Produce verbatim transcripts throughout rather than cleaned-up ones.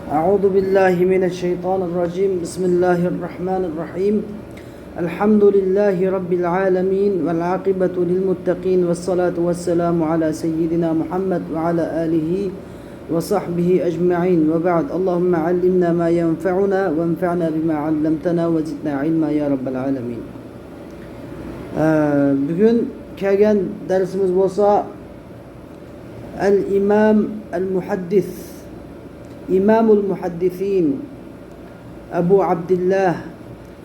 أعوذ بالله من الشيطان الرجيم. بسم الله الرحمن الرحيم. الحمد لله رب العالمين، والعاقبة للمتقين، والصلاة والسلام على سيدنا محمد وعلى آله وصحبه أجمعين، وبعد. اللهم علمنا ما ينفعنا، وانفعنا بما علمتنا، وزدنا علما يا رب العالمين. ئە، بۈگۈن كەلگەن دەرسىمىز بولسا، ئەل ئىمام ئەل مۇھەددىس، ئىمامۇل مۇھەددىسىن، ئەبۇ ئابدىللا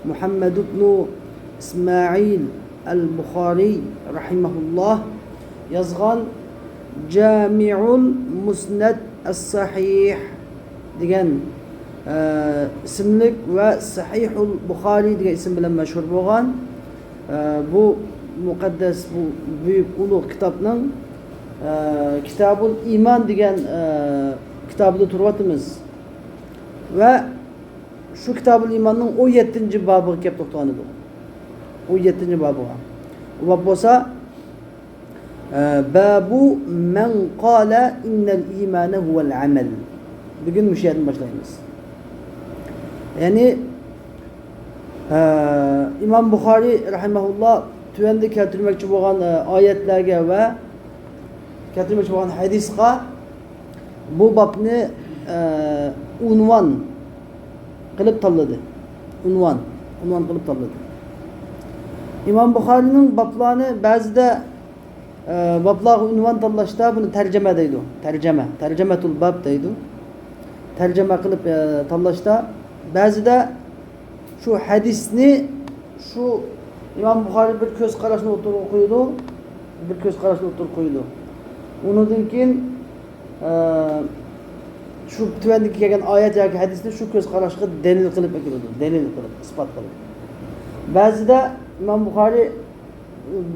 مۇھەممەد ئىبنۇ ئىسمائىل ئەل بۇخارىي رەھىمەھۇللا يازغان جامىئۇل مۇسنەد ئەس سەھىھ دېگەن، ئە، ئىسىملىك ۋە سەھىھۇل بۇخارىي دېگەن ئىسىم بىلەن مەشھۇر بولغان، ئە، بۇ مۇقەددەس، بۇ بۈيۈك ئۇلۇغ كىتابنىڭ، ئە، كىتابۇل ئىمان دېگەن، ئە، كىتابىدا تۇرۇۋاتىمىز. ۋە شۇ كىتابۇل ئىماننىڭ ئون يەتتىنچى بابىغا كەپ توختىغان ئىدۇق. ئون يەتتىنچى بابىغا. ئۇ باب بولسا، ئە، بابۇ مەن قالە ئىننەل ئىمانە ھۇۋەل ئەمەل. بۈگۈن مۇشۇ يەردىن باشلايمىز. يەنى، ئە، ئىمام بۇخارىي رەھىمەھۇللا تۆۋەندە كەلتۈرمەكچى بولغان، ئە، ئايەتلەرگە ۋە كەلتۈرمەكچى بولغان ھەدىسقا بۇ بابنى، ئە، ئۇنۋان قىلىپ تاللىدى. ئۇنۋان، ئۇنۋان قىلىپ تاللىدى. ئىمام بۇخارىينىڭ بابلارنى بەزىدە، ئە، بابلارغا ئۇنۋان تاللاشتا بۇنى تەرجىمە دەيدۇ. تەرجىمە، تەرجىمەتۇل باب دەيدۇ. تەرجىمە قىلىپ، ئە، تاللاشتا بەزىدە شۇ ھەدىسنى شۇ ئىمام بۇخارىي بىر كۆز قاراشنى ئوتتۇرىغا قويىدۇ، بىر كۆز قاراشنى ئوتتۇرىغا قويىدۇ. ئۇنىڭدىن كېيىن، ئە، شۇ تۆۋەندىكى كەلگەن ئايەت ياكى ھەدىسنى شۇ كۆز قاراشقا دەلىل قىلىپ ئەكېلىدۇ، دەلىل قىلىپ، ئىسپات قىلىپ. بەزىدە ئىمام بۇخارىي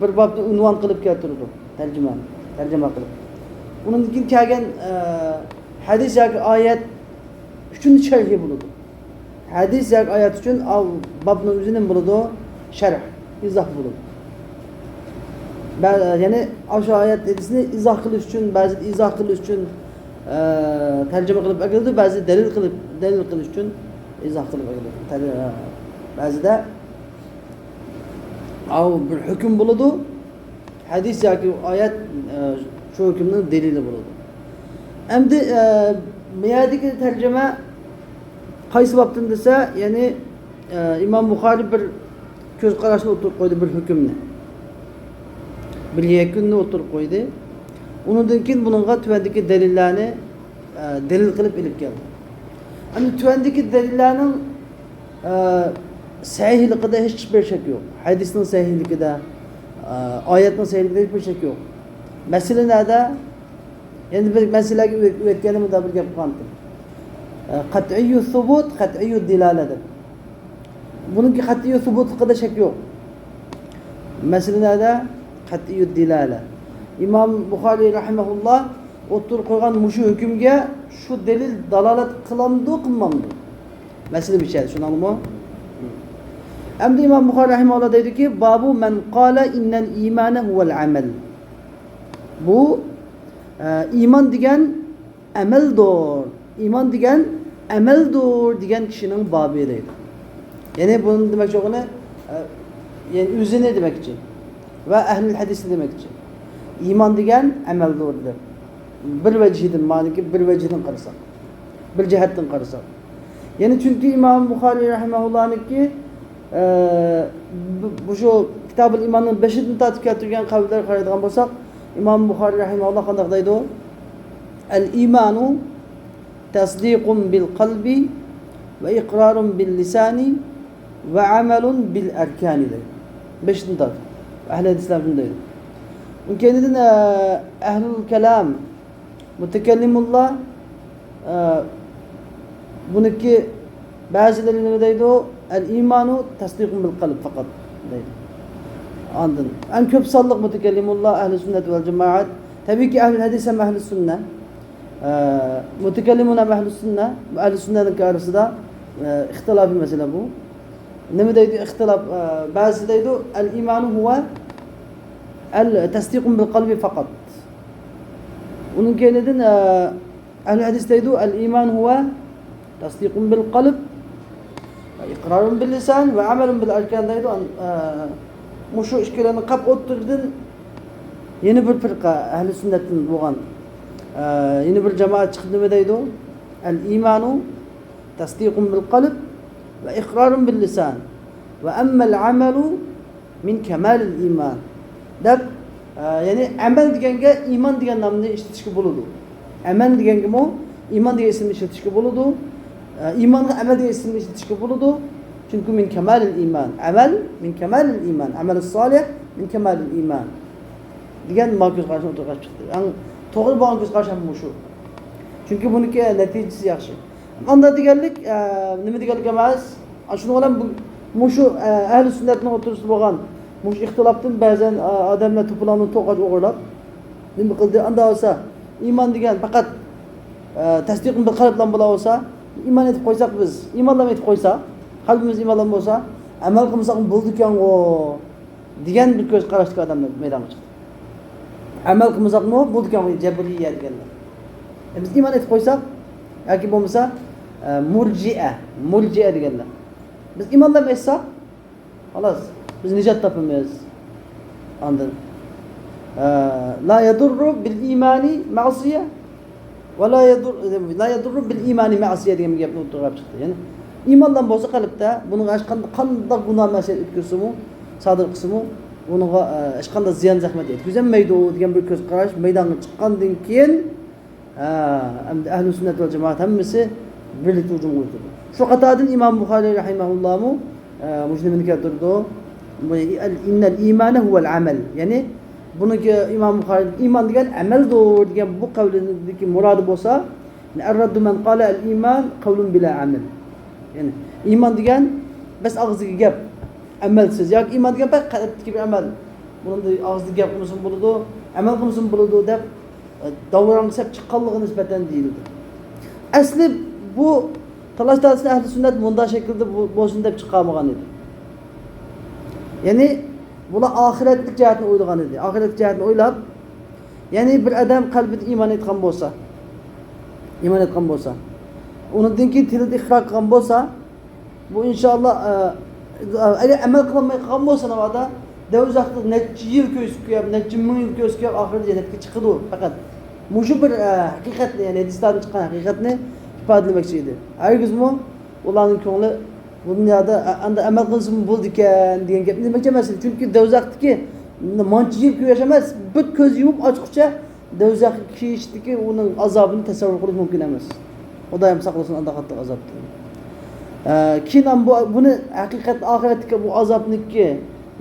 بىر بابنى ئۇنۋان قىلىپ كەلتۈرىدۇ، تەرجىمە، تەرجىمە قىلىپ. ئۇنىڭدىن كېيىن كەلگەن، ئە، ھەدىس ياكى ئايەت ئۈچۈن شەرھى بولىدۇ. ھەدىس ياكى ئايەت ئۈچۈن ئاۋ بابنىڭ ئۆزى نېمە بولىدۇ؟ شەرھ، ئىزاھ بولىدۇ. بە-، يەنى ئاشۇ ئايەت ھەدىسنى ئىزاھ قىلىش ئۈچۈن، بەزىدە ئىزاھ قىلىش ئۈچۈن، ئە، تەرجىمە قىلىپ ئەكېلىدۇ، بەزىدە دەلىل قىلىپ، دەلىل قىلىش ئۈچۈن ئىزاھ قىلىپ ئەكېلىدۇ. تەر-، ئە، بەزىدە ئاۋ بىر ھۆكۈم بولىدۇ. ھەدىس ياكى ئايەت، ئە، شۇ ھۆكۈمنىڭ دەلىلى بولىدۇ. ئەمدى، ئە، بۇ يەردىكى تەرجىمە قايسى بابتىن دېسە، يەنى، ئە، ئىمام بۇخارىي بىر كۆز قاراشنى ئوتتۇرىغا قويدى، بىر ھۆكۈمنى، بىر يەكۈننى ئوتتۇرىغا قويدى. ئۇنىڭدىن كېيىن بۇنىڭغا تۆۋەندىكى دەلىللەرنى، ئە، دەلىل قىلىپ ئېلىپ كەلدى. ئەمدى تۆۋەندىكى دەلىللەرنىڭ ئە، سەھىھلىكىدە ھېچبىر شەك يوق. ھەدىسنىڭ سەھىھلىكىدە، ئە، ئايەتنىڭ سەھىھلىكىدە ھېچبىر شەك يوق. مەسىلە نەدە؟ يەنە بىر مەسىلىگە ئۆ-، ئۆتكەندە مۇنداق بىر گەپ قىلغانتىم. ئە، قەتئىيۇ سۇبۇت، قەتئىيۇ دىلالە دەپ. بۇنىڭكى قەتئىيۇ سۇبۇتلۇقىدا شەك يوق. مەسىلە نەدە؟ قەتئىيۇ دىلالە. ئىمام بۇخارىي رەھىمەھۇللا ئوتتۇرىغا قويغان مۇشۇ ھۆكۈمگە شۇ دەلىل دالالەت قىلامدۇ، قىلمامدۇ؟ مەسىلە بىر شەرت، شۇنداقمۇ؟ ئەمدى ئىمام بۇخارىي رەھىمەھۇللا دەيدۇكى، بابۇ مەن قالە ئىننەل ئىمانە ھۇۋەل ئەمەل. بۇ، ئە، ئىمان دېگەن ئەمەلدۇر. ئىمان دېگەن ئەمەلدۇر دېگەن كىشىنىڭ بابى دەيدۇ. يەنى بۇنىڭ دېمەكچى بولغىنى، ئە، يەنى ئۆزىنى دېمەكچى. ۋە ئەھلىل ھەدىسنى دېمەكچى. ئىمان دېگەن ئەمەلدۇر دەپ. بىر ۋەجھىدىن، مانىكى بىر ۋەجھىدىن قارىساق. بىر جەھەتتىن قارىساق. يەنى چۈنكى ئىمام بۇخارىي رەھىمەھۇللانىڭكى، ئە، بۇ، بۇ شۇ كىتابۇل ئىماننىڭ بېشىدىن تارتىپ كەلتۈرگەن قەۋللەرگە قارايدىغان بولساق، ئىمام بۇخارىي رەھىمەھۇللا قانداق دەيدۇ؟ ئەل ئىمانۇ تەسدىقۇن بىل قەلبى ۋە ئىقرارۇن بىل لىسانى ۋە ئەمەلۇن بىل ئەركانى دەيدۇ. بېشىدىن تارتىپ. ئەھلى ھەدىسلەر شۇنى دەيدۇ. ئۇنىڭ كەينىدىن، ئە، ئەھلۇل كەلام، مۇتەكەللىمۇللا، ئە، بۇنىڭكى بەزىلىرى نېمە دەيدۇ؟ ئەل ئىمانۇ تەسدىقۇن بىل قەلب پەقەت دەيدۇ. ئاندىن ئەڭ كۆپ سانلىق مۇتەكەللىمۇللا ئەھلى سۈننەت ۋەل جامائەت. تەبىئىيكى ئەھلى ھەدىس ھەم ئەھلى سۈننە. ئە، مۇتەكەللىمۇن ھەم ئەھلى سۈننە، ئەھلى سۈننەنىڭكى ئارىسىدا، ئە، ئىختىلاپىي مەسىلە بۇ. نېمە دەيدۇ ئىختىلاپ؟ ئە، بەزىسى دەيدۇ، ئەل ئىمانۇ ھۇۋە ئەل تەسدىقۇن بىل قەلبى پەقەت. ئۇنىڭ كەينىدىن، ئە، ئەھلى ھەدىس دەيدۇ، ئەل ئىمان ھۇۋە تەسدىقۇن بىل قەلب، ئىقرارۇن بىل لىسان ۋە ئەمەلۇن بىل ئەركان دەيدۇ. ئان-، ئە، مۇشۇ ئىككىلىنى قاپ ئوتتۇرىدىن يەنە بىر پىرقە ئەھلى سۈننەتتىن بولغان، ئە، يەنە بىر جامائەت چىقىپ نېمە دەيدۇ؟ ئەل ئىمانۇ تەسدىقۇن بىل قەلب ۋە ئىقرارۇن بىل لىسان ۋە ئەممەل ئەمەلۇ مىن كەمالىل ئىمان دەپ، ئە، يەنى ئەمەل دېگەنگە ئىمان دېگەن نامنى ئىشلىتىشكە بولىدۇ. ئەمەل دېگەنگىمۇ ئىمان دېگەن ئىسىمنى ئىشلىتىشكە بولىدۇ. ئە، ئىمانغا ئەمەل دېگەن ئىسىمنى ئىشلىتىشكە بولىدۇ. چۈنكى مىن كەمالىل ئىمان. ئەمەل مىن كەمالىل ئىمان. ئەمەلۇ سالىھ مىن كەمالىل ئىمان. دېگەن ما كۆز قاراشنى ئوتتۇرىغا چىقتى. ئەڭ توغرا بولغان كۆز قاراش ھەم مۇشۇ. چۈنكى بۇنىڭكى نەتىجىسى ياخشى. ئاندا دېگەنلىك، ئە، نېمە دېگەنلىك ئەمەس؟ ئاشۇنىڭ بىلەن بۇ، مۇشۇ، ئە، ئەھلى سۈننەتنىڭ ئوتتۇرىسىدا بولغان مۇشۇ ئىختىلاپتىن بەزەن، ئە، ئادەملەر توپىلاڭدىن توقاچ ئوغرىلاپ نېمە قىلدى؟ ئاندا بولسا ئىمان دېگەن پەقەت، ئە، تەسدىقۇن بىل قەلب بىلەن بولا بولسا، ئىمان ئېيتىپ قويساق بىز، ئىمانلارمۇ ئېيتىپ قويسا، قەلبىمىز ئىمانلار بولسا، ئەمەل قىلمىساقمۇ بولىدىكەنغۇ دېگەن بىر كۆز قاراشتىكى ئادەملەر مەيدانغا چىقتى. ئەمەل قىلمىساقمۇ بولىدىكەن، جەبرىيە دېگەنلەر. ئە، بىز ئىمان ئېيتىپ قويساق ياكى بولمىسا، ئە، مۇرجىئە، مۇرجىئە دېگەنلەر. بىز ئىمانلارمۇ ئېيتساق، خالاس، بىز نىجات تاپىمىز. ئاندىن، ئە، لا يەدۇررۇ بىل ئىمانى مەئسىيە. ۋە لا يەدۇر-، لا يەدۇررۇ بىل ئىمانى مەئسىيە دېگەن گەپنى ئوتتۇرىغا چىقتى. يەنى ئىمانلار بولسا قەلبتە، بۇنىڭغا ھېچقانداق، قانداق گۇناھ مەسىيەت ئۆتكۈزسىمۇ، سادىر قىلسىمۇ، بۇنىڭغا، ئە، ھېچقانداق زىيان زەخمەت يەتكۈزەلمەيدۇ دېگەن بىر كۆز قاراش مەيدانغا چىققاندىن كېيىن، ھە، ئەمدى ئەھلى سۈننەت ۋەل جامائەت ھەممىسى بىرلىكتە ھۇجۇمغا ئۆتىدۇ. شۇ قاتاردىن ئىمام بۇخارىي رەھىمەھۇللاھمۇ، ئە، مۇشۇ نېمىنى كەلتۈرىدۇ. بۇ، ئىننەل ئىمانە ھۇۋەل ئەمەل. يەنى بۇنىڭكى ئىمام بۇخارىي ئىمان دېگەن ئەمەلدۇر دېگەن بۇ قەۋلىدىكى مۇرادى بولسا، ئەررەددۇ مەن قالە ئەل ئىمان قەۋلۇن بىلا ئەمەل. يەنى ئىمان دېگەن بەس ئاغزىدىكى گەپ، ئەمەلسىز. ياكى ئىمان دېگەن پەقەت قەلبتىكى بىر ئەمەل. بۇنىڭدا ئاغزىدا گەپ قىلمىسىمۇ بولىدۇ، ئەمەل قىلمىسىمۇ بولىدۇ دەپ، ئە، داۋراڭغا سەپ چىققانلىقىغا نىسبەتەن دېيىلىدۇ. ئەسلى بۇ تالاش تارتىشنى ئەھلى سۈننەت مۇنداق شەكىلدە بۇ-، بولسۇن دەپ چىقارمىغان ئىدى. يەنى بۇلار ئاخىرەتلىك جەھەتنى ئويلىغان ئىدى. ئاخىرەتلىك جەھەتنى ئويلاپ، يەنى بىر ئادەم قەلبىدە ئىمان ئېيتقان بولسا، ئىمان ئېيتقان بولسا، ئۇنىڭدىن كېيىن تىلىدا ئىقرار قىلغان بولسا، بۇ ئىنشائاللا، ئە، ئەگەر ئەمەل قىلالماي قالغان بولسا، ناۋادا دوزاختا نەچچە يىل كۆيسە كۆيۈپ، نەچچە مىڭ يىل كۆيسە كۆيۈپ، ئاخىرىدا جەننەتكە چىقىدۇ. پەقەت مۇشۇ بىر، ئە، ھەقىقەتنى، يەنى ھەدىسلاردىن چىققان ھەقىقەتنى ئىپادىلىمەكچى ئىدى. ھەرگىزمۇ ئۇلارنىڭ كۆڭلى بۇ دۇنيادا، ئە، ئەمدى ئەمەل قىلسىمۇ بولىدىكەن دېگەن گەپنى دېمەكچى ئەمەس ئىدى. چۈنكى دوزاختىكى مانچە يىل كۆيۈش ئەمەس، بىر كۆز يۇمۇپ ئاچقۇچە دوزاخقا كىرىشتىكى ئۇنىڭ ئازابىنى تەسەۋۋۇر قىلىش مۇمكىن ئەمەس. خۇدايىم ساقلىسۇن ئانداق قاتتىق ئازابتىن. ئە، كېيىن بۇ، بۇنى ھەقىقەت ئاخىرەتتىكى بۇ ئازابنىڭكى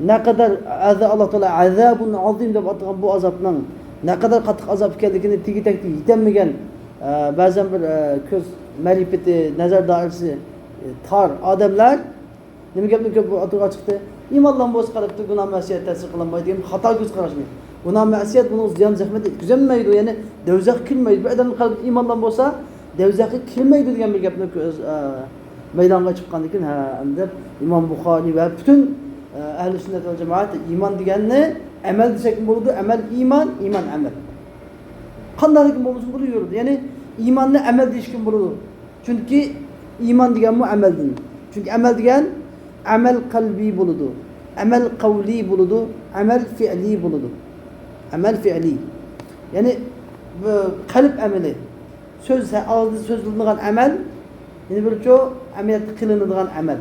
نەقەدەر ئەزا-، ئاللا تائالا ئەزابۇن ئازىم دەپ ئاتىغان بۇ ئازابنىڭ نەقەدەر قاتتىق ئازاب ئىكەنلىكىنى تېگى-تەكتى يېتەلمىگەن، ئە، بەزەن بىر، ئە، كۆز مەرىپىتى، نەزەر دائىرىسى، ئە، تار ئادەملەر نېمە گەپنى كۆپ ئوتتۇرىغا چىقتى؟ ئىمانلار بولسا قەلبتە گۇناھ مەسىيەت تەسىر قىلالمايدۇ دېگەن خاتا كۆز قاراشنى. گۇناھ مەسىيەت بۇنىڭ زىيان زەخمىتى يەتكۈزەلمەيدۇ، يەنى دوزاخقا كىرمەيدۇ. بىر ئادەمنىڭ قەلبىدە ئىمانلار بولسا دوزاخقا كىرمەيدۇ دېگەن بىر گەپنى كۆز، ئە، مەيدانغا چىققاندىن كېيىن، ھە، ئەمدى ئىمام بۇخارىي ۋە پۈتۈن، ئە، ئەھلى سۈننەت ۋەل جامائەت ئىمان دېگەننى ئەمەل دېسەكمۇ بولىدۇ، ئەمەل ئىمان، ئىمان ئەمەل. قانداقلىكىمۇ بولمىسۇن بولۇۋېرىدۇ. يەنى ئىماننى ئەمەل دېيىشكىمۇ بولىدۇ. چۈنكى ئىمان دېگەنمۇ ئەمەلدىن. چۈنكى ئەمەل دېگەن ئەمەل قەلبىي بولىدۇ. ئەمەل قەۋلىي بولىدۇ. ئەمەل فېئلىي بولىدۇ. ئەمەل فېئلىي. يەنى بۇ قەلب ئەمىلى. سۆز، ئاغزىدا سۆزلىنىدىغان ئەمەل، يەنە بىرچۇ ئەمەلىيەتتە قىلىنىدىغان ئەمەل.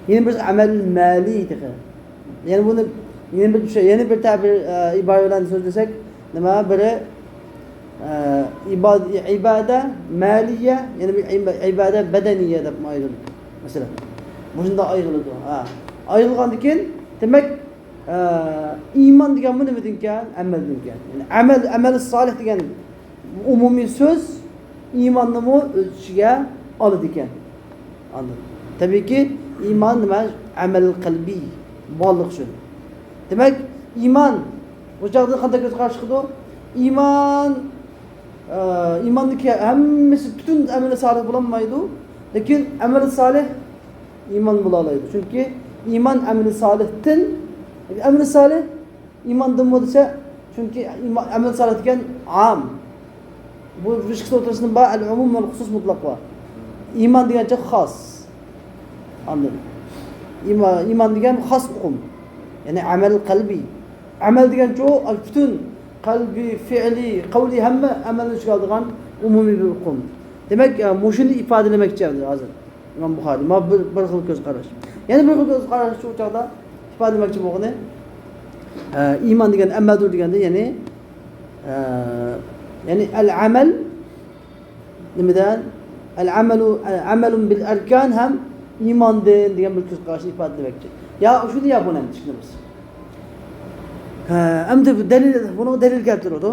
يەنە بىر ئەمەل مەلىي تېخى. يەنە بۇنى، يەنە بىر چۈشە-، يەنە بىر تەبىر، ئە، ئىبارە بىلەن سۆزلىسەك، نېمە، بىرى، ئە، ئىباد-، ئىبادە مەلىيە، يەنە بىر ئىبا-، ئىبادە بەدەنىيە دەپ ئايرىلىدۇ. مەسىلەن، مۇشۇنداق ئايرىلىدۇ. ھە. ئايرىلغاندىن كېيىن، دېمەك، ئە، ئىمان دېگەنمۇ نېمىدىنكەن؟ ئەمەلدىنكەن. يەنى ئەمەل، ئەمەل سالىھ دېگەن ئومۇمىي سۆز ئىماننىمۇ ئۆز ئىچىگە ئالىدىكەن. ئاندىن، تەبىئىيكى، ئىمان نېمە؟ ئەمەل قەلبىي بارلىق ئۈچۈن. دېمەك، ئىمان بۇ چاغدا قانداق كۆز قاراشقىدۇ؟ ئىمان، ئە، ئىماندىكى ھەممىسى، پۈتۈن ئەمەل سالىھ بولالمايدۇ. لېكىن ئەمەل سالىھ ئىمان بولالايدۇ. چۈنكى ئىمان ئەمەل سالىھتىن، ئەمەل سالىھ ئىماندىنمۇ دېسە، چۈنكى ئىما-، ئەمەل سالىھ دېگەن ئام. بۇ ئىككىسى ئوتتۇرىسىدا بار، ئەل ئومۇم ۋەل خۇسۇس مۇتلەق بار. ئىمان دېگەنچە خاس. ئاندىن ئىما-، ئىمان دېگەن خاس ئۇقۇم. يەنى ئەمەل قەلبىي. ئەمەل دېگەنچۇ پۈتۈن قەلبىي، فېئلىي، قەۋلىي ھەممە ئەمەلنى ئىچىگە ئالىدىغان ئومۇمىي بىر ئۇقۇم. دېمەك، ئە، مۇشۇنى ئىپادىلىمەكچى ھازىر ئىمام بۇخارىي. ما بىر، بىر خىل كۆز قاراش. يەنە بىر خىل كۆز قاراش شۇ چاغدا ئىپادىلىمەكچى بولغىنى، ئە، ئىمان دېگەن ئەمەلدۇر دېگەندە، يەنى، ئە، يەنى ئەل ئەمەل نېمىدىن؟ ئەل ئەمەلۇ، ئەمەلۇن بىل ئەركان ھەم ئىماندىن دېگەن بىر كۆز قاراشنى ئىپادىلىمەكچى. يا شۇنى يا بۇنى ئەمدى چۈشىنىمىز. ھە، ئەمدى بۇ دەلىل، بۇنىڭغا دەلىل كەلتۈرىدۇ.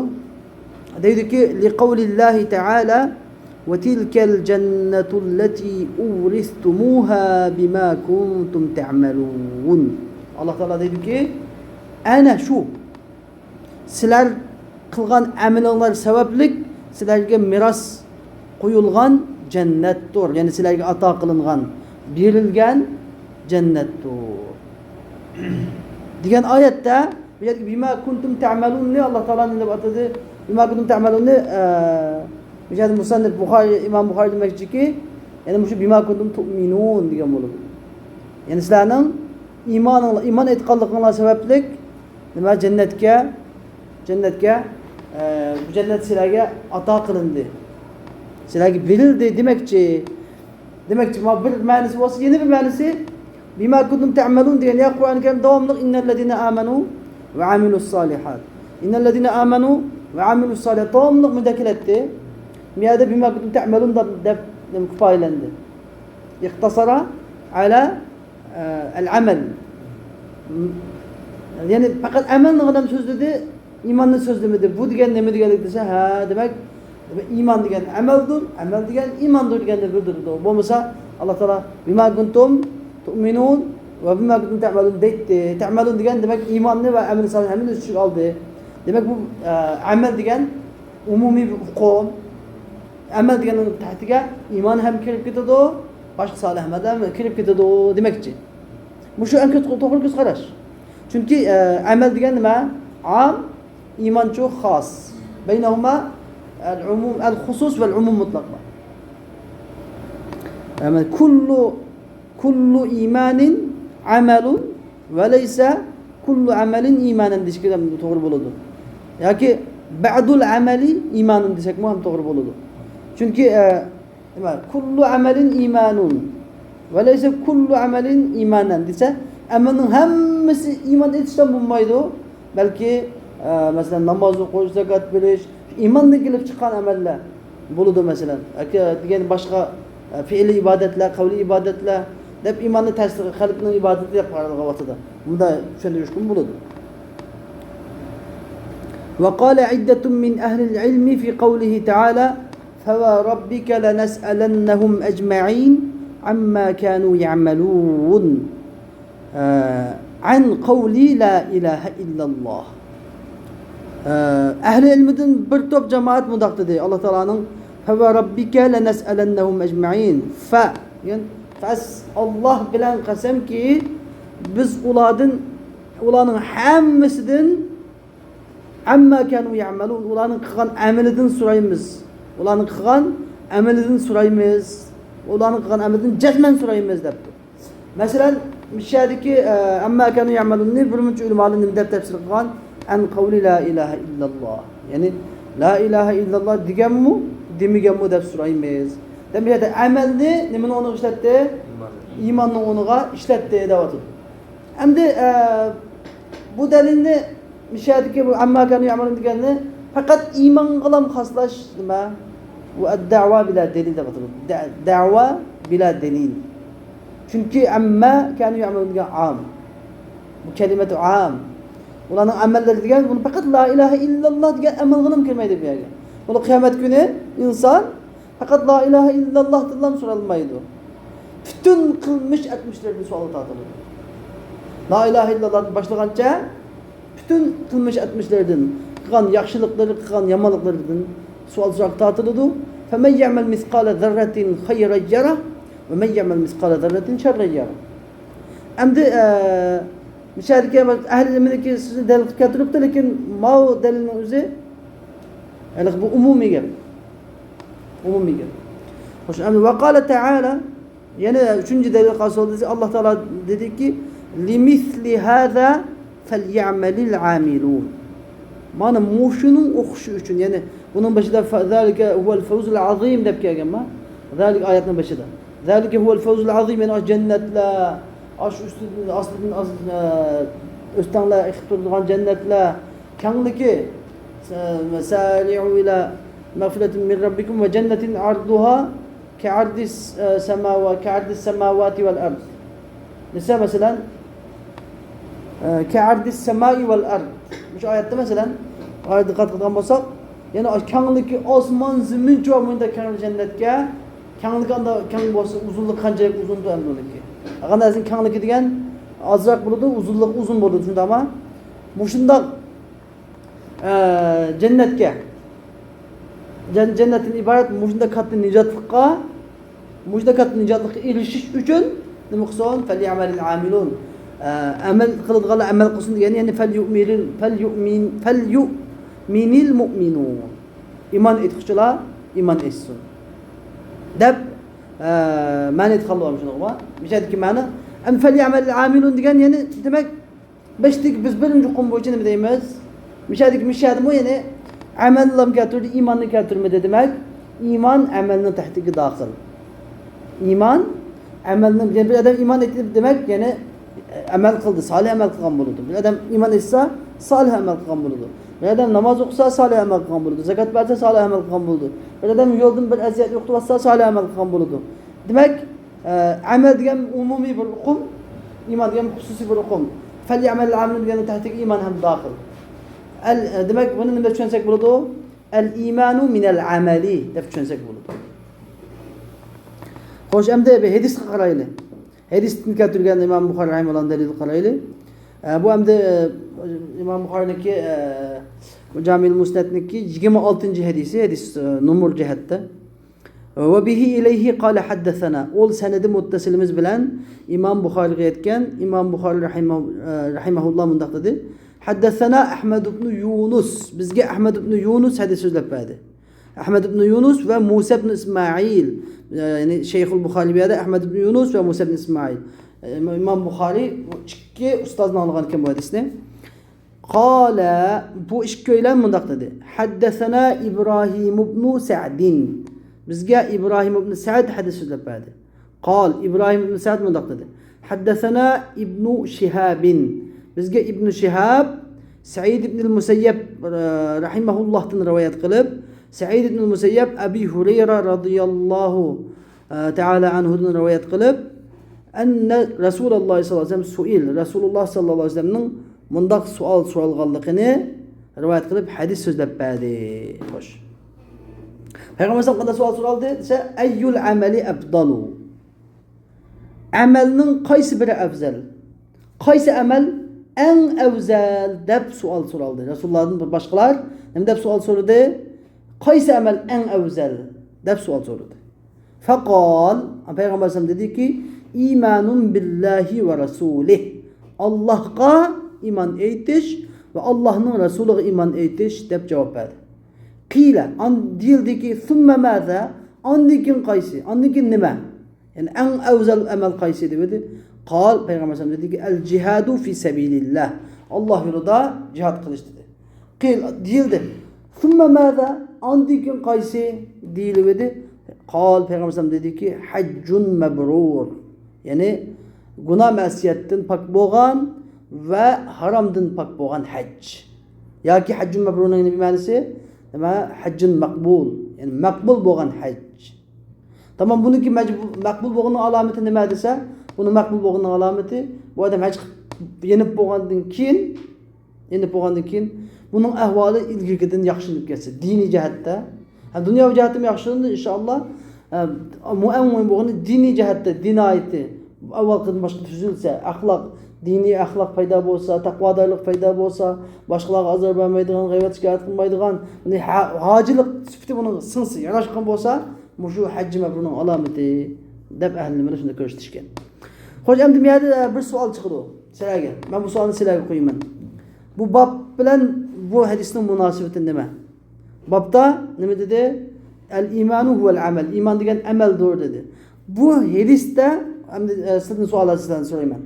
دەيدۇكى، لقول الله تعالى، وتلك الجنة التي أورثتموها بما كنتم تعملون. ئاللا تائالا دەيدۇكى، ئەنە شۇ سىلەر قىلغان ئەمىلىڭلار سەۋەبلىك سىلەرگە مىراس قويۇلغان جەننەتتۇر. يەنى سىلەرگە ئاتا قىلىنغان، بېرىلگەن جەننەتتۇر. دېگەن ئايەتتە بۇ يەردىكى بىما كۇنتۇم تەمەلۇننى ئاللا تائالا نېمە دەپ ئاتىدى؟ بىما كۇنتۇم تەمەلۇننى، ئە، بۇ يەردە مۇسەننىپ بۇخارىي، ئىمام بۇخارىي دېمەكچىكى، يەنى مۇشۇ بىما كۇنتۇم تۇئمىنۇن دېگەن بولىدۇ. يەنى سىلەرنىڭ ئىمانىڭلار، ئىمان ئېيتقانلىقىڭلار سەۋەبلىك نېمە، جەننەتكە، جەننەتكە، ئە، بۇ جەننەت سىلەرگە ئاتا قىلىندى، سىلەرگە بېرىلدى دېمەكچى. دېمەكچى، ما بىر مەنىسى بولسا، يەنە بىر مەنىسى، بىما كۇنتۇم تەمەلۇن دېگەن، يا قۇرئان كەرىم داۋاملىق، ئىننەللەزىنە ئامەنۇ ۋە ئامىلۇسسالىھات. ئىننەللەزىنە ئامەنۇ ۋە ئامىلۇسسالىھات داۋاملىق مۇنداق كېلەتتى. بۇ يەردە بىما كۇنتۇم تەمەلۇن دەپ، دەپ كۇپايىلەندى. ئىقتەسەرە ئەلە، ئە، ئەل ئەمەل. يەنى پەقەت ئەمەلنى غىنام سۆزلىدى، ئىماننى سۆزلىمىدى. بۇ دېگەن نېمە دېگەنلىك دېسە، ھە، دېمەك، دېمەك، ئىمان دېگەن ئەمەلدۇر، ئەمەل دېگەن ئىماندۇر دېگەننى بىلدۈرىدۇ. بولمىسا، ئاللا تائالا بىما كۇنتۇم تۇئمىنۇن ۋە بىما كۇنتۇم تەمەلۇن دەيتتى. تەمەلۇن دېگەن، دېمەك، ئىماننى ۋە ئەمەل سالىھ ھەممىنى ئۆز ئىچىگە ئالدى. دېمەك، بۇ، ئە، ئەمەل دېگەن ئومۇمىي بىر ئۇقۇم. ئەمەل دېگەننىڭ تەھتىگە ئىمان ھەم كىرىپ كېتىدۇ، باشقا سالىھ ئەمەللەر ھەم كىرىپ كېتىدۇ دېمەكچى. مۇشۇ ئەڭ كۆت-، توغرا كۆز قاراش. چۈنكى، ئە، ئەمەل دېگەن نېمە؟ ئام، ئىمانچۇ خاس. بەينەھۇما ئەل ئومۇم، ئەل خۇسۇس ۋەل ئومۇم مۇتلەق بار. ئەمەل كۇللۇ، كۇللۇ ئىمانىن ئەمەلۇن ۋە لەيسە كۇللۇ ئەمەلىن ئىمانەن دېيىشكە ھەم توغرا بولىدۇ. ياكى بەدۇل ئەمەلى ئىمانۇن دېسەكمۇ ھەم توغرا بولىدۇ. چۈنكى، ئە، نېمە، كۇللۇ ئەمەلىن ئىمانۇن ۋە لەيسە كۇللۇ ئەمەلىن ئىمانەن دېسە، ئەمەلنىڭ ھەممىسى ئىمان ئېيتىشتىن بولمايدۇ. بەلكى، ئە، مەسىلەن، ناماز ئوقۇش، زاكات بېرىش، ئىماندىن كېلىپ چىققان ئەمەللەر بولىدۇ، مەسىلەن. ياكى دېگەن باشقا، ئە، پېئىلىي ئىبادەتلەر، قەۋلىي ئىبادەتلەر دەپ ئىماننى تەستىق، قەلبنىڭ ئىبادىتى دەپ قارالغان ۋاقتىدا. بۇنداق چۈشەندۈرۈشكىمۇ بولىدۇ. وقال عدة من أهل العلم في قوله تعالى فوربك لنسألنهم أجمعين عما كانوا يعملون. ئە، عن قول لا إله إلا الله. ئە، ئەھلى ئىلمىدىن بىر توپ جامائەت مۇنداق دېدى، ئاللا تائالانىڭ فوربك لنسألنهم أجمعين. فە، دېگەن، فەس، ئاللا بىلەن قەسەمكى، بىز ئۇلاردىن، ئۇلارنىڭ ھەممىسىدىن عما كانوا يعملون، ئۇلارنىڭ قىلغان ئەمىلىدىن سورايمىز. ئۇلارنىڭ قىلغان ئەمىلىدىن سورايمىز. ئۇلارنىڭ قىلغان ئەمىلىدىن جەزمەن سورايمىز دەپتۇ. مەسىلەن، مۇشۇ يەردىكى، ئە، عما كانوا يعملوننى بىر مۇنچە ئۆلىمالار نېمە دەپ تەپسىر قىلغان؟ عن قول لا إله إلا الله. يەنى، لا إله إلا الله دېگەنمۇ، دېمىگەنمۇ دەپ سورايمىز. دەپ بۇ يەردە ئەمەلنى نېمىنىڭ ئورنىغا ئىشلەتتى؟ ئىماننىڭ ئورنىغا ئىشلەتتى دەۋاتىدۇ. ئەمدى، ئە، بۇ دەلىلنى مۇشۇ يەردىكى بۇ عما كانوا يعملون دېگەننى پەقەت ئىمانغىلا خاسلاش نېمە؟ بۇ الدعوة بلا دليل دەپ ئاتىلىدۇ. دە-، دەۋا بىلا دەلىل. چۈنكى عما كانوا يعملون دېگەن ئام. بۇ كەلىمەتۇ ئام. ئۇلارنىڭ ئەمەللىرى دېگەن، بۇنى پەقەت لا ئىلاھە ئىللاللا دېگەن ئەمەلغىلا كىرمەيدۇ بۇ يەرگە. بۇنى قىيامەت كۈنى ئىنسان پەقەت لا ئىلاھە ئىللاللاھتىنلا سورالمايدۇ. پۈتۈن قىلمىش ئەتمىشلىرىدىن سوئالغا تارتىلىدۇ. لا ئىلاھە ئىللاللاھتىن باشلىغانچە پۈتۈن قىلمىش ئەتمىشلىرىدىن، قىلغان ياخشىلىقلىرى، قىلغان يامانلىقلىرىدىن سوئال سوراققا تارتىلىدۇ. فمن يعمل مثقال ذرة خيرا يره ومن يعمل مثقال ذرة شرا يره. ئەمدى، ئە، مۇشۇ يەردىكى ئەھلى ئىلمىدىكى سۆزنى دەلىل قىلىپ كەلتۈرۈپتۇ، لېكىن ماۋۇ دەلىلنىڭ ئۆزى، ھېلىقى بۇ ئومۇمىي گەپ. ئومۇمىي گەپ. ئەمدى ۋەقالە تەئالە، يەنە ئۈچىنچى دەلىل قايسى بولدى دېسە، ئاللا تائالا دېدىكى، لىمىسلى ھازا فەليەمەلىل ئامىلۇن. مانا مۇشۇنىڭ ئوخشىشى ئۈچۈن، يەنى بۇنىڭ بېشىدا، ف-، زالىكە ھۇۋەل فەۋزۇل ئازىم دەپ كەلگەن ما. زالىكە ئايەتنىڭ بېشىدا. زالىكە ھۇۋەل فەۋزۇل ئازىم، يەنى ئاشۇ جەننەتلەر، ئاشۇ ئۈستىدىن، ئاستىدىن، ئاز-، ئە، ئۆستەڭلەر ئېقىپ تۇرىدىغان جەننەتلەر، كەڭلىكى، سارىئۇ ئىلە مەغفىرەتىن مىن رەببىكۇم ۋە جەننەتىن ئەرزۇھا كەئەرزىس، ئە، سەماۋا-، كەئەرزىس سەماۋاتى ۋەل ئەرز. دېسە، مەسىلەن، ئە، كەئەرزىس سەمائى ۋەل ئەرز. مۇشۇ ئايەتتە، مەسىلەن، ئايەتكە دىققەت قىلىدىغان بولساق، يەنى كەڭلىكى ئاسمان زېمىنچە بار مۇنداق كەڭ جەننەتكە، كەڭلىكى ئانداق كەڭ بولسا، ئۇزۇنلۇقى قانچىلىك ئۇزۇندۇر ئەمدى ئۇنىڭكى. ئەقەندىن كەڭلىكى دېگەن ئازراق بولىدۇ، ئۇزۇنلۇقى ئۇزۇن بولىدۇ، شۇنداقمۇ؟ مۇشۇنداق ئە، جەننەتكە، جەن-، جەننەتتىن ئىبارەت مۇشۇنداق كاتتا نىجاتلىققا، مۇشۇنداق كاتتا نىجاتلىققا ئېرىشىش ئۈچۈن نېمە قىلسۇن؟ فەليەمەلىل ئامىلۇن. ئە، ئەمەل قىلىدىغانلار ئەمەل قىلسۇن دېگەن، يەنى فەليۇمىنىل، فەليۇمىن، فەليۇمىنىل مۇئمىنۇن. ئىمان ئېيتقۇچىلار ئىمان ئېيتسۇن دەپ، ئە، مەنە ئېيتقانلار شۇنداقمۇ؟ مىشەدىكى مەنە، ئەم فەليەمەلىل ئامىلۇن دېگەن، يەنى دېمەك، بەشتىكى بىز بىرىنچى ئۇقۇم بويىچە نېمە دەيمىز؟ مىشەدىكى، مىشەدىمۇ يەنى ئەمەلنىلا كەلتۈردى، ئىماننى كەلتۈرمىدى. دېمەك، ئىمان ئەمەلنىڭ تەھتىگە داخىل. ئىمان ئەمەلنىڭ، يەنى بىر ئادەم ئىمان ئېيتتى، دېمەك، يەنى ئەمەل قىلدى، سالىھ ئەمەل قىلغان بولىدۇ. بىر ئادەم ئىمان ئېيتسا، سالىھ ئەمەل قىلغان بولىدۇ. بىر ئادەم ناماز ئوقۇسا، سالىھ ئەمەل قىلغان بولىدۇ. زاكات بەرسە، سالىھ ئەمەل قىلغان بولىدۇ. بىر ئادەم يولدىن بىر ئەزىيەت يوقىتىۋاتسا، سالىھ ئەمەل قىلغان بولىدۇ. دېمەك، ئە، ئەمەل دېگەن ئومۇمىي بىر ئۇقۇم، ئىمان دېگەن خۇسۇسىي بىر ئۇقۇم. فەليەمەلىل ئامىلۇن دېگەننىڭ تەھتىگە ئىمان ھەم داخىل. ئەل، ئە، دېمەك، بۇنى نېمە دەپ چۈشەنسەك بولىدۇ؟ ئەل ئىمانۇ مىنەل ئەمەلى دەپ چۈشەنسەك بولىدۇ. خوش، ئەمدى بىر ھەدىسكە قارايلى. ھەدىستىن كەلتۈرگەن ئىمام بۇخارى رەھىمەھۇللاھنىڭ دەلىلىگە قارايلى. ئە، بۇ ئەمدى، ئە، ئىمام بۇخارىنىڭكى، ئە، جامىل مۇسنەدنىڭكى يىگىرمە ئالتىنچى ھەدىسى، ھەدىس، ئە، نومۇر جەھەتتە. ۋە بىھى ئىلەيھى قالە ھەددەسەنا. ئۇ سەنىدى مۇتتەسىلىمىز بىلەن ئىمام بۇخارىغا يەتكەن. ئىمام بۇخارى رەھىمە-، رەھىمەھۇللا مۇنداق دېدى، ھەددەسەنا ئەھمەد ئىبنۇ يۇنۇس. بىزگە ئەھمەد ئىبنۇ يۇنۇس ھەدىس سۆزلەپ بەردى. ئەھمەد ئىبنۇ يۇنۇس ۋە مۇسا ئىبنۇ ئىسمائىل. يەنى شەيخۇل بۇخارى بۇ يەردە ئەھمەد ئىبنۇ يۇنۇس ۋە مۇسا ئىبنۇ ئىسمائىل. ئىمام بۇخارى بۇ ئىككى ئۇستازدىن ئاڭلىغان ئىكەن بۇ ھەدىسنى. قالە، بۇ ئىككىيلەن مۇنداق دېدى. ھەددەسەنا ئىبراھىم ئىبنۇ سەئدىن. بىزگە ئىبراھىم ئىبنۇ سەئد ھەدىس سۆزلەپ بەردى. قال، ئىبراھىم ئىبنۇ سەئد مۇنداق دېدى. ھەددەسەنا ئىبنۇ شىھابىن. بىزگە ئىبنۇ شىھاب سەئىد ئىبنۇل مۇسەييەب، ئە، رەھىمەھۇللاھتىن رىۋايەت قىلىپ، سەئىد ئىبنۇل مۇسەييەب ئەبى ھۇرەيرە رەزىيەللاھۇ، ئە، تەئالا ئەنھۇدىن رىۋايەت قىلىپ، ئەننە رەسۇلەللاھ سەللەللاھۇ ئەلەيھى ۋەسەللەم سۇئىل، رەسۇلۇللاھ سەللەللاھۇ ئەلەيھى ۋەسەللەمنىڭ مۇنداق سوئال سورالغانلىقىنى رىۋايەت قىلىپ، ھەدىس سۆزلەپ بەردى. خوش. پەيغەمبەر ئەلەيھىسسالام قانداق سوئال سورالدى دېسە، ئەييۇل ئەمەلى ئەفضالۇ؟ ئەمەلنىڭ قايسى بىرى ئەۋزەل؟ قايسى ئەمەل ئەڭ ئەۋزەل دەپ سوئال سورالدى. رەسۇلۇللاھتىن باشقىلار نېمە دەپ سوئال سورىدى؟ قايسى ئەمەل ئەڭ ئەۋزەل دەپ سوئال سورىدى. فەقال، پەيغەمبەر ئەلەيھىسسالام دېدىكى، ئىمانۇن بىللاھى ۋە رەسۇلىھ، ئاللاھقا ئىمان ئېيتىش ۋە ئاللاھنىڭ رەسۇلىغا ئىمان ئېيتىش دەپ جاۋاب بەردى. قىلە، ئان-، دېيىلدىكى، سۇممە مازا، ئاندىن كېيىن قايسى؟ ئاندىن كېيىن نېمە؟ يەنى ئەڭ ئەۋزەل ئەمەل قايسى دېدى؟ قال، پەيغەمبەر ئەلەيھىسسالام دېدىكى، ئەل جىھادۇ فى سەبىلىللاھ، ئاللاھ يولىدا جىھاد قىلىش دېدى. قىل، دېيىلدى. سۇممە مازا؟ ئاندىن كېيىن قايسى؟ دېيىلىۋىدى. قال، پەيغەمبەر ئەلەيھىسسالام دېدىكى، ھەججۇن مەبرۇر. يەنى گۇناھ مەسىيەتتىن پاك بولغان ۋە ھارامدىن پاك بولغان ھەج. ياكى ھەججۇن مەبرۇرنىڭ نېمە مەنىسى؟ نېمە؟ ھەججۇن مەقبۇل. يەنى مەقبۇل بولغان ھەج. تامام، بۇنىڭكى مەجبۇ-، مەقبۇل بولغىنىنىڭ ئالامىتى نېمە دېسە، بۇنىڭ مەقبۇل بولغىنىنىڭ ئالامىتى، بۇ ئادەم ھەج قىلىپ يېنىپ بولغاندىن كېيىن، يېنىپ بولغاندىن كېيىن بۇنىڭ ئەھۋالى ئىلگىرىكىدىن ياخشىلىنىپ كەتسە، دىنىي جەھەتتە. ھە، دۇنياۋى جەھەتتىمۇ ياخشىلىنىدۇ، ئىنشائاللا. ھە، ئەڭ مۇھىم بولغىنى دىنىي جەھەتتە، دىنايىتى ئاۋۋالقىدىن باشقا تۈزۈلسە، ئەخلاق، دىنىي ئەخلاق پەيدا بولسا، تەقۋادارلىق پەيدا بولسا، باشقىلارغا ئازار بەرمەيدىغان، غەيۋەت شىكايەت قىلمايدىغان، يەنى ھا-، ھاجىلىق سۈپىتى بۇنىڭ سىڭسە، ياراشقان بولسا، مۇشۇ ھەججى مەبرۇرنىڭ ئالامىتى دەپ ئەھلى ئىلىم شۇنداق كۆرسىتىشكەن. خوش، ئەمدى بۇ يەردە بىر سوئال چىقىدۇ سىلەرگە. مەن بۇ سوئالنى سىلەرگە قويىمەن. بۇ باب بىلەن بۇ ھەدىسنىڭ مۇناسىۋىتى نېمە؟ بابتا نېمە دېدى؟ ئەل ئىمانۇ ھۇۋەل ئەمەل، ئىمان دېگەن ئەمەلدۇر دېدى. بۇ ھەدىستە، ئەمدى، ئە، سىزدىن سوئال، سىزدىن سورايمەن.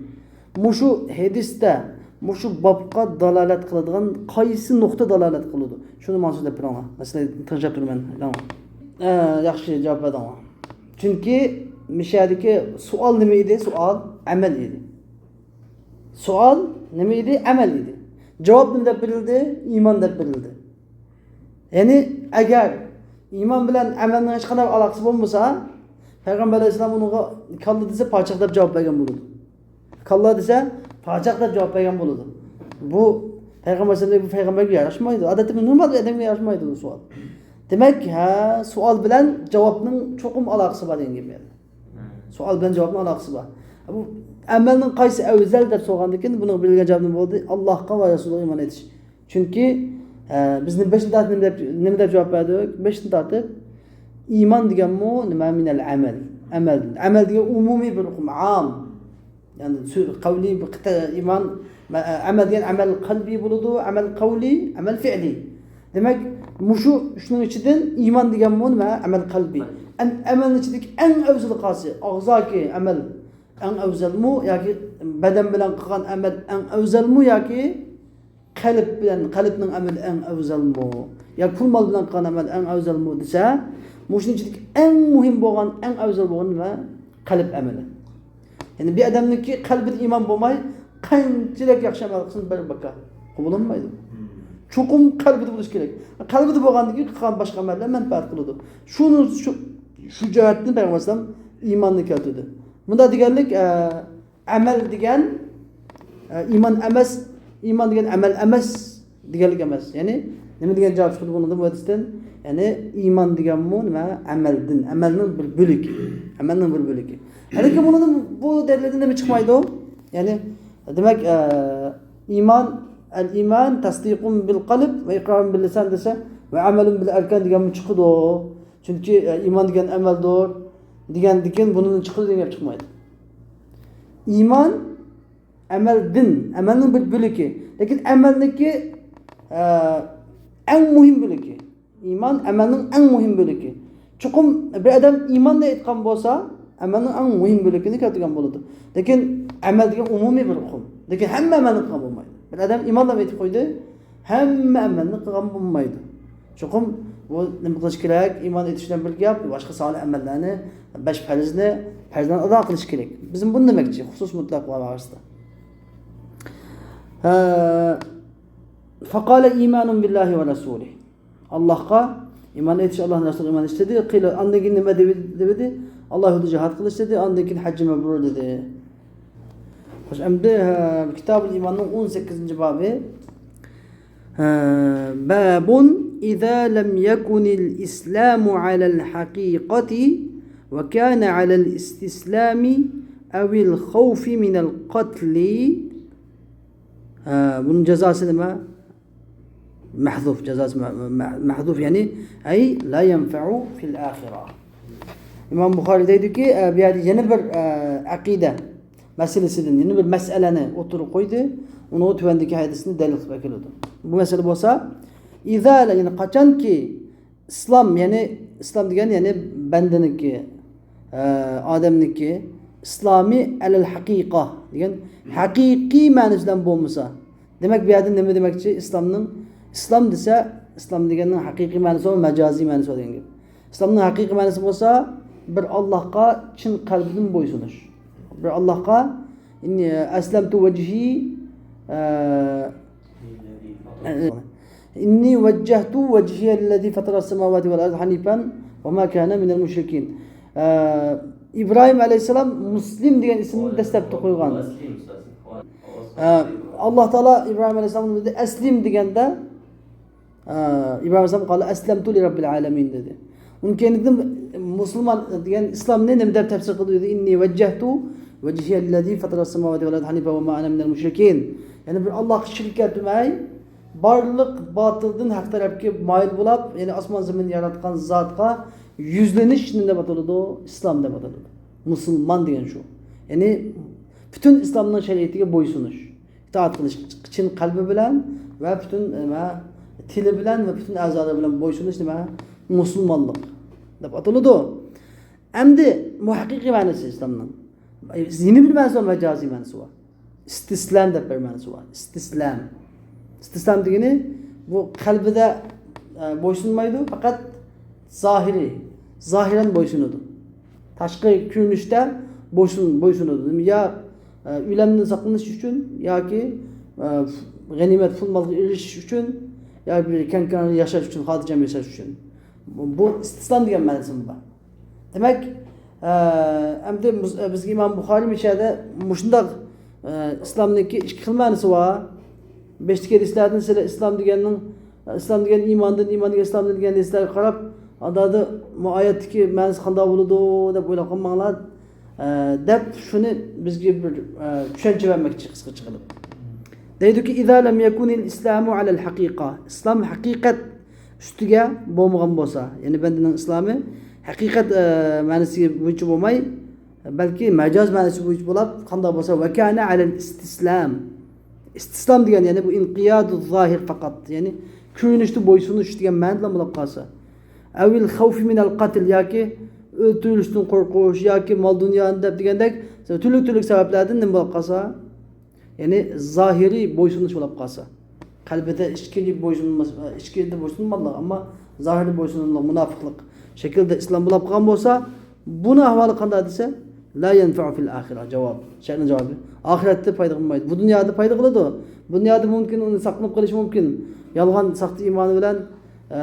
مۇشۇ ھەدىستە، مۇشۇ بابقا دالالەت قىلىدىغان قايسى نۇقتا دالالەت قىلىدۇ؟ شۇنى ماڭا سۆزلەپ بېرىڭلار. مەسىلەن، تىڭشاپ تۇرىمەن. ئە، ياخشى جاۋاب بەردىڭلار. چۈنكى مىشەدىكى سوئال نېمە ئىدى؟ سوئال ئەمەل ئىدى. سوئال نېمە ئىدى؟ ئەمەل ئىدى. جاۋاب نېمە دەپ بېرىلدى؟ ئىمان دەپ بېرىلدى. يەنى ئەگەر ئىمان بىلەن ئەمەلنىڭ ھېچقانداق ئالاقىسى بولمىسا، پەيغەمبەر ئەلەيھىسسالام ئۇنىڭغا كاللا دېسە پاچاق دەپ جاۋاب بەرگەن بولىدۇ. كاللا دېسە پاچاق دەپ جاۋاب بەرگەن بولىدۇ. بۇ پەيغەمبەر ئەلەيھىسسالام بۇ پەيغەمبەرگە ياراشمايدۇ. ئادەتتە بىر نورمال بىر ئادەمگە ياراشمايدۇ بۇ سوئال. دېمەك، ھە، سوئال بىلەن جاۋابنىڭ چوقۇم ئالاقىسى بار دېگەن گەپ يەنى. سوئال بىلەن جاۋابنىڭ ئالاقىسى بار. بۇ ئەمەلنىڭ قايسى ئەۋزەل دەپ سورىغاندىن كېيىن بۇنىڭغا بېرىلگەن جاۋاب نېمە بولدى؟ ئاللاھقا ۋە رەسۇلىغا ئىمان ئېيتىش. چۈنكى، ئە، بىز بېشىدىن تارتىپ نېمە دەپ، نېمە دەپ جاۋاب بەردۇق؟ بېشىدىن تارتىپ ئىمان دېگەنمۇ نېمە؟ مىنەل ئەمەل. ئەمەلدىن. ئەمەل دېگەن ئومۇمىي بىر ئۇقۇم، ئام. يەنى سۆ-، قەۋلىي بىر قىتا ئىمان، مە-، ئەمەل دېگەن ئەمەل قەلبىي بولىدۇ، ئەمەل قەۋلىي، ئەمەل فېئلىي. دېمەك، مۇشۇ ئۈچنىڭ ئىچىدىن ئىمان دېگەنمۇ نېمە؟ ئەمەل قەلبىي. ئەم-، ئەمەلنىڭ ئىچىدىكى ئەڭ ئەۋزىلى قايسى؟ ئەزادىكى ئەمەل ئەڭ ئەۋزەلمۇ ياكى بەدەن بىلەن قىلغان ئەمەل ئەڭ ئەۋزەلمۇ ياكى قەلب بىلەن، قەلبنىڭ ئەمىلى ئەڭ ئەۋزەلمۇ؟ يا پۇل مال بىلەن قىلغان ئەمەل ئەڭ ئەۋزەلمۇ دېسە، مۇشۇنىڭ ئىچىدىكى ئەڭ مۇھىم بولغان، ئەڭ ئەۋزەل بولغان نېمە؟ قەلب ئەمىلى. يەنى بىر ئادەمنىڭكى قەلبىدە ئىمان بولماي، قانچىلىك ياخشى ئەمەل قىلسۇن، بىر باكا قوبۇل بولمايدۇ. چوقۇم قەلبىدە بولۇشى كېرەك. قەلبىدە بولغاندىن كېيىن قىلغان باشقا ئەمەللەر مەنپەئەت قىلىدۇ. شۇنى، شۇ، شۇ جەھەتتىن پەيغەمبەر ئەلەيھىسسالام ئىماننى كەلتۈردى. مۇنداق دېگەنلىك، ئە، ئەمەل دېگەن، ئە، ئىمان ئەمەس، ئىمان دېگەن ئەمەل ئەمەس دېگەنلىك ئەمەس. يەنى نېمە دېگەن جاۋاب چىقىدۇ بۇنىڭدىن، بۇ ھەدىستىن؟ يەنى ئىمان دېگەنمۇ نېمە؟ ئەمەلدىن، ئەمەلنىڭ بىر بۆلىكى. ئەمەلنىڭ بىر بۆلىكى. لېكىن بۇنىڭدىن، بۇ دەلىلدىن نېمە چىقمايدۇ؟ يەنى دېمەك، ئە، ئىمان، ئەل ئىمان تەسدىقۇن بىل قەلب ۋە ئىقرارۇن بىل لىسان دېسە، ۋە ئەمەلۇن بىل ئەركان دېگەنمۇ چىقىدۇ. چۈنكى، ئە، ئىمان دېگەن ئەمەلدۇر دېگەندىكىن بۇنىڭدىن چىقىدۇ دېگەن گەپ چىقمايدۇ. ئىمان ئەمەلدىن، ئەمەلنىڭ بىر بۆلىكى. لېكىن ئەمەلنىڭكى، ئە، ئەڭ مۇھىم بۆلىكى. ئىمان ئەمەلنىڭ ئەڭ مۇھىم بۆلىكى. چوقۇم بىر ئادەم ئىماننى ئېيتقان بولسا، ئەمەلنىڭ ئەڭ مۇھىم بۆلىكىنى كەلتۈرگەن بولىدۇ. لېكىن ئەمەل دېگەن ئومۇمىي بىر ئۇقۇم. لېكىن ھەممە ئەمەلنى قىلغان بولمايدۇ. بىر ئادەم ئىماننى ئېيتىپ قويدى، ھەممە ئەمەلنى قىلغان بولمايدۇ. چوقۇم بۇ نېمە قىلىش كېرەك؟ ئىمان ئېيتىش بىلەن بىر گەپ، باشقا سالىھ ئەمەللەرنى، بەش پەرزنى، پەرزلەرنى ئادا قىلىش كېرەك. بىزمۇ بۇنى دېمەكچى، خۇسۇس مۇتلەق بار ئارىسىدا. ھە، فقال إيمان بالله ورسوله. ئاللاھقا ئىمان ئېيتىش، ئاللاھنىڭ رەسۇلىغا ئىمان ئېيتىش دېدى. قىل، ئاندىن كېيىن نېمە دېدى؟ دېدى، ئاللا يولىدا جىھاد قىلىش دېدى. ئاندىن كېيىن ھەججى مەبرۇر دېدى. خوش، ئەمدى، ھە، كىتابۇل ئىماننىڭ ئون سەككىزىنچى بابى. ھە، باب إذا لم يكن الإسلام على الحقيقة وكان على الاستسلام أو الخوف من القتل. ھە، بۇنىڭ جازاسى نېمە؟ مەھزۇف، جازاسى مە-، مە-، مەھزۇف، يەنى، ئەي لا يەنفەئۇ فىل ئاخىرە. ئىمام بۇخارى دەيدۇكى، ئە، بۇ يەردە يەنە بىر، ئە، ئەقىدە مەسىلىسىدىن، يەنە بىر مەسىلىنى ئوتتۇرىغا قويدى. ئۇنىڭغا تۆۋەندىكى ھەدىسنى دەلىل قىلىپ ئەكېلىدۇ. بۇ مەسىلە بولسا، ئىزا، يەنى قاچانكى ئىسلام، يەنى ئىسلام دېگەن، يەنى بەندىنىڭكى، ئە، ئادەمنىڭكى ئىسلامى ئەلەل ھەقىقە دېگەن ھەقىقىي مەنىسى بىلەن بولمىسا، دېمەك، بۇ يەردە نېمە دېمەكچى؟ ئىسلامنىڭ، ئىسلام دېسە، ئىسلام دېگەننىڭ ھەقىقىي مەنىسى بار، مەجازىي مەنىسى بار دېگەن گەپ. ئىسلامنىڭ ھەقىقىي مەنىسى بولسا، بىر ئاللاھقا چىن قەلبىدىن بويسۇنۇش. بىر ئاللاھقا، ئىننى ئەسلەمتۇ ۋەجھى، ئە، ئىننى ۋەججەھتۇ ۋەجھىيەللەزى فەتەرەس سەماۋاتى ۋەل ئەرزە ھەنىفەن ۋە ما كانە مىنەل مۇشرىكىن. ئە، ئىبراھىم ئەلەيھىسسالام مۇسلىم دېگەن ئىسىمنى دەسلەپتە قويغان. ئە، ئاللا تائالا ئىبراھىم ئەلەيھىسسالامنى ئەسلىم دېگەندە، ئە، ئىبراھىم ئەلەيھىسسالام قال ئەسلەمتۇ لىرەببىل ئالەمىن دېدى. ئۇنىڭ كەينىدىن مۇسۇلمان دېگەن ئىسلامنى نېمە دەپ تەپسىر قىلدى دېدى؟ ئىننى ۋەججەھتۇ ۋەجھىيەللەزى فەتەرەس سەماۋاتى ۋەل ئەرزە ھەنىفەن ۋە ما ئەنە مىنەل مۇشرىكىن. يەنى بىر ئاللاھقا شېرىك كەلتۈرمەي، بارلىق باتىلدىن ھەق تەرەپكە مايىل بولاپ، يەنى ئاسمان زېمىننى ياراتقان زاتقا يۈزلىنىش نېمە دەپ ئاتىلىدۇ؟ ئىسلام دەپ ئاتىلىدۇ. مۇسۇلمان دېگەن شۇ. يەنى پۈتۈن ئىسلامنىڭ شەرىئىتىگە بويسۇنۇش. ئىتائەت قىلىش چىن قەلبى بىلەن ۋە پۈتۈن، نېمە، تىلى بىلەن ۋە پۈتۈن ئەزالىرى بىلەن بويسۇنۇش نېمە؟ مۇسۇلمانلىق. دەپ ئاتىلىدۇ. ئەمدى بۇ ھەقىقىي مەنىسى ئىسلامنىڭ. يەنە بىر مەنىسى بار، مەجازىي مەنىسى بار. ئىستىسلام دەپ بىر مەنىسى بار. ئىستىسلام. ئىستىسلام دېگىنى بۇ قەلبىدە، ئە، بويسۇنمايدۇ، پەقەت زاھىرىي، زاھىرەن بويسۇنىدۇ. تاشقى كۆرۈنۈشتە بويسۇن-، بويسۇنىدۇ. يا، ئە، ئۆلۈمدىن ساقلىنىش ئۈچۈن، ياكى، ئە، غەنىيمەت پۇل مالغا ئېرىشىش ئۈچۈن، ياكى بىر كەڭ-كەڭرى ياشاش ئۈچۈن، خاتىرجەم ياشاش ئۈچۈن. بۇ، بۇ ئىستىسلام دېگەن مەنىسىمۇ بار. دېمەك، ئە، ئەمدى مۇز-، ئە، بىزگە ئىمام بۇخارىي مۇشۇ يەردە مۇشۇنداق، ئە، ئىسلامنىڭكى ئىككى خىل مەنىسى بار. بېشىدىكى ھەدىسلەردىن سىلەر ئىسلام دېگەننىڭ، ئە، ئىسلام دېگەن ئىماندىن، ئىمان دېگەن ئىسلامدىن دېگەن ھەدىسلەرگە قاراپ، ئاندادا بۇ ئايەتتىكى مەنىسى قانداق بولىدۇ دەپ ئويلاپ قالماڭلار، ئە، دەپ شۇنى بىزگە بىر، ئە، چۈشەنچە بەرمەكچى قىسقىچە قىلىپ. دەيدۇكى، إذا لم يكن الإسلام على الحقيقة، ئىسلام ھەقىقەت ئۈستىگە بولمىغان بولسا، يەنى بەندىنىڭ ئىسلامى ھەقىقەت، ئە، مەنىسى بويىچە بولماي، بەلكى مەجاز مەنىسى بويىچە بولاپ، قانداق بولسا، وكان على الاستسلام. ئىستىسلام دېگەن، يەنى بۇ انقياد الظاهر فقط، يەنى كۆرۈنۈشتە بويسۇنۇش دېگەن مەنىدىلا بولاپ قالسا. أو الخوف من القتل، ياكى ئۆلتۈرۈلۈشتىن قورقۇش، ياكى مال دۇنيانى دەپ دېگەندەك، تۈرلۈك تۈرلۈك سەۋەبلەردىن نېمە بولۇپ قالسا، يەنى زاھىرىي بويسۇنۇش بولاپ قالسا، قەلبىدە ئىچكىرى بويسۇنماس، ئىچكىرىدە بويسۇنماملىق، ئەمما زاھىرىدا بويسۇنۇملۇق، مۇناپىقلىق شەكلىدە ئىسلام بولاپ قالغان بولسا، بۇنىڭ ئەھۋالى قانداق دېسە، لا ينفع في الآخرة، جاۋاب، شەرتنىڭ جاۋابى. ئاخىرەتتە پايدا قىلمايدۇ. بۇ دۇنيادا پايدا قىلىدۇ. بۇ دۇنيادا مۇمكىن ئۇنى ساقلىنىپ قېلىشى مۇمكىن. يالغان، ساختا ئىمانى بىلەن، ئە،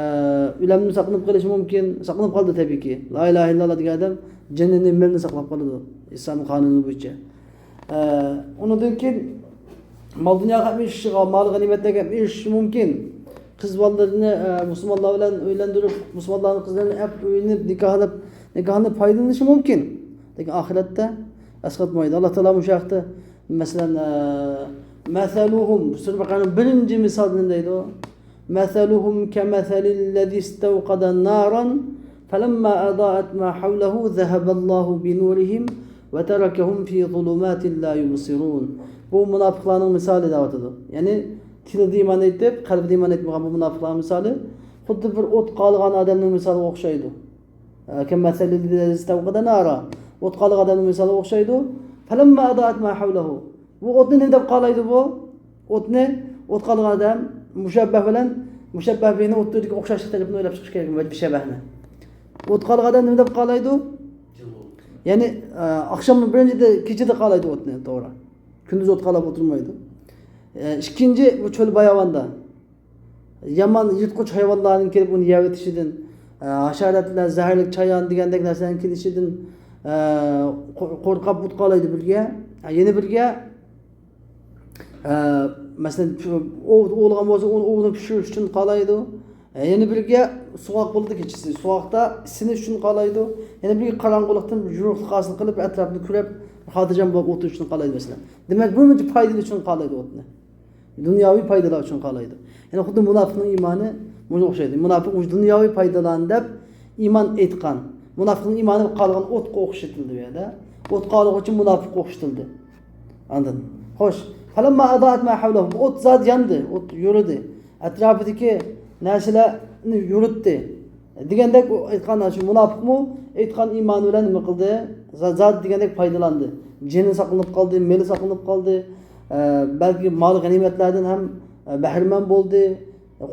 ئۆلۈمدىن ساقلىنىپ قېلىشى مۇمكىن. ساقلىنىپ قالىدۇ تەبىئىيكى. لا ئىلاھە ئىللاللا دېگەن ئادەم جېنىنى، مېلىنى ساقلاپ قالىدۇ ئىسلام قانۇنى بويىچە. ئە، ئۇنىڭدىن كېيىن مال دۇنياغا ھەم ئېرىشىشىغا، مال غەنىيمەتلەرگە ھەم ئېرىشىشى مۇمكىن. قىز بالىلىرىنى، ئە، مۇسۇلمانلار بىلەن ئۆيلەندۈرۈپ، مۇسۇلمانلارنىڭ قىزلىرىنى ئەپ ئۆيلىنىپ، نىكاھلاپ، نىكاھنى پايدىلىنىشى مۇمكىن. لېكىن ئاخىرەتتە ئەسقاتمايدۇ. ئاللا تائالا مۇشۇ ھەقتە، مەسىلەن، ئە، مەسەلۇھۇم، سۈرە بەقەرەنىڭ بىرىنچى مىسالىنى دەيدۇ. مثلهم كمثل الذي استوقد نارا فلما أضاءت ما حوله ذهب الله بنورهم وتركهم في ظلمات لا يبصرون. بۇ مۇناپىقلارنىڭ مىسالى دەۋاتىدۇ. يەنى تىلىدا ئىمان ئېيتىپ، قەلبىدە ئىمان ئېيتمىغان بۇ مۇناپىقلارنىڭ مىسالى خۇددى بىر ئوتقا قالغان ئادەمنىڭ مىسالىغا ئوخشايدۇ. كمثل الذي استوقد نارا. ئوتقا قالغان ئادەمنىڭ مىسالىغا ئوخشايدۇ. فلما أضاءت ما حوله. بۇ ئوتنى نېمە دەپ قالايدۇ بۇ؟ ئوتنى، ئوتقا قالغان ئادەم، مۇشەببەھ بىلەن مۇشەببەھ بىھنىڭ ئوتتۇرىدىكى ئۆزگىشەرلىك تەرىپىنى ئويلاپ چىقىش كېرەك، مۇشەببەھنى. ئوتقا قالغان ئادەم نېمە دەپ قالايدۇ؟ يەنى، ئە، ئاخشامنىڭ بىرىنچىدە، كېچىدە قالايدۇ ئوتنى، توغرا. كۈندۈز ئوتقا قالاپ ئولتۇرمايدۇ. ئە، ئىككىنچى، بۇ چۆل باياۋاندا. يامان يىرتقۇچ ھايۋانلارنىڭ كېلىپ ئۇنى يەۋېتىشىدىن، ئە، ھاشاراتلار، زەھەرلىك چايان دېگەندەك نەرسىلەرنىڭ كېلىشىدىن، ئە، قو-، قورقۇپ ئوت قالايدۇ بىرگە. ئە، يەنە بىرگە، ئە، مەسىلەن، شۇ ئوۋ-، ئوۋلىغان بولسا، ئۇنى ئوۋنى پىشۇرۇش ئۈچۈن قالايدۇ. ئە، يەنە بىرگە سوغۇق بولىدۇ كېچىسى، سوغۇقتا ئىسسىنىش ئۈچۈن قالايدۇ. يەنە بىرگە قاراڭغۇلۇقتىن يورۇقلۇق ھاسىل قىلىپ، ئەتراپنى كۆرۈپ، خاتىرجەم بولۇپ ئولتۇرۇش ئۈچۈن قالايدۇ، مەسىلەن. دېمەك، بىر مۇنچە پايدىلار ئۈچۈن قالايدۇ ئوتنى. دۇنياۋى پايدىلار ئۈچۈن قالايدۇ. يەنى خۇددى مۇناپىقنىڭ ئىمانى مۇشۇنىڭغا ئوخشايدۇ. مۇناپىق مۇشۇ دۇنياۋى پايدىلارنى دەپ ئىمان ئېيتقان. مۇناپىقنىڭ ئىمانى قالغان ئوتقا ئوخشىتىلدى بۇ يەردە. ئوتقا قالغۇچى مۇناپىققا ئوخشىتىلدى. ئاندىن، خوش. فلما أضاءت ما حوله. بۇ ئوت زادى ياندى، ئوت يورۇدى. ئەتراپىدىكى نەرسىلەرنى يورۇتتى. دېگەندەك ئۇ ئېيتقان، شۇ مۇناپىقمۇ ئېيتقان ئىمانى بىلەن نېمە قىلدى؟ زا-، زادى دېگەندەك پايدىلاندى. جېنى ساقلىنىپ قالدى، مېلى ساقلىنىپ قالدى. ئە، بەلكى مال غەنىيمەتلەردىن ھەم، ئە، بەھرىمەن بولدى.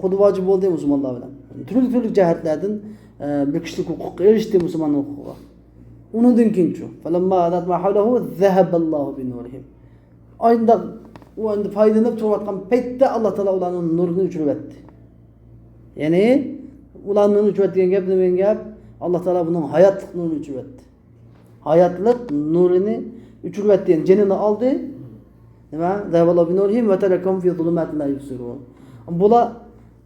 خۇددى ۋاجىپ بولدى مۇسۇلمانلار بىلەن. تۈرلۈك تۈرلۈك جەھەتلەردىن، ئە، بىر كىشىلىك ھوقۇققا ئېرىشتى، مۇسۇلماننىڭ ھوقۇقىغا. ئۇنىڭدىن كېيىنچۇ؟ فلما أضاءت ما حوله ذهب الله بنورهم. ئانداق ئۇ ئەمدى پايدىلىنىپ تۇرۇۋاتقان پەيتتە ئاللا تائالا ئۇلارنىڭ نۇرىنى ئۆچۈرۈۋەتتى. يەنى ئۇلارنىڭ نۇرىنى ئۆچۈرۈۋەتتى دېگەن گەپ نېمە دېگەن گەپ؟ ئاللا تائالا بۇنىڭ ھاياتلىق نۇرىنى ئۆچۈرۈۋەتتى. ھاياتلىق نۇرىنى ئۆچۈرۈۋەتتى، يەنى جېنىنى ئالدى. نېمە؟ ذهب الله بنورهم وتركهم في ظلمات لا يبصرون. بۇلار،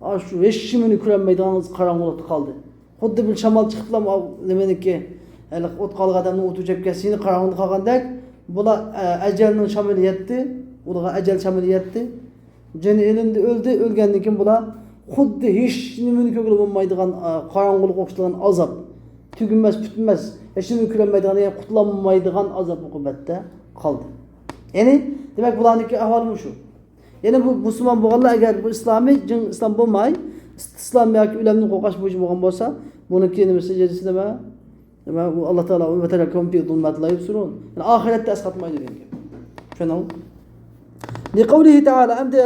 ئا، شۇ ھېچنېمىنى كۆرەلمەيدىغان قاراڭغۇلۇقتا قالدى. خۇددى بىر شامال چىقىپلا، ئاۋ-، نېمىنىڭكى، ھېلىقى ئوتقا قالغان ئادەمنىڭ ئوتى ئۆچۈپ كەتسە، يەنە قاراڭغۇلۇق قالغاندەك، بۇلار، ئە، ئەجەلنىڭ شامىلى يەتتى. ئۇلارغا ئەجەل شامىلى يەتتى. جېنى ئېلىندى، ئۆلدى. ئۆلگەندىن كېيىن بۇلار خۇددى ھېچنېمىنى كۆرگىلى بولمايدىغان، ئە، قاراڭغۇلۇققا ئوخشىغان ئازاب، تۈگىمەس، پۈتمەس، ھېچنېمىنى كۆرەلمەيدىغان، يەنى قۇتۇلالمايدىغان ئازاب ئوقۇبەتتە قالدى. يەنى، دېمەك، بۇلارنىڭكى ئەھۋالى مۇشۇ. يەنى بۇ مۇسۇلمان بولغانلار ئەگەر بۇ ئىسلامى جىڭ ئىسلام بولماي، ئىستىسلام ياكى ئۆلۈمدىن قورقۇش بويىچە بولغان بولسا، بۇنىڭكى نېمىسى، جازاسى نېمە؟ نېمە؟ ئۇ ئاللا تائالا، «وتركهم في ظلمات لا يبصرون». يەنى ئاخىرەتتە ئەسقاتمايدۇ دېگەن گەپ. چۈشەندىڭمۇ؟ لقوله تعالى، ئەمدى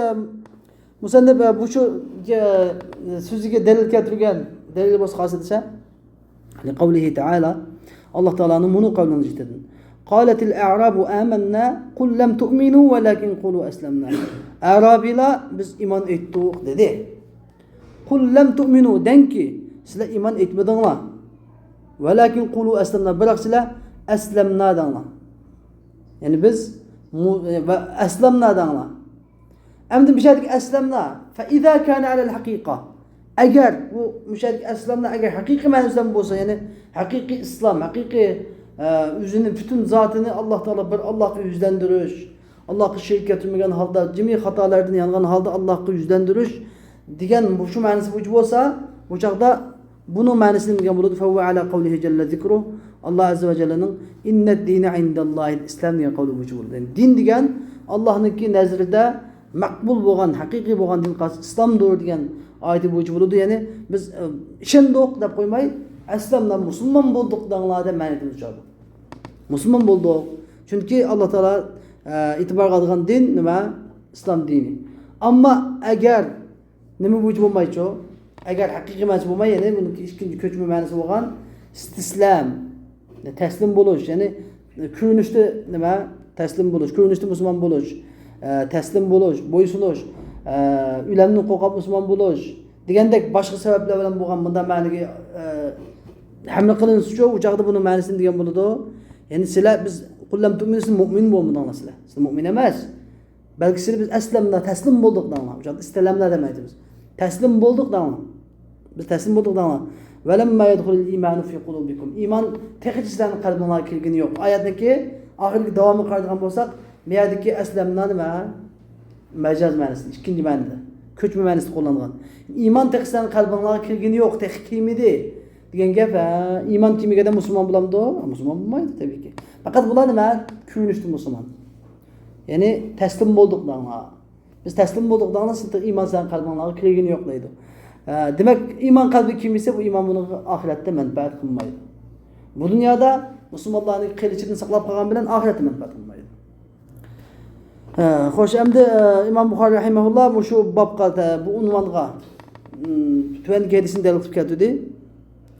مۇسەننىپ، ئە، بۇ شۇ، ئە، سۆزىگە دەلىل كەلتۈرگەن، دەلىل بولسا قالسا دېسە، لقوله تعالى، ئاللا تائالانىڭ مۇنۇ قەۋلىنى ئىشلىتىدۇ. قالت الأعراب آمنا قل لم تؤمنوا ولكن قولوا أسلمنا. ئەرابىيلار، «بىز ئىمان ئېيتتۇق» دېدى. قل لم تؤمنوا، دەڭكى، سىلەر ئىمان ئېيتمىدىڭلار. ولكن قولوا أسلمنا، بىراق سىلەر «أسلمنا» دەڭلار. يەنى بىز مۇ-، ۋە «أسلمنا» دەڭلار. ئەمدى مۇشۇ يەردىكى «أسلمنا»، فإذا كان على الحقيقة، ئەگەر بۇ مۇشۇ يەردىكى «أسلمنا» ئەگەر ھەقىقىي مەنىسى بىلەن بولسا، يەنى ھەقىقىي ئىسلام، ھەقىقىي، ئە، ئۆزىنى پۈتۈن زاتىنى ئاللا تائالا بىر ئاللاغا يۈزلەندۈرۈش، ئاللاغا شېرىك كەلتۈرمىگەن ھالدا، جىمى خاتالىرىدىن يانغان ھالدا ئاللاغا يۈزلەندۈرۈش دېگەن مۇشۇ مەنىسى بويىچە بولسا، بۇ چاغدا بۇنىڭ مەنىسى نېمە دېگەن بولىدۇ؟ فهو على قوله جل ذكره، ئاللا ئەززە ۋە جەللىنىڭ «إن الدين عند الله الإسلام» دېگەن قەۋلى بويىچە بولىدۇ. يەنى دىن دېگەن ئاللانىڭكى نەزىرىدە مەقبۇل بولغان، ھەقىقىي بولغان دىن قايسى؟ ئىسلامدۇر دېگەن ئايىتى بويىچە بولىدۇ. يەنى بىز، ئە، ئىشەندۇق دەپ قويماي، «ئەسلەمنا»، مۇسۇلمان بولدۇق دەڭلار دەپ مەنىدىن چىقىدۇ. مۇسۇلمان بولدۇق. چۈنكى ئاللا تائالا، ئە، ئېتىبارغا ئالىدىغان دىن نېمە؟ ئىسلام دىنى. ئەمما ئەگەر نېمە بويىچە بولمايچۇ؟ ئەگەر ھەقىقىي مەنىسى بولماي، يەنى بۇنىڭكى ئىككىنچى كۆچمە مەنىسى بولغان ئىستىسلام، تەسلىم بولۇش، يەنى كۆرۈنۈشتە نېمە؟ تەسلىم بولۇش، كۆرۈنۈشتە مۇسۇلمان بولۇش، ئە، تەسلىم بولۇش، بويسۇنۇش، ئە، ئۆلۈمدىن قورقۇپ مۇسۇلمان بولۇش دېگەندەك باشقا سەۋەبلەر بىلەن بولغان بۇنداق مەنىگە، ئە، ھەملە قىلىنسىچۇ، ئۇ چاغدا بۇنىڭ مەنىسى نېمە دېگەن بولىدۇ؟ يەنى سىلەر، «بىز قل لم تؤمنوا»، سىز مۇئمىن بولمىدىڭلار سىلەر. سىز مۇئمىن ئەمەس. بەلكى سىلەر «بىز ئەسلەمنا»، تەسلىم بولدۇق دەڭلار. ئۇ چاغدا ئىستەلەمنا دەمەيدۇ بىز. تەسلىم بولدۇق دەڭلار. «بىز تەسلىم بولدۇق» دەڭلار. ولما يدخل الإيمان في قلوبكم. ئىمان تېخىچە سىلەرنىڭ قەلبىڭلارغا كىرگىنى يوق. ئايەتنىڭكى ئاخىرىدىكى داۋامىغا قارايدىغان بولساق، بۇ يەردىكى «ئەسلەمنا» نېمە؟ مەجاز مەنىسى، ئىككىنچى مەنىدە. كۆچمە مەنىسىدە قوللانغان. «ئىمان تېخى سىلەرنىڭ قەلبىڭلارغا كىرگىنى يوق، تېخى كىرمىدى» دېگەن گەپ، ھە؟ ئىمان كىرمىگەندە مۇسۇلمان بولامدۇ؟ مۇسۇلمان بولمايدۇ، تەبىئىيكى. پەقەت بۇلار نېمە؟ كۆرۈنۈشتە مۇسۇلمان. يەنى تەسلىم بولدۇق دەڭلار. «بىز تەسلىم بولدۇق» دەڭلار، سىز ئىمان سىلەرنىڭ قەلبىڭلارغا كىرگىنى يوق دەيدۇ. ئە، دېمەك، ئىمان قەلبىگە كىرمىسە، بۇ ئىمان بۇنىڭغا ئاخىرەتتە مەنپەئەت قىلمايدۇ. بۇ دۇنيادا مۇسۇلمانلارنى قىلىچىدىن ساقلاپ قالغان بىلەن ئاخىرەتتە مەنپەئەت قىلمايدۇ. ھە، خوش، ئەمدى، ئە، ئىمام بۇخارىي رەھىمەھۇللا مۇشۇ بابقا، بۇ ئۇنۋانغا، م، تۆۋەندىكى ھەدىسنى دەلىل قىلىپ كەلتۈردى.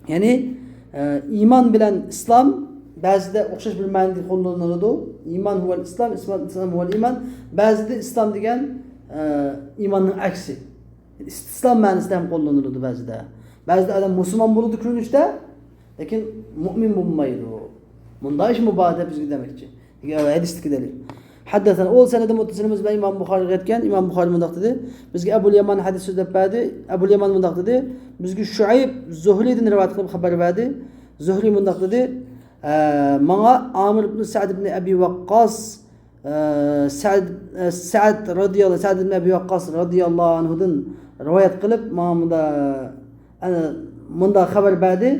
يەنى، ئە، ئىمان بىلەن ئىسلام بەزىدە ئوخشاش بىر مەنىدە قوللىنىلىدۇ. «ئىمان ھۇۋەل ئىسلام، ئىسلام، ئىسلام ھۇۋەل ئىمان». بەزىدە ئىسلام دېگەن، ئە، ئىماننىڭ ئەكسى. ئىستىسلام مەنىسىدە ھەم قوللىنىلىدۇ بەزىدە. بەزىدە ئادەم مۇسۇلمان بولىدۇ كۆرۈنۈشتە، لېكىن مۇئمىن بولمايدۇ. مۇنداق ئىشمۇ بار دەپ بىزگە دېمەكچى. ھەدىستىكى دەلىل. حدثنا، ئۇ سەنەدى مۇتتەسىلىمىز بىلەن ئىمام بۇخارىيغا يەتكەن. ئىمام بۇخارىي مۇنداق دېدى: «بىزگە ئەبۇل يامان ھەدىس سۆزلەپ بەردى.» ئەبۇل يامان مۇنداق دېدى: «بىزگە شۇئەيب زۇھرىدىن رىۋايەت قىلىپ خەۋەر بەردى.» زۇھرى مۇنداق دېدى: «ئە، ماڭا ئامىر ئىبن سەئد ئىبن ئەبى ۋەققاس، ئە، سەئد، ئە، سەئد رەزىياللا-، سەئد ئىبن ئەبى ۋەققاس رەزىياللاھۇ ئەنھۇدىن رىۋايەت قىلىپ، ماڭا مۇندا، ئە، مۇندا خەۋەر بەردى.»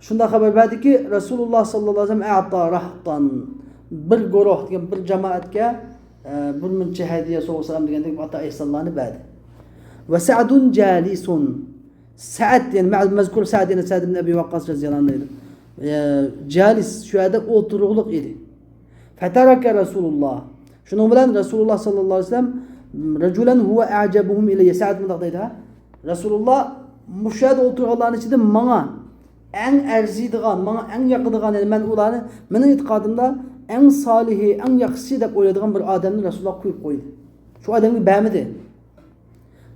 شۇنداق خەۋەر بەردىكى، رەسۇلۇللا ساللاللاھۇ ئەلەيھى ۋەسەللەم «ئەئتا راھتان»، بىر گۇرۇھ دېگەن بىر جامائەتكە، ئە، بىر مۇنچە ھەدىيە، سوۋغا-سالام دېگەندەك ئاتا ئەھسانلارنى بەردى. «ۋە سەئدۇن جالىسۇن». سەئد، يەنى مە-، مەزكۇر سەئد، يەنى سەئد ئىبن ئەبى ۋەققاس رەزىياللاھۇ ئەنھۇ ئىدى. ئە، جالىس، شۇ يەردە ئولتۇرۇقلۇق ئىدى. «فترك رسول الله». شۇنىڭ بىلەن رەسۇلۇللا ساللاللاھۇ ئەلەيھى ۋەسەللەم «رجلا هو أعجبهم إلي». سەئد مۇنداق دەيدۇ، ھە؟ رەسۇلۇللا مۇشۇ يەردە ئولتۇرغانلارنىڭ ئىچىدە ماڭا ئەڭ ئەرزىيدىغان، ماڭا ئەڭ ياقىدىغان، يەنى مەن ئۇلارنى، مېنىڭ ئېتىقادىمدا ئەڭ سالىھى، ئەڭ ياخشىسى دەپ ئويلايدىغان بىر ئادەمنى رەسۇلۇللا قويۇپ قويدى. شۇ ئادەمگە بەرمىدى.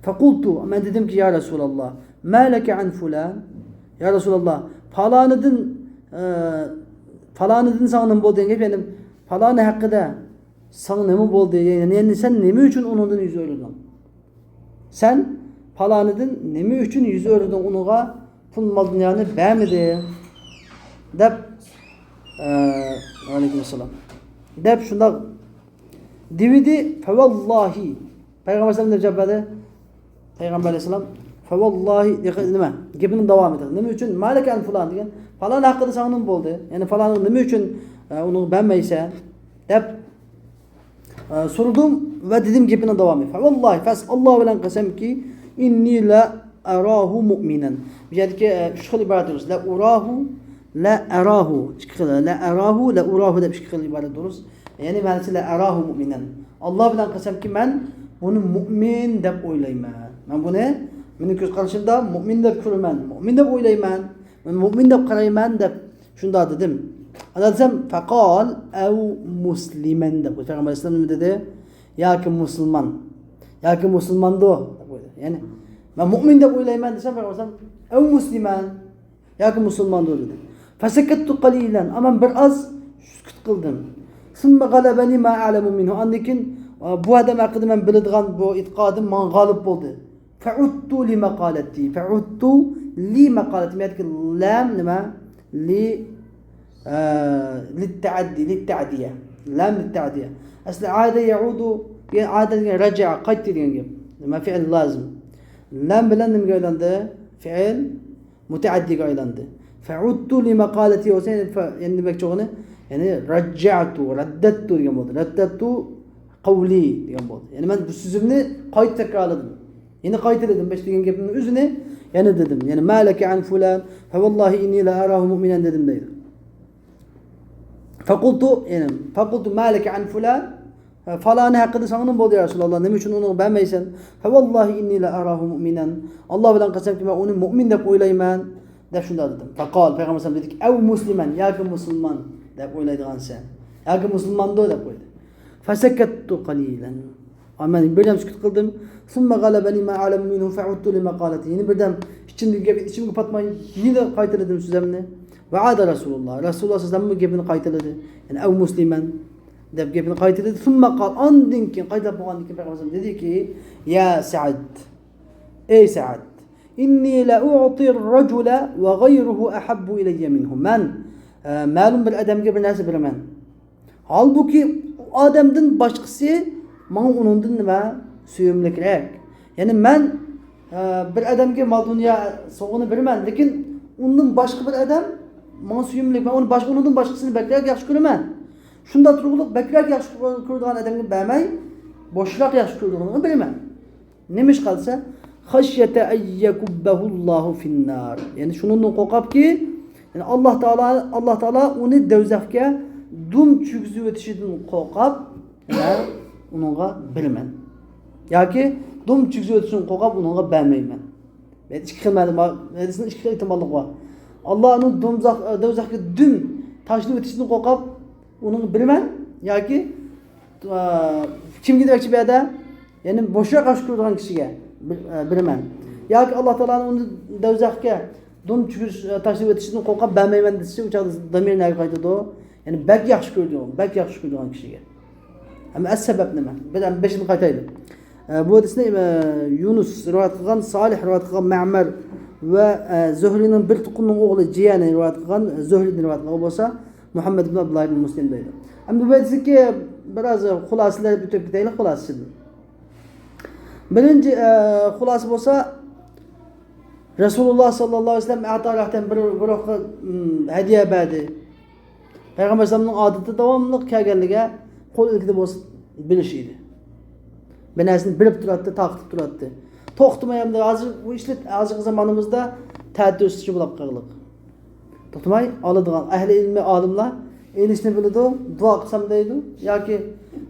فقلت، مەن دېدىمكى، يا رەسۇلاللا، ما لك عن فلان؟ يا رەسۇلاللا، پالانىدىن، ئە، پالانىدىن ساڭا نېمە بولدى دېگەن گەپ، يەنى پالانى ھەققىدە ساڭا نېمە بولدى؟ يەنى، يەنى سەن نېمە ئۈچۈن ئۇنىڭدىن يۈز ئۆرۈدۈڭ؟ سەن پالانىدىن نېمە ئۈچۈن يۈز ئۆرۈدۈڭ ئۇنىڭغا؟ پۇل مال دۇنيانى بەرمىدى دەپ، ئە، ۋەئەلەيكۇمۇسسالام. دەپ شۇنداق دېۋىدى، فەۋاللاھى. پەيغەمبەر ئەلەيھىسسالام دەپ جاۋاب بەردى. پەيغەمبەر ئەلەيھىسسالام، فەۋاللاھى، نېمە؟ گېپىنىڭ داۋامى. نېمە ئۈچۈن؟ ما لەكە ئەن فۇلان دېگەن. پالان ھەققىدە ساڭا نېمە بولدى؟ يەنى پالانغا نېمە ئۈچۈن، ئە، ئۇنىڭغا بەرمەيسەن؟ دەپ، ئە، سورىدىم ۋە دېدىم گېپىنىڭ داۋامى. فەۋاللاھى، فەس، ئاللا بىلەن قەسەمكى، ئىننى لە ئەراھۇ مۇئمىنەن. بۇ يەردىكى، ئە، ئۈچ خىل ئىبارەت دۇرۇس. لە ئۇراھۇ، لە ئەراھۇ. ئىككى خىل. لە ئەراھۇ، لە ئۇراھۇ دەپ ئىككى خىل ئىبارەت دۇرۇس. يەنى مەنىسى لە ئەراھۇ مۇئمىنەن. ئاللا بىلەن قەسەمكى، مەن بۇنى مۇئمىن دەپ ئويلايمەن. مەن بۇنى، مېنىڭ كۆز قارىشىمدا مۇئمىن دەپ كۆرىمەن، مۇئمىن دەپ ئويلايمەن، مەن مۇئمىن دەپ قارايمەن دەپ شۇنداق دېدىم. ئاندىن دېسەم، فەقال ئەۋ مۇسلىمەن دەپ قويدى. پەيغەمبەر ئەلەيھىسسالام نېمە دېدى؟ ياكى مۇسۇلمان، ياكى مۇسۇلماندۇ دەپ قويدى. يەنى مەن مۇئمىن دەپ ئويلايمەن دېسەم، پەيغەمبەر ئەلەيھىسسالام ئەۋ مۇسلىمەن، ياكى مۇسۇلماندۇ دېدى. فەسەكەتتۇ قەلىلەن، ئەمما مەن بىر ئاز سۈكۈت قىلدىم. ثم غلبني ما أعلم منه، ئاندىن كېيىن، ئا، بۇ ئادەم ھەققىدە مەن بىلىدىغان بۇ ئېتىقادىم ماڭا غالىب بولدى. فعدت لمقالتي، فعدت لمقالتي، بۇ يەردىكى لام نېمە؟ لى، ئە، للتعدي، للتعدية. لام للتعدية. ئەسلى عاد يعود، يەنى عاد دېگەن رجع، قايتتى دېگەن گەپ. نېمە؟ فېئىل لازىم. لام بىلەن نېمىگە ئايلاندى؟ فېئىل مۇتەئەددىگە ئايلاندى. فعدت لمقالتي بولسا، يەنى فە-، يەنى دېمەكچى بولغىنى، يەنى رجعت، رددت دېگەن بولدى. رددت قولي دېگەن بولدى. يەنى مەن بۇ سۆزۈمنى قايتا تەكرارلىدىم. يەنە قايتىلىدىم. باشتا دېگەن گەپنىڭ ئۆزىنى يەنە دېدىم. يەنى ما لك عن فلان فوالله إني لأراه مؤمنا دېدىم دەيدۇ. فقلت، يەنى، فقلت ما لك عن فلان، فالانى ھەققىدە ساڭا نېمە بولدى يا رەسۇلاللا؟ نېمە ئۈچۈن ئۇنىڭغا بەرمەيسەن؟ فوالله إني لأراه مؤمنا. ئاللا بىلەن قەسەمكى، مەن ئۇنى مۇئمىن دەپ ئويلايمەن دەپ شۇنداق دېدىم. فقال، پەيغەمبەر ئەلەيھىسسالام دېدىكى، ئەۋ مۇسلىمەن، ياكى مۇسۇلمان دەپ ئويلايدىغانسەن، ياكى مۇسۇلماندۇ دەپ قويدى. فسكت قليلا. مەن بىردەم سۈكۈت قىلدىم. ثم غلبني ما أعلم منه فعدت لمقالتي. يەنە بىردەم ئىچىمدىكى گەپ ئىچىمگە پاتماي، يەنە قايتىلىدىم سۆزۈمنى. وعاد رسول الله. رەسۇلۇللا سەللەللاھۇ ئەلەيھى ۋەسەللەم گېپىنى قايتىلىدى. يەنى ئەۋ مۇسلىمەن دەپ گېپىنى قايتىلىدى. ثم قال، ئاندىن كېيىن، قايتىلاپ بولغاندىن كېيىن پەيغەمبەر دېدىكى، يا سەئد، ئەي سەئد، إني لأعطي الرجل وغيره أحب إلي منه. مەن، ئە، مەلۇم بىر ئادەمگە بىر نەرسە بېرىمەن. ھالبۇكى، ئۇ ئادەمدىن باشقىسى ماڭا ئۇنىڭدىن نېمە؟ سۆيۈملۈكرەك. يەنى مەن، ئە، بىر ئادەمگە مال-دۇنيا سوۋغىنى بېرىمەن، لېكىن ئۇندىن باشقا بىر ئادەم ماڭا سۆيۈملۈك، مەن ئۇنى باشقا، ئۇنىڭدىن باشقىسىنى بەكرەك ياخشى كۆرىمەن. شۇنداق تۇرۇقلۇق بەكرەك ياخشى كۆرىدىغان ئادەمگە بەرمەي، بوشراق ياخشى كۆرىدىغىنىغا بېرىمەن. نېمىشقا دېسە، خشية أن يكبه الله في النار. يەنى شۇنىڭدىن قورقۇپكى، يەنى ئاللا تائالا، ئاللا تائالا ئۇنى دوزاخقا دۇم چۈشۈرۈۋېتىشىدىن قورقۇپ، يەنە ئۇنىڭغا بېرىمەن. ياكى دۇم چۈشۈرۈۋېتىشىدىن قورقۇپ ئۇنىڭغا بەرمەيمەن. بۇ ئىككى خىل مەنە بار، ھەدىسنىڭ ئىككى خىل ئېھتىماللىقى بار. ئاللا ئۇنى دوزاخ، دوزاخقا دۇم تاشلىۋېتىشىدىن قورقۇپ ئۇنىڭغا بېرىمەن، ياكى، ئە، كىمگە دېمەكچى بۇ يەردە؟ يەنى بوشراق ياخشى كۆرىدىغان كىشىگە بىر-، ئە، بېرىمەن. ياكى ئاللا تائالانىڭ ئۇنى دوزاخقا دۇم چۈشۈرۈش، ئە، تاشلىۋېتىشىدىن قورقۇپ بەرمەيمەن دېسە، ئۇ چاغدا زامىر نەگە قايتىدۇ؟ يەنى بەك ياخشى كۆرىدىغان، بەك ياخشى كۆرىدىغان كىشىگە. ئەمما ئەس سەبەب نېمە؟ بىر بېشىنى قايتايلى. ئە، بۇ ھەدىسنى، ئە، يۇنۇس رىۋايەت قىلغان، سالىھ رىۋايەت قىلغان، مەمەر ۋە، ئە، زۆھرىنىڭ بىر تۇغقىنىنىڭ ئوغلى جىيەنى رىۋايەت قىلغان، زۆھرىدىن رىۋايەت قىلغان بولسا، مۇھەممەد ئىبن ئابدۇللا ئىبن مۇسلىم دەيدۇ. ئەمدى بۇ ھەدىستىكى بىر ئاز خۇلاسىلەر ئۆتۈپ كېتەيلى خۇلاسىسىدىن. بىرىنچى، ئە، خۇلاسە بولسا، رەسۇلۇللا ساللاللاھۇ ئەلەيھى ۋەسەللەم ئەتا رەھتەن بىر گۇرۇھقا، ئىم، ھەدىيە بەردى. پەيغەمبەر ئەلەيھىسسالامنىڭ ئادىتى داۋاملىق كەلگەنلىكى قول ئىلكىدە بولسا بېرىش ئىدى. بىر نەرسىنى بېرىپ تۇراتتى، تارقىتىپ تۇراتتى. توختىماي ئەمدى ھازىر بۇ ئىشلار ھازىرقى زامانىمىزدا تەتۈرسىزچە بولاپ قالغانلىق. توختىماي ئالىدىغان، ئەھلى ئىلمى ئالىملار ئېلىشنى بىلىدۇ، دۇئا قىلسام دەيدۇ، ياكى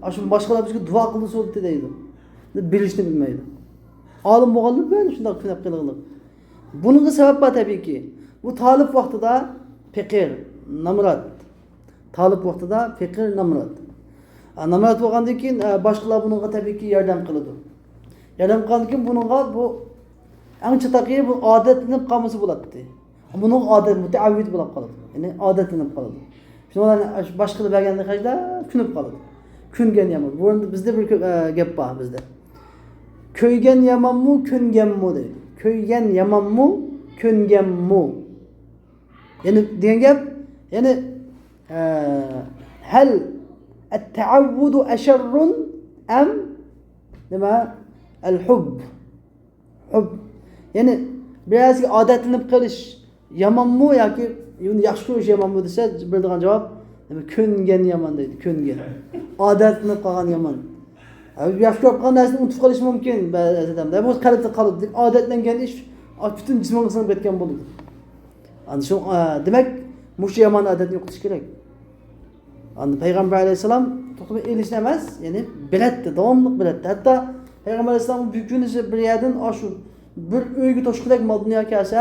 ئاشۇ باشقىلار بىزگە دۇئا قىلدى سولىدى دەيدۇ. بېرىشنى بىلمەيدۇ. ئالىم بولغانلار بىلەن شۇنداق كۈنەپ قىلغىلىق. بۇنىڭغا سەۋەب بار تەبىئىيكى. بۇ تالىپ ۋاقتىدا پېقىر، نامرات. تالىپ ۋاقتىدا پېقىر، نامرات. ئا، نامرات بولغاندىن كېيىن، ئە، باشقىلار بۇنىڭغا تەبىئىيكى ياردەم قىلىدۇ. ياردەم قىلغاندىن كېيىن بۇنىڭغا بۇ ئەڭ چاتاقى بۇ ئادەتلىنىپ قالمىسا بولاتتى. بۇنىڭغا ئادەت، مۇتەئەۋۋىد بولۇپ قالىدۇ. يەنى ئادەتلىنىپ قالىدۇ. شۇنىڭ بىلەن باشقىلار بەرگەننى خەجلەپ كۆنۈپ قالىدۇ. كۆنگەن يامان. بۇ ئورنىدا بىزدە بىر كۆپ، ئە، گەپ بار بىزدە. كۆيگەن يامانمۇ، كۆنگەنمۇ دەيدۇ. كۆيگەن يامانمۇ، كۆنگەنمۇ؟ يەنى دېگەن گەپ، يەنى، ئە، هل التعود أشر أم نېمە؟ الحب. حب. يەنى بىر نەرسىگە ئادەتلىنىپ قېلىش يامانمۇ ياكى ياخشى كۆرۈش يامانمۇ دېسە، بېرىدىغان جاۋاب، نېمە، كۆنگەن يامان دەيدۇ، كۆنگەن. ئادەتلىنىپ قالغان يامان. ھە، ياخشى كۆرۈپ قالغان نەرسىنى ئۇنتۇپ قېلىشى مۇمكىن بەزى ئادەملەر. بۇ قەلبتە قالىدۇ. ئادەتلەنگەن ئىش پۈتۈن جىسمىڭغا سىڭىپ كەتكەن بولىدۇ. ئاندىن شۇ، ئە، دېمەك، مۇشۇ يامان ئادەتنى يوقىتىش كېرەك. ئاندىن پەيغەمبەر ئەلەيھىسسالام توختىماي ئېلىشنى ئەمەس، يەنى بېرەتتى، داۋاملىق بېرەتتى. ھەتتا پەيغەمبەر ئەلەيھىسسالام بىر كۈنى بىر يەردىن ئاشۇ بىر ئۆيگە توشقۇدەك مال دۇنيا كەلسە،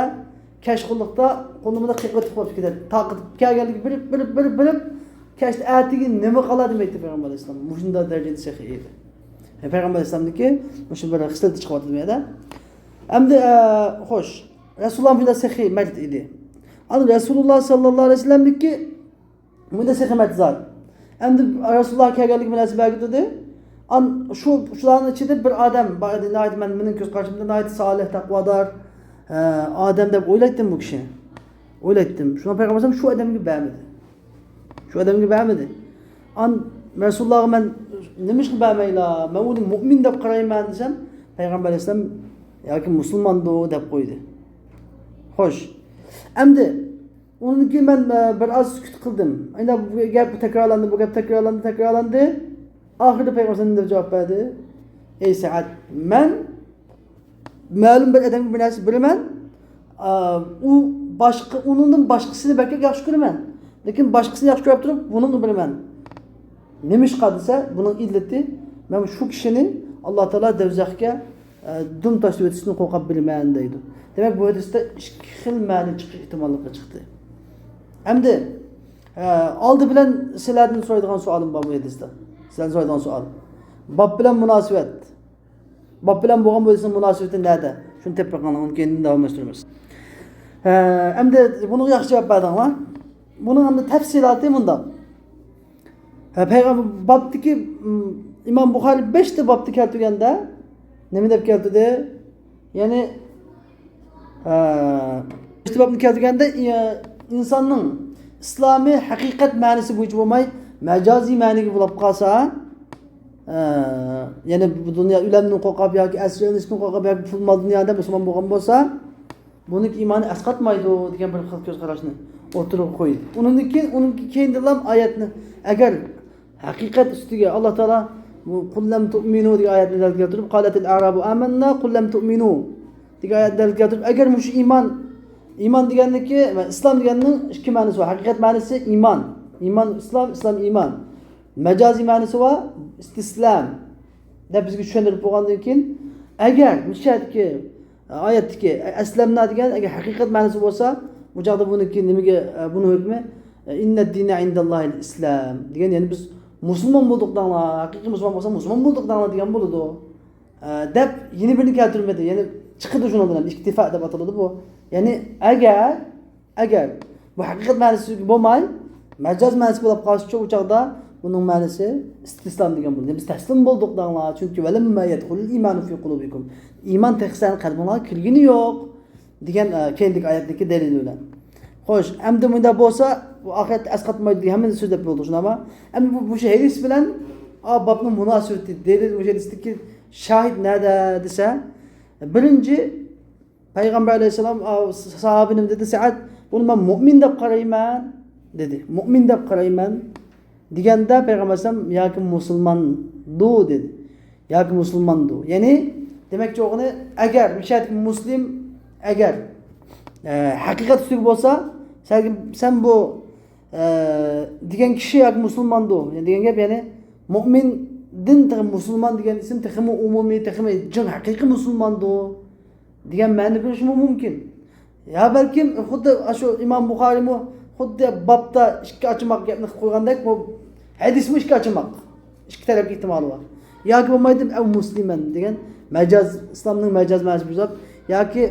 كەچقۇرلۇقتا قولىنى بۇنداق قېقىۋېتىپ قويۇپ كېتەتتى. تارقىتىپ كەلگەنلىكى بېرىپ، بېرىپ، بېرىپ، بېرىپ، كەچتە ئەتىگە نېمە قالا دېمەيتتى پەيغەمبەر ئەلەيھىسسالام. مۇشۇنداق دەرىجىدە سېخىي ئىدى. پەيغەمبەر ئەلەيھىسسالامنىڭكى مۇشۇ بىر خىسلىتى چىقىۋاتىدۇ بۇ يەردە. ئەمدى، ئە، خوش. رەسۇلۇللا مۇشۇنداق سېخىي مەرد ئىدى. ئانا رەسۇلۇللا ساللاللاھۇ ئەلەيھى ۋەسەللەمنىڭكى بۇنداق سېخىي مەرد زات. ئەمدى رەسۇلۇللا كەلگەنلىكى بىلەن نەرسە بەرگىدى. ئان شۇ، شۇلارنىڭ ئىچىدە بىر ئادەم بار ئىدى، ناھايىتى مەن، مېنىڭ كۆز قارىشىمدا ناھايىتى سالىھ، تەقۋادار، ئە، ئادەم دەپ ئويلايتتىم بۇ كىشىنى. ئويلايتتىم. شۇڭا پەيغەمبەر ئەلەيھىسسالام شۇ ئادەمگە بەرمىدى. شۇ ئادەمگە بەرمىدى. ئان رەسۇلۇللاغا مەن نېمىشقا بەرمەيلا؟ مەن ئۇنى مۇئمىن دەپ قارايمەن دېسەم، پەيغەمبەر ئەلەيھىسسالام ياكى مۇسۇلماندۇ دەپ قويدى. خوش. ئەمدى ئۇنىڭدىن كېيىن مەن، ئە، بىر ئاز سۈكۈت قىلدىم. ئەنە بۇ گەپ تەكرارلاندى، بۇ گەپ تەكرارلاندى، تەكرارلاندى. ئاخىرىدا پەيغەمبەر ئەلەيھىسسالام دەپ جاۋاب بەردى. ئەي سەئەد، مەن مەلۇم بىر ئادەمگە بىر نەرسە بېرىمەن. ئا، ئۇ باشقا، ئۇنىڭدىن باشقىسىنى بەكرەك ياخشى كۆرىمەن. لېكىن باشقىسىنى ياخشى كۆرۈپ تۇرۇپ، بۇنىڭغا بېرىمەن. نېمىشقا دېسە، بۇنىڭ ئىللىتى، مەن شۇ كىشىنى ئاللا تائالا دوزاخقا، ئە، دۈم تاشلىۋېتىشتىن قورقۇپ بېرىمەن دەيدۇ. دېمەك، بۇ ھەدىستە ئىككى خىل مەنە چىقىش ئېھتىماللىقى چىقتى. ئەمدى، ئە، ئالدى بىلەن سىلەردىن سورايدىغان سوئالىم بار بۇ ھەدىستە. سىلەردىن سورايدىغان سوئال. باب بىلەن مۇناسىۋەت. باب بىلەن بولغان بۇ ھەدىسنىڭ مۇناسىۋىتى نەدە؟ شۇنى تېپىپ بېقىڭلار، ئۇنى كېيىندىن داۋاملاشتۇرىمىز. ئە، ئەمدى بۇنىڭغا ياخشى جاۋاب بەردىڭلار. بۇنىڭ ئەمدى تەپسىلاتى مۇنداق. ھە، پەيغەمبەر بابتىكى، ئىم، ئىمام بۇخارى بەشتە بابتا كەلتۈرگەندە نېمە دەپ كەلتۈردى؟ يەنى، ھە، بەشتە بابنى كەلتۈرگەندە، ئى، ئىنساننىڭ ئىسلامى ھەقىقەت مەنىسى بويىچە بولماي، مەجازىي مەنىگە بولاپ قالسا، ھە، يەنى بۇ دۇنيا ئۆلەمدىن قورقۇپ ياكى ئەسىرلىنىشتىن قورقۇپ ياكى پۇل مال دۇنيادا مۇسۇلمان بولغان بولسا، بۇنىڭكى ئىمانى ئەسقاتمايدۇ دېگەن بىر خىل كۆز قاراشنى ئوتتۇرىغا قويدى. ئۇنىڭدىن كېيىن، ئۇنىڭ كېيىندىلا ئايەتنى، ئەگەر ھەقىقەت ئۈستىگە ئاللا تائالا بۇ «قل لم تؤمنوا» دېگەن ئايەتنى دەلىل كەلتۈرۈپ، «قالت الأعراب آمنا قل لم تؤمنوا» دېگەن ئايەتنى دەلىل كەلتۈرۈپ، ئەگەر مۇشۇ ئىمان، ئىمان دېگەننىكى ۋە ئىسلام دېگەننىڭ ئىككى مەنىسى بار. ھەقىقەت مەنىسى ئىمان، ئىمان ئىسلام، ئىسلام ئىمان. مەجازىي مەنىسى بار، ئىستىسلام دەپ بىزگە چۈشەندۈرۈپ بولغاندىن كېيىن، ئەگەر مۇشۇ يەردىكى ئايەتتىكى ئەسلەمنا دېگەن ئەگەر ھەقىقەت مەنىسى بولسا، بۇ چاغدا بۇنىڭكى نېمىگە، بۇنىڭ ھۆكمى، «إن الدين عند الله الإسلام» دېگەن، يەنى بىز مۇسۇلمان بولدۇق دەڭلار، ھەقىقىي مۇسۇلمان بولسا مۇسۇلمان بولدۇق دەڭلار دېگەن بولىدۇ، دەپ يەنە بىرنى كەلتۈرمىدى. يەنى چىقىدۇ شۇنىڭ بىلەن، ئىكتىفا دەپ ئاتىلىدۇ بۇ. يەنى ئەگەر ئەگەر بۇ ھەقىقەت مەنىسى بولماي، مەجاز مەنىسى بولۇپ قالسىچۇ، ئۇ چاغدا بۇنىڭ مەنىسى ئىستىسلام دېگەن بولىدۇ. بىز تەسلىم بولدۇق دەڭلار، چۈنكى «ولما يدخل الإيمان في قلوبكم» ئىمان تېخى سىلەرنىڭ قەلبىڭلارغا كىرگىنى يوق دېگەن، ئە، كېيىندىكى ئايەتتىكى دەلىلى بىلەن. خوش، ئەمدى مۇنداق بولسا، بۇ ئاخىرەتتە ئەسقاتمايدۇ دېگەن ھەممە سۆز دەپ بولدۇق، شۇنداقمۇ؟ ئەمدى بۇ، بۇ شۇ ھەدىس بىلەن، ئا، بابنىڭ مۇناسىۋىتى، دەلىل، مۇشۇ ھەدىستىكى شاھىد نەدە دېسە، بىرىنچى، پەيغەمبەر ئەلەيھىسسالام، ئا، ساھابىنى دېدى، سەئەد، بۇنى مەن مۇئمىن دەپ قارايمەن، دېدى. مۇئمىن دەپ قارايمەن دېگەندە، پەيغەمبەر ئەلەيھىسسالام ياكى مۇسۇلماندۇ دېدى. ياكى مۇسۇلماندۇ. يەنى، دېمەكچى بولغىنى، ئەگەر، مۇشۇ يەردىكى مۇسلىم، ئەگەر، ئە، ھەقىقەت ئۈستىگە بولسا، سەن، سەن بۇ ئە، دېگەن كىشى ياكى مۇسۇلماندۇ؟ دېگەن گەپ، يەنى مۇئمىندىن تېخى مۇسۇلمان دېگەن ئىسىم تېخىمۇ ئومۇمىي، تېخىمۇ چىڭ ھەقىقىي مۇسۇلماندۇ؟ دېگەن مەنىنى بېرىشىمۇ مۇمكىن. يا بەلكىم خۇددى شۇ ئىمام بۇخارىيمۇ خۇددى بابتا ئىككى ئاچىماق گەپنى قىلىپ قويغاندەك، بۇ ھەدىسمۇ ئىككى ئاچىماق. ئىككى تەرەپكە ئېھتىمالى بار. ياكى بولمايدۇ، «ئەۋ مۇسلىمەن» دېگەن مەجاز، ئىسلامنىڭ مەجاز مەنىسى بۇزۇپ، ياكى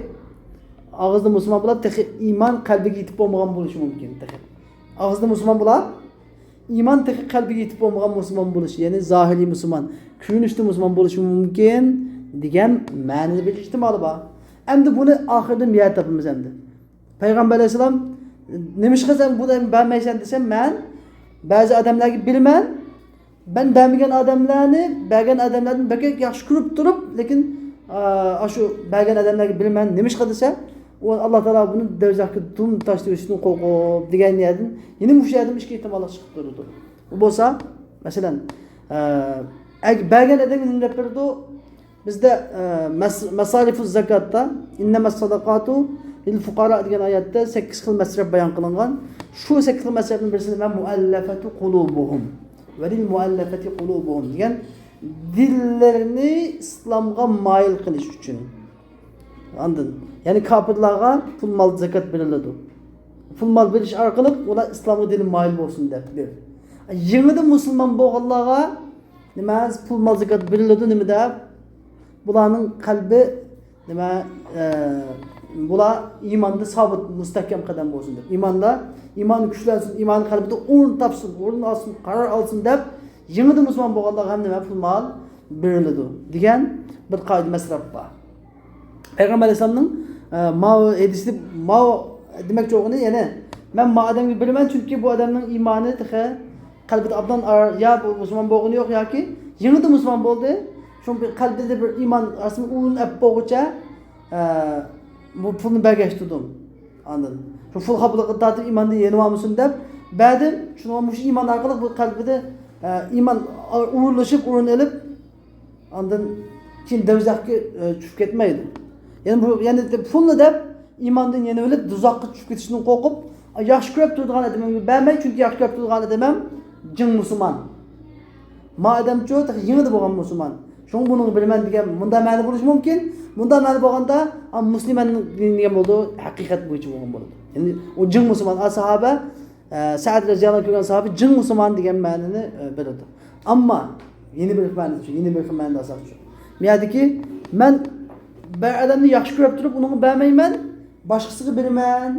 ئاغزىدا مۇسۇلمان بولۇپ، تېخى ئىمان قەلبىگە يېتىپ بولمىغان بولۇشى مۇمكىن، تېخى. ئاغزىدا مۇسۇلمان بولا، ئىمان تېخى قەلبىگە يېتىپ بولمىغان مۇسۇلمان بولۇشى، يەنى زاھىرىي مۇسۇلمان، كۆرۈنۈشتە مۇسۇلمان بولۇشى مۇمكىن دېگەن مەنىنى بېرىش ئېھتىمالى بار. ئەمدى بۇنى ئاخىرىدا بۇ يەردە تاپىمىز ئەمدى. پەيغەمبەر ئەلەيھىسسالام، «نېمىشقا سەن بۇنى بەرمەيسەن؟» دېسەم، «مەن بەزى ئادەملەرگە بېرىمەن، مەن بەرمىگەن ئادەملەرنى، بەرگەن ئادەملەردىن بەكرەك ياخشى كۆرۈپ تۇرۇپ، لېكىن، ئا، ئاشۇ بەرگەن ئادەملەرگە بېرىمەن.» نېمىشقا دېسە، ئۇ، «ئاللا تائالا بۇنى دوزاخقا دۇم تاشلىۋېتىشتىن قورقۇپ» دېگەن يەردىن، يەنە مۇشۇ يەردىن ئىككى ئېھتىماللىق چىقىپ تۇرىدۇ. ئۇ بولسا، مەسىلەن، ئە، ئەگ-، بەرگەن ئادەمگە نېمە دەپ بېرىدۇ؟ بىزدە، ئە، مەس-، مەسارىفۇ زاكاتتا، ئىننەمەس ساداقاتۇ لىل فۇقارا دېگەن ئايەتتە سەككىز خىل مەسرەپ بايان قىلىنغان. شۇ سەككىز خىل مەسرەپنىڭ بىرسى نېمە؟ مۇئەللەفەتۇ قۇلۇبۇھۇم ۋە لىل مۇئەللەفەتى قۇلۇبۇھۇم دېگەن، دىللىرىنى ئىسلامغا مايىل قىلىش ئۈچۈن. ئاندىن، يەنى كاپىرلارغا پۇل مال زاكات بېرىلىدۇ. پۇل مال بېرىش ئارقىلىق ئۇلار ئىسلامغا دىلى مايىل بولسۇن دەپ بېرىدۇ. يېڭىدىن مۇسۇلمان بولغانلارغا نېمە، پۇل مال زاكات بېرىلىدۇ، نېمە دەپ؟ بۇلارنىڭ قەلبى نېمە، ئە، بۇلار ئىماندا سابىت، مۇستەھكەم قەدەم بولسۇن دەپ. ئىماندا، ئىمانى كۈچلەنسۇن، ئىمانى قەلبىدە ئورۇن تاپسۇن، ئورۇن ئالسۇن، قارار ئالسۇن دەپ، يېڭىدىن مۇسۇلمان بولغانلارغا ھەم نېمە، پۇل مال بېرىلىدۇ دېگەن بىر قائىدە مەسرەپ بار. پەيغەمبەر ئەلەيھىسسالامنىڭ، ئە، ماۋۇ ھەدىسىدە ماۋۇ دېمەكچى بولغىنى، يەنى مەن ما ئادەمگە بېرىمەن، چۈنكى بۇ ئادەمنىڭ ئىمانى تېخى قەلبىدە ئابدان ئار-، يا بۇ مۇسۇلمان بولغىنى يوق ياكى يېڭىدىن مۇسۇلمان بولدى. شۇڭا بىر قەلبىدە بىر ئىمان رەسمىي ئورۇن ئەپ بولغۇچە، ئە، بۇ پۇلنى بەرگەچ تۇردۇم. ئاندىن شۇ پۇل خاپىلىقىنى تارتىپ ئىماندىن يېنىۋالمىسۇن دەپ بەردىم. شۇنىڭغا مۇشۇ ئىمان ئارقىلىق بۇ قەلبىدە، ئە، ئىمان ئورۇنلىشىپ، ئورۇن ئېلىپ، ئاندىن كېيىن دوزاخقا، ئە، چۈشۈپ كەتمەيدۇ. يەنى بۇ، يەنى پۇلنى دەپ ئىماندىن يېنىۋېلىپ، دوزاخقا چۈشۈپ كېتىشتىن قورقۇپ، ياخشى كۆرۈپ تۇرىدىغان ئادىمىمگە بەرمەي، چۈنكى ياخشى كۆرۈپ تۇرىدىغان ئادىمىم جىڭ مۇسۇلمان. ما ئادەمچۇ تېخى يېڭىدا بولغان مۇسۇلمان. شۇڭا بۇنىڭغا بېرىمەن دېگەن مۇنداق مەنە بولۇشى مۇمكىن. مۇنداق مەنە بولغاندا، ئا، مۇسلىمەن دېگەن بولىدۇ، ھەقىقەت بويىچە بولغان بولىدۇ. يەنى ئۇ جىڭ مۇسۇلمان، ئا، ساھابە، ئە، سەئەد رەزىياللاھۇ كۆرگەن ساھابە جىڭ مۇسۇلمان دېگەن مەنىنى، ئە، بېرىدۇ. ئەمما يەنە بىر مەنىسى، يەنە بىر مەنىدە ئالساقچۇ. بۇ يەردىكى مەن بىر ئادەمنى ياخشى كۆرۈپ تۇرۇپ ئۇنىڭغا بەرمەيمەن، باشقىسىغا بېرىمەن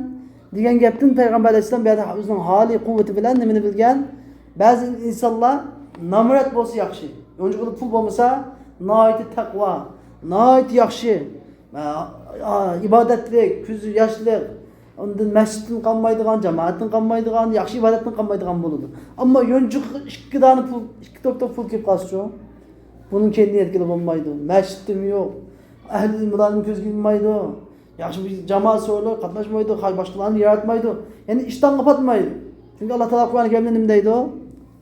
دېگەن گەپتىن پەيغەمبەر ئەلەيھىسسالام بۇ يەردە ئۆزىنىڭ ھالى قۇۋۋىتى بىلەن نېمىنى بىلگەن؟ بەزى ئىنسانلار نامرات بولسا ياخشى، يونچۇقىدا پۇل بولمىسا ناھايىتى تەقۋا، ناھايىتى ياخشى، ئا، ئا، ئىبادەتلىك، كۆزى ياشلىق، ئاندىن مەسچىتتىن قالمايدىغان، جامائەتتىن قالمايدىغان، ياخشى ئىبادەتتىن قالمايدىغان بولىدۇ. ئەمما يونچۇقىغا ئىككى دانە پۇل، ئىككى توپ توپ پۇل كېلىپ قالسىچۇ؟ بۇنىڭ كەينىدىن يەتكىلى بولمايدۇ. مەسچىتىمۇ يوق. ئەھلى ئىماننىڭ كۆزىگە ئىلمايدۇ. ياخشى بىر جامائەت سورۇنلىرىغا قاتناشمايدۇ، خا-، باشقىلارنى ياراتمايدۇ. يەنى ئىشتانغا پاتمايدۇ. چۈنكى ئاللا تائالا قۇرئان كەرىمدە نېمە دەيدۇ؟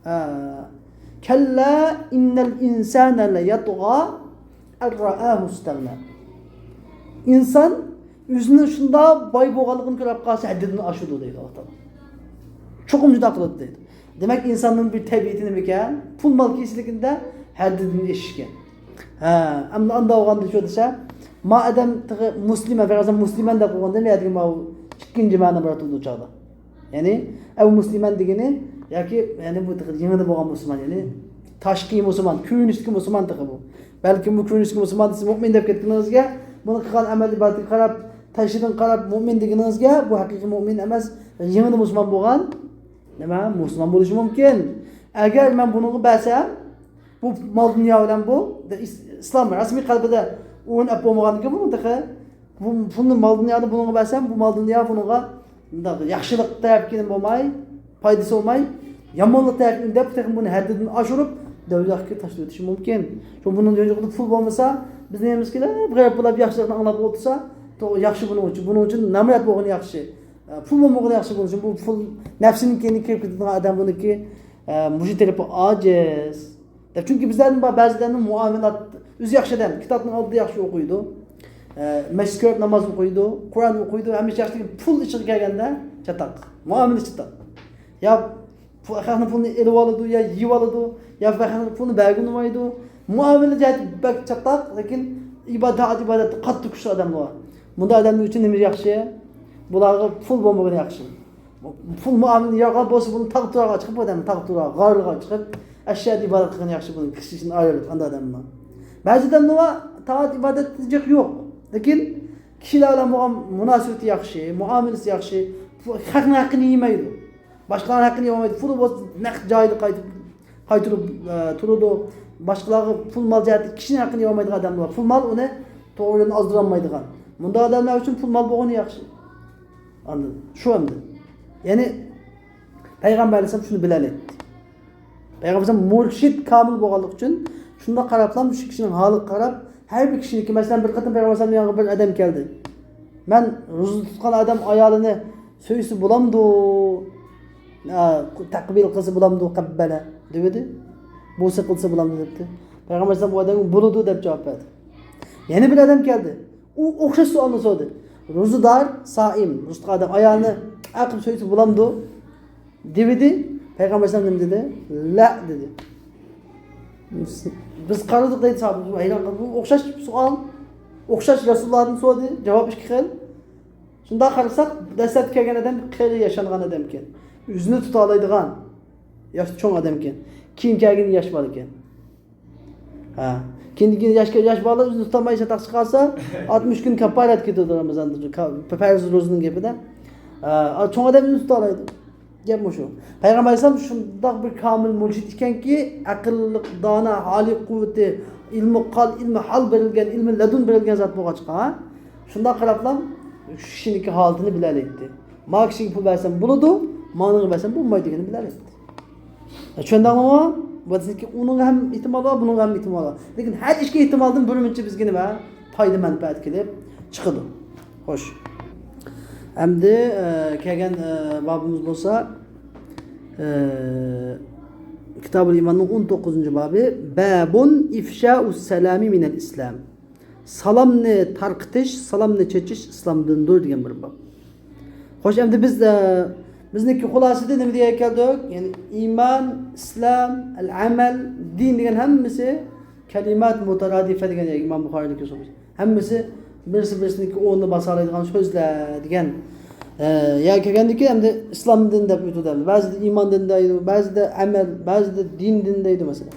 ئە، كەللا ئىننەل ئىنسانە لەيەتغا ئەن رائاھۇ ئىستەغنا. ئىنسان ئۆزىنىڭ شۇنداق باي بولغانلىقىنى كۆرۈپ قالسا ھەددىدىن ئاشىدۇ دەيدۇ ئاللا تائالا. چوقۇم شۇنداق قىلىدۇ دەيدۇ. دېمەك، ئىنساننىڭ بىر تەبىئىتى نېمىكەن؟ پۇل مال كېسىلىكىندە ھەددىدىن ئېشىشكەن. ھە، ئەمدى ئانداق بولغاندا شۇ دېسە، ما ئادەم تېخى مۇسلىمەن، فەقەت مۇسلىمەن دەپ قويغاندا، مەيەدىكى ماۋۇ ئىككىنچى مەنە بار تۇرىدۇ چاغدا. يەنى، ئەۋ مۇسلىمەن دېگىنى، ياكى، يەنى بۇ تېخى يېڭىدا بولغان مۇسۇلمان، يەنى تاشقى مۇسۇلمان، كۆرۈنۈشتىكى مۇسۇلمان تېخى بۇ. بەلكىم بۇ كۆرۈنۈشتىكى مۇسۇلمان دېسە مۇئمىن دەپ كەتكىنىڭىزگە، بۇنىڭ قىلغان ئەمەل ئىبادىتىگە قاراپ، تاشىدىن قاراپ مۇئمىن دېگىنىڭىزگە، بۇ ھەقىقىي مۇئمىن ئەمەس، يېڭىدا مۇسۇلمان بولغان، نېمە، مۇسۇلمان بولۇشى مۇمكىن. ئەگەر مەن بۇنىڭغا بەرسەم، بۇ مال دۇنيا بىلەن بۇ، ئىس-، ئىسلام رەسمىي قەلبىدە ئورۇن ئېلىپ بولمىغاندىن كېيىن بۇ تېخى، بۇ پۇلنى مال دۇنيانى بۇنىڭغا بەرسەم، بۇ مال دۇنيا بۇنىڭغا مۇنداق ياخشىلىق تەرەپكىن بولماي، پايدىسى بولماي، يامانلىق تەرەپكىن دەپ تېخى بۇنى ھەددىدىن ئاشۇرۇپ، دوزاخقا تاشلىۋېتىشى مۇمكىن. شۇ بۇنىڭ يونچۇقىدا پۇل بولمىسا، بىز نېمىمىزكى غەرق بولاپ ياخشىلىقنى ئاڭلاپ ئولتۇرسا، تو-، ياخشى بۇنىڭ ئۈچۈن. بۇنىڭ ئۈچۈن نامرات بولغىنى ياخشى. ئە، پۇل بولمىغىنى ياخشى بولۇشى. بۇ پۇل نەپسىنىڭ كەينىگە كىرىپ كېتىدىغان ئادەم بۇنىڭكى، ئە، مۇشۇ تەرىپى ئاجىز. دەپ، چۈنكى بىزلەردىن بار بەزىلەرنىڭ مۇئامىلات ئۆزى ياخشى ئادەم، كىتابنىڭ ئالدىدا ياخشى ئوقۇيدۇ، ئە، مەسچىت كۆرۈپ ناماز ئوقۇيدۇ، قۇرئان ئوقۇيدۇ، ھەممە ئىش ياخشى، لېكىن پۇل ئىشىغا كەلگەندە چاتاق، مۇئامىلە چاتاق. يا پۇ-، خەقنىڭ پۇلىنى ئېلىۋالىدۇ، يا يېيىۋالىدۇ، يا خەقنىڭ پۇلىنى بەرگىلى ئۇنىمايدۇ. مۇئامىلە جەھەتتە بەك چاتاق، لېكىن ئىبادەت، ئىبادەتتە قاتتىق كۈچلۈك ئادەملەر بار. بۇنداق ئادەملەر ئۈچۈن نېمە ياخشى؟ بۇلارغا پۇل بولمىغىنى ياخشى. پۇل مۇئامىلە يارغان بولسا، بۇنى تاغ تۇراغا چىقىپ، ئادەم تاغ تۇراغا، غارلىققا چىقىپ، ئەشيادا ئىبادەت قىلغىنى ياخشى، بۇنىڭ كىشىشىدىن ئايرىلىپ، ئانداق ئادەملەر. بەزى ئادەملەر بار، تائەت ئىبادەتتە جىق يوق. لېكىن كىشىلەر بىلەن بولغان مۇناسىۋىتى ياخشى، مۇئامىلىسى ياخشى، خەقنىڭ ھەققىنى يېمەيدۇ. باشقىلارنىڭ ھەققىنى يېمەيدۇ. پۇلى بولسا نەق جايىدا قايتىپ، قايتۇرۇپ، ئە، تۇرىدۇ. باشقىلارغا پۇل مال جەھەتتە كىشىنىڭ ھەققىنى يېمەيدىغان ئادەملەر بار. پۇل مال ئۇنى توغرا يولدىن ئازدۇرالمايدىغان. مۇنداق ئادەملەر ئۈچۈن پۇل مال بولغىنى ياخشى. ئاندىن شۇ ئەمدى. يەنى پەيغەمبەر ئەلەيھىسسالام شۇنى بىلەلەيتتى. پەيغەمبەر ئەلەيھىسسالام مۇرشىد كامىل بولغانلىقى ئۈچۈن شۇنداق قاراپلا شۇ كىشىنىڭ ھالىغا قاراپ، ھەر بىر كىشىنىڭكى، مەسىلەن، بىر قېتىم پەيغەمبەر ئەلەيھىسسالام يېنىغا بىر ئادەم كەلدى. مەن روزا تۇتقان ئادەم ئايالىنى سۆيسە بولامدۇ؟ ئا، تەقبىل قىلسا بولامدۇ؟ قەببەلە دېۋىدى. بوسا قىلسا بولامدۇ دەپتۇ. پەيغەمبەر ئەلەيھىسسالام بۇ ئادەمگە بولىدۇ دەپ جاۋاب بەردى. يەنە بىر ئادەم كەلدى. ئۇ ئوخشاش سوئالنى سورىدى. روزىدار، سائىم، روزا تۇتقان ئادەم ئايالىنى ئەقىپ سۆيسە بولامدۇ؟ دېۋىدى. پەيغەمبەر ئەلەيھىسسالام نېمە دېدى؟ لە دېدى. بىز قارىدۇق دەيدۇ ساھابە، ھەيران قالدى. بۇ ئوخشاش سوئال، ئوخشاش رەسۇلۇللاھتىن سورىدى، جاۋاب ئىككى خىل. شۇنداق قارىساق، دەسلەپتە كەلگەن ئادەم قېرى ياشانغان ئادەمكەن. ئۆزىنى تۇتالايدىغان ياش چوڭ ئادەمكەن. كېيىن كەلگىنى ياش بالىكەن. ھە. كېيىن، كېيىن ياش، ياش بالىلار ئۆزىنى تۇتالماي چاتاق چىقارسا، ئاتمىش كۈن كاپپارەت كېتىدۇ رامىزاندا، پەرز روزىنىڭ گېپىدە. ھە، چوڭ ئادەم ئۆزىنى تۇتالايدۇ. گەپ مۇشۇ. پەيغەمبەر ئەلەيھىسسالام شۇنداق بىر كامىل مۇرشىد ئىكەنكى، ئەقىللىق، دانا، ھالىي قۇۋۋىتى، ئىلمى قال، ئىلمى ھال بېرىلگەن، ئىلمى لەدۇن بېرىلگەن زات بولغاچقا، شۇنداق قاراپلا شۇ كىشىنىڭكى ھالىتىنى بىلەلەيتتى. ما كىشىگە پۇل بەرسەم بولىدۇ، مانىڭغا بەرسەم بولمايدۇ دېگىنىنى بىلەلەيتتى. چۈشەندىڭلارمۇ؟ بۇ ئۇنىڭغا ھەم ئېھتىمال بار، بۇنىڭغا ھەم ئېھتىمال بار. لېكىن ھەر ئىككى ئېھتىمالدىن بىر مۇنچە بىزگە نېمە؟ پايدا، مەنپەئەت كېلىپ چىقىدۇ. خوش. ئەمدى، ئە، كەلگەن، ئە، بابىمىز بولسا، ئە، كىتابۇل ئىماننىڭ ئون توققۇزىنچى بابى، بابۇن ئىفشائۇس سالامى مىنەل ئىسلام. سالامنى تارقىتىش، سالامنى چېچىش ئىسلامدىندۇر دېگەن بىر باب. خوش، ئەمدى بىز، ئە، بىزنىڭكى خۇلاسىدە نېمە دېگەن كەلدۇق؟ يەنى ئىمان، ئىسلام، ئەل ئەمەل، دىن دېگەن ھەممىسى كەلىمات مۇتەرادىفە دېگەن ئىمام بۇخارىينىڭكى سۆزى. ھەممىسى بىرسى بىرسىنىڭكى ئورنىنى باسالايدىغان سۆزلەر دېگەن، ئە، يەرگە كەلگەندىن كېيىن ئەمدى ئىسلام دىن دەپ ئۆتىدۇ. بەزىدە ئىمان دىن دەيدۇ، بەزىدە ئەمەل، بەزىدە دىن دىن دەيدۇ مەسىلەن.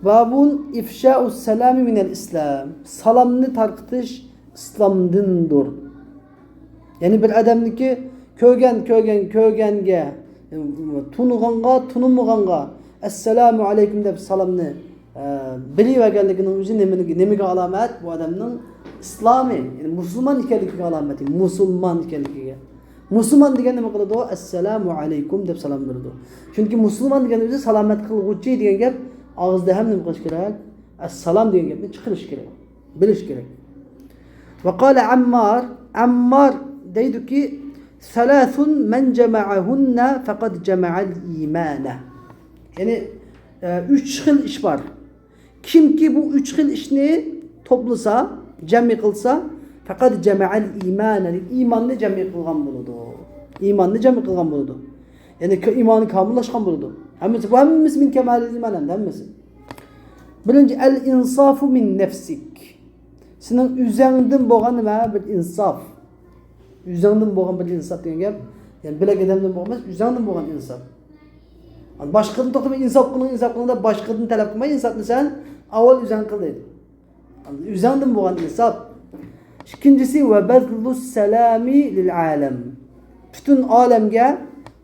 بابۇن ئىفشائۇس سالامى مىنەل ئىسلام. سالامنى تارقىتىش ئىسلامدىندۇر. يەنى بىر ئادەمنىڭكى كۆرگەن، كۆرگەن، كۆرگەنگە، تونۇغانغا، تونۇمىغانغا ئەسسالامۇ ئەلەيكۇم دەپ سالامنى، ئە، بېرىۋەرگەنلىكىنىڭ ئۆزى نېمىگە، نېمىگە ئالامەت؟ بۇ ئادەمنىڭ ئىسلامى، يەنى مۇسۇلمان ئىكەنلىكىگە ئالامەت، مۇسۇلمان ئىكەنلىكىگە. مۇسۇلمان دېگەن نېمە قىلىدۇ؟ ئەسسالامۇ ئەلەيكۇم دەپ سالام بېرىدۇ. چۈنكى مۇسۇلمان دېگەن ئۆزى سالامەت قىلغۇچى دېگەن گەپ، ئاغزىدا ھەم نېمە قىلىش كېرەك؟ ئەسسالام دېگەن گەپنى چىقىرىش كېرەك، بىلىش كېرەك. ۋە قالە ئەممار، ئەممار دەيدۇكى، سالاسۇن مەن جەمەئەھۇننە فەقەد جەمەئەل ئىمانە. يەنى، ئە، ئۈچ خىل ئىش بار. كىمكى بۇ ئۈچ خىل ئىشنى توپلىسا، جەمئىي قىلسا، فەقەد جەمەئەل ئىمانە، ئىماننى جەمئىي قىلغان بولىدۇ. ئىماننى جەمئىي قىلغان بولىدۇ. يەنى ك-، ئىمانى كامىللاشقان بولىدۇ. ھەممىسى، بۇ ھەممىسى مىن كەمالىل ئىمان ئەمدى ھەممىسى. بىرىنچى، ئەل ئىنسافۇ مىن نەفسىك. سېنىڭ ئۆزەڭدىن بولغان نېمە؟ بىر ئىنساف. ئۆزەڭدىن بولغان بىر ئىنساپ دېگەن گەپ، يەنى بۆلەك ئادەمدىن بولغان ئەمەس، ئۆزەڭدىن بولغان ئىنساپ. باشقىدىن توختىماي ئىنساپ قىلىڭ، ئىنساپ قىلىڭ دەپ باشقىدىن تەلەپ قىلماي، ئىنساپنى سەن ئاۋۋال ئۆزەڭ قىل دەيدۇ. ئۆزەڭدىن بولغان ئىنساپ. ئىككىنچىسى، ۋە بەزلۇس سالامى لىل ئالەم. پۈتۈن ئالەمگە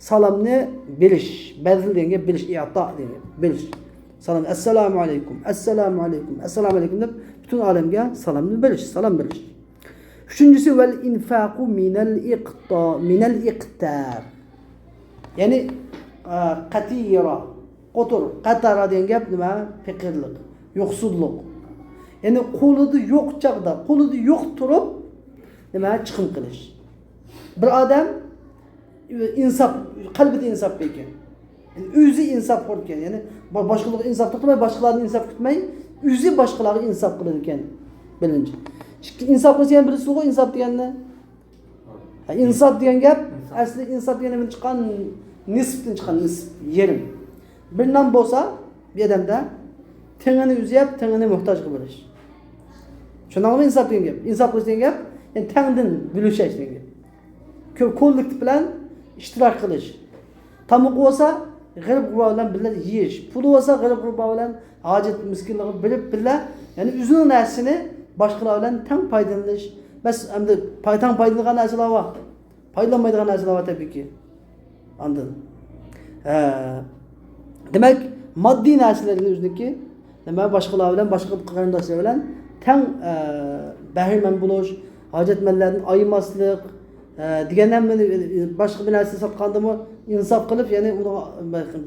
سالامنى بېرىش. بەزل دېگەن گەپ بېرىش، ئىئتا دېگەن گەپ، بېرىش. سالام، ئەسسالامۇ ئەلەيكۇم، ئەسسالامۇ ئەلەيكۇم، ئەسسالامۇ ئەلەيكۇم دەپ پۈتۈن ئالەمگە سالامنى بېرىش، سالام بېرىش. ئۈچىنچىسى، ۋەل ئىنفاقۇ مىنەل ئىقتا، مىنەل ئىقتار. يەنى، ئە، قەتىرا، قوتۇر، قەتارا دېگەن گەپ نېمە؟ پېقىرلىق، يوقسۇللۇق. يەنى قولىدا يوق چاغدا، قولىدا يوق تۇرۇپ نېمە؟ چىقىم قىلىش. بىر ئادەم ئىنساپ، قەلبىدە ئىنساپ بار ئىكەن. يەنى ئۆزى ئىنساپخور ئىكەن. يەنى با-، باشقىلارغا ئىنساپ توختىماي، باشقىلاردىن ئىنساپ كۈتمەي، ئۆزى باشقىلارغا ئىنساپ قىلىدىكەن. بىرىنچى. ئىككى، ئىنساپ قىلسا يەنە بىرسىغۇ ئىنساپ دېگەننى. ھە، ئىنساپ دېگەن گەپ، ئىنساپ. ئەسلى ئىنساپ دېگەن نېمىدىن چىققان؟ نىسىپتىن چىققان، نىسىپ، يېرىم. بىر نان بولسا، بىر ئادەمدە تېڭىنى ئۆزى يەپ، تېڭىنى موھتاجغا بېرىش. شۇنداقمۇ ئىنساپ دېگەن گەپ؟ ئىنساپ قىلىش دېگەن گەپ، يەنى تەڭدىن بۆلۈشەش دېگەن گەپ. كۆپ كوللېكتىپ بىلەن ئىشتىراك قىلىش. تامىقى بولسا، غېرىب غۇربا بىلەن بىللە يېيىش. پۇلى بولسا، غېرىب غۇربا بىلەن ھاجەت مىسكىنلارغا بېرىپ بىللە، يەنى ئۆزىنىڭ نەرسىسىنى باشقىلار بىلەن تەڭ پايدىلىنىش. بەس، ئەمدى پاي-، تەڭ پايدىلىنىدىغان نەرسىلەر بار. پايدىلانمايدىغان نەرسىلەر بار تەبىئىيكى. ئاندىن، ھە، دېمەك، ماددىي نەرسىلەرنى ئۆزىنىڭكى، نېمە، باشقىلار بىلەن، باشقا قېرىنداشلار بىلەن تەڭ، ئە، بەھرىمەن بولۇش، ھاجەتمەنلەردىن ئايىماسلىق، ئە، دېگەن ھەممىنى، باشقا بىر نەرسە ساتقاندىمۇ ئىنساپ قىلىپ، يەنى ئۇنىڭغا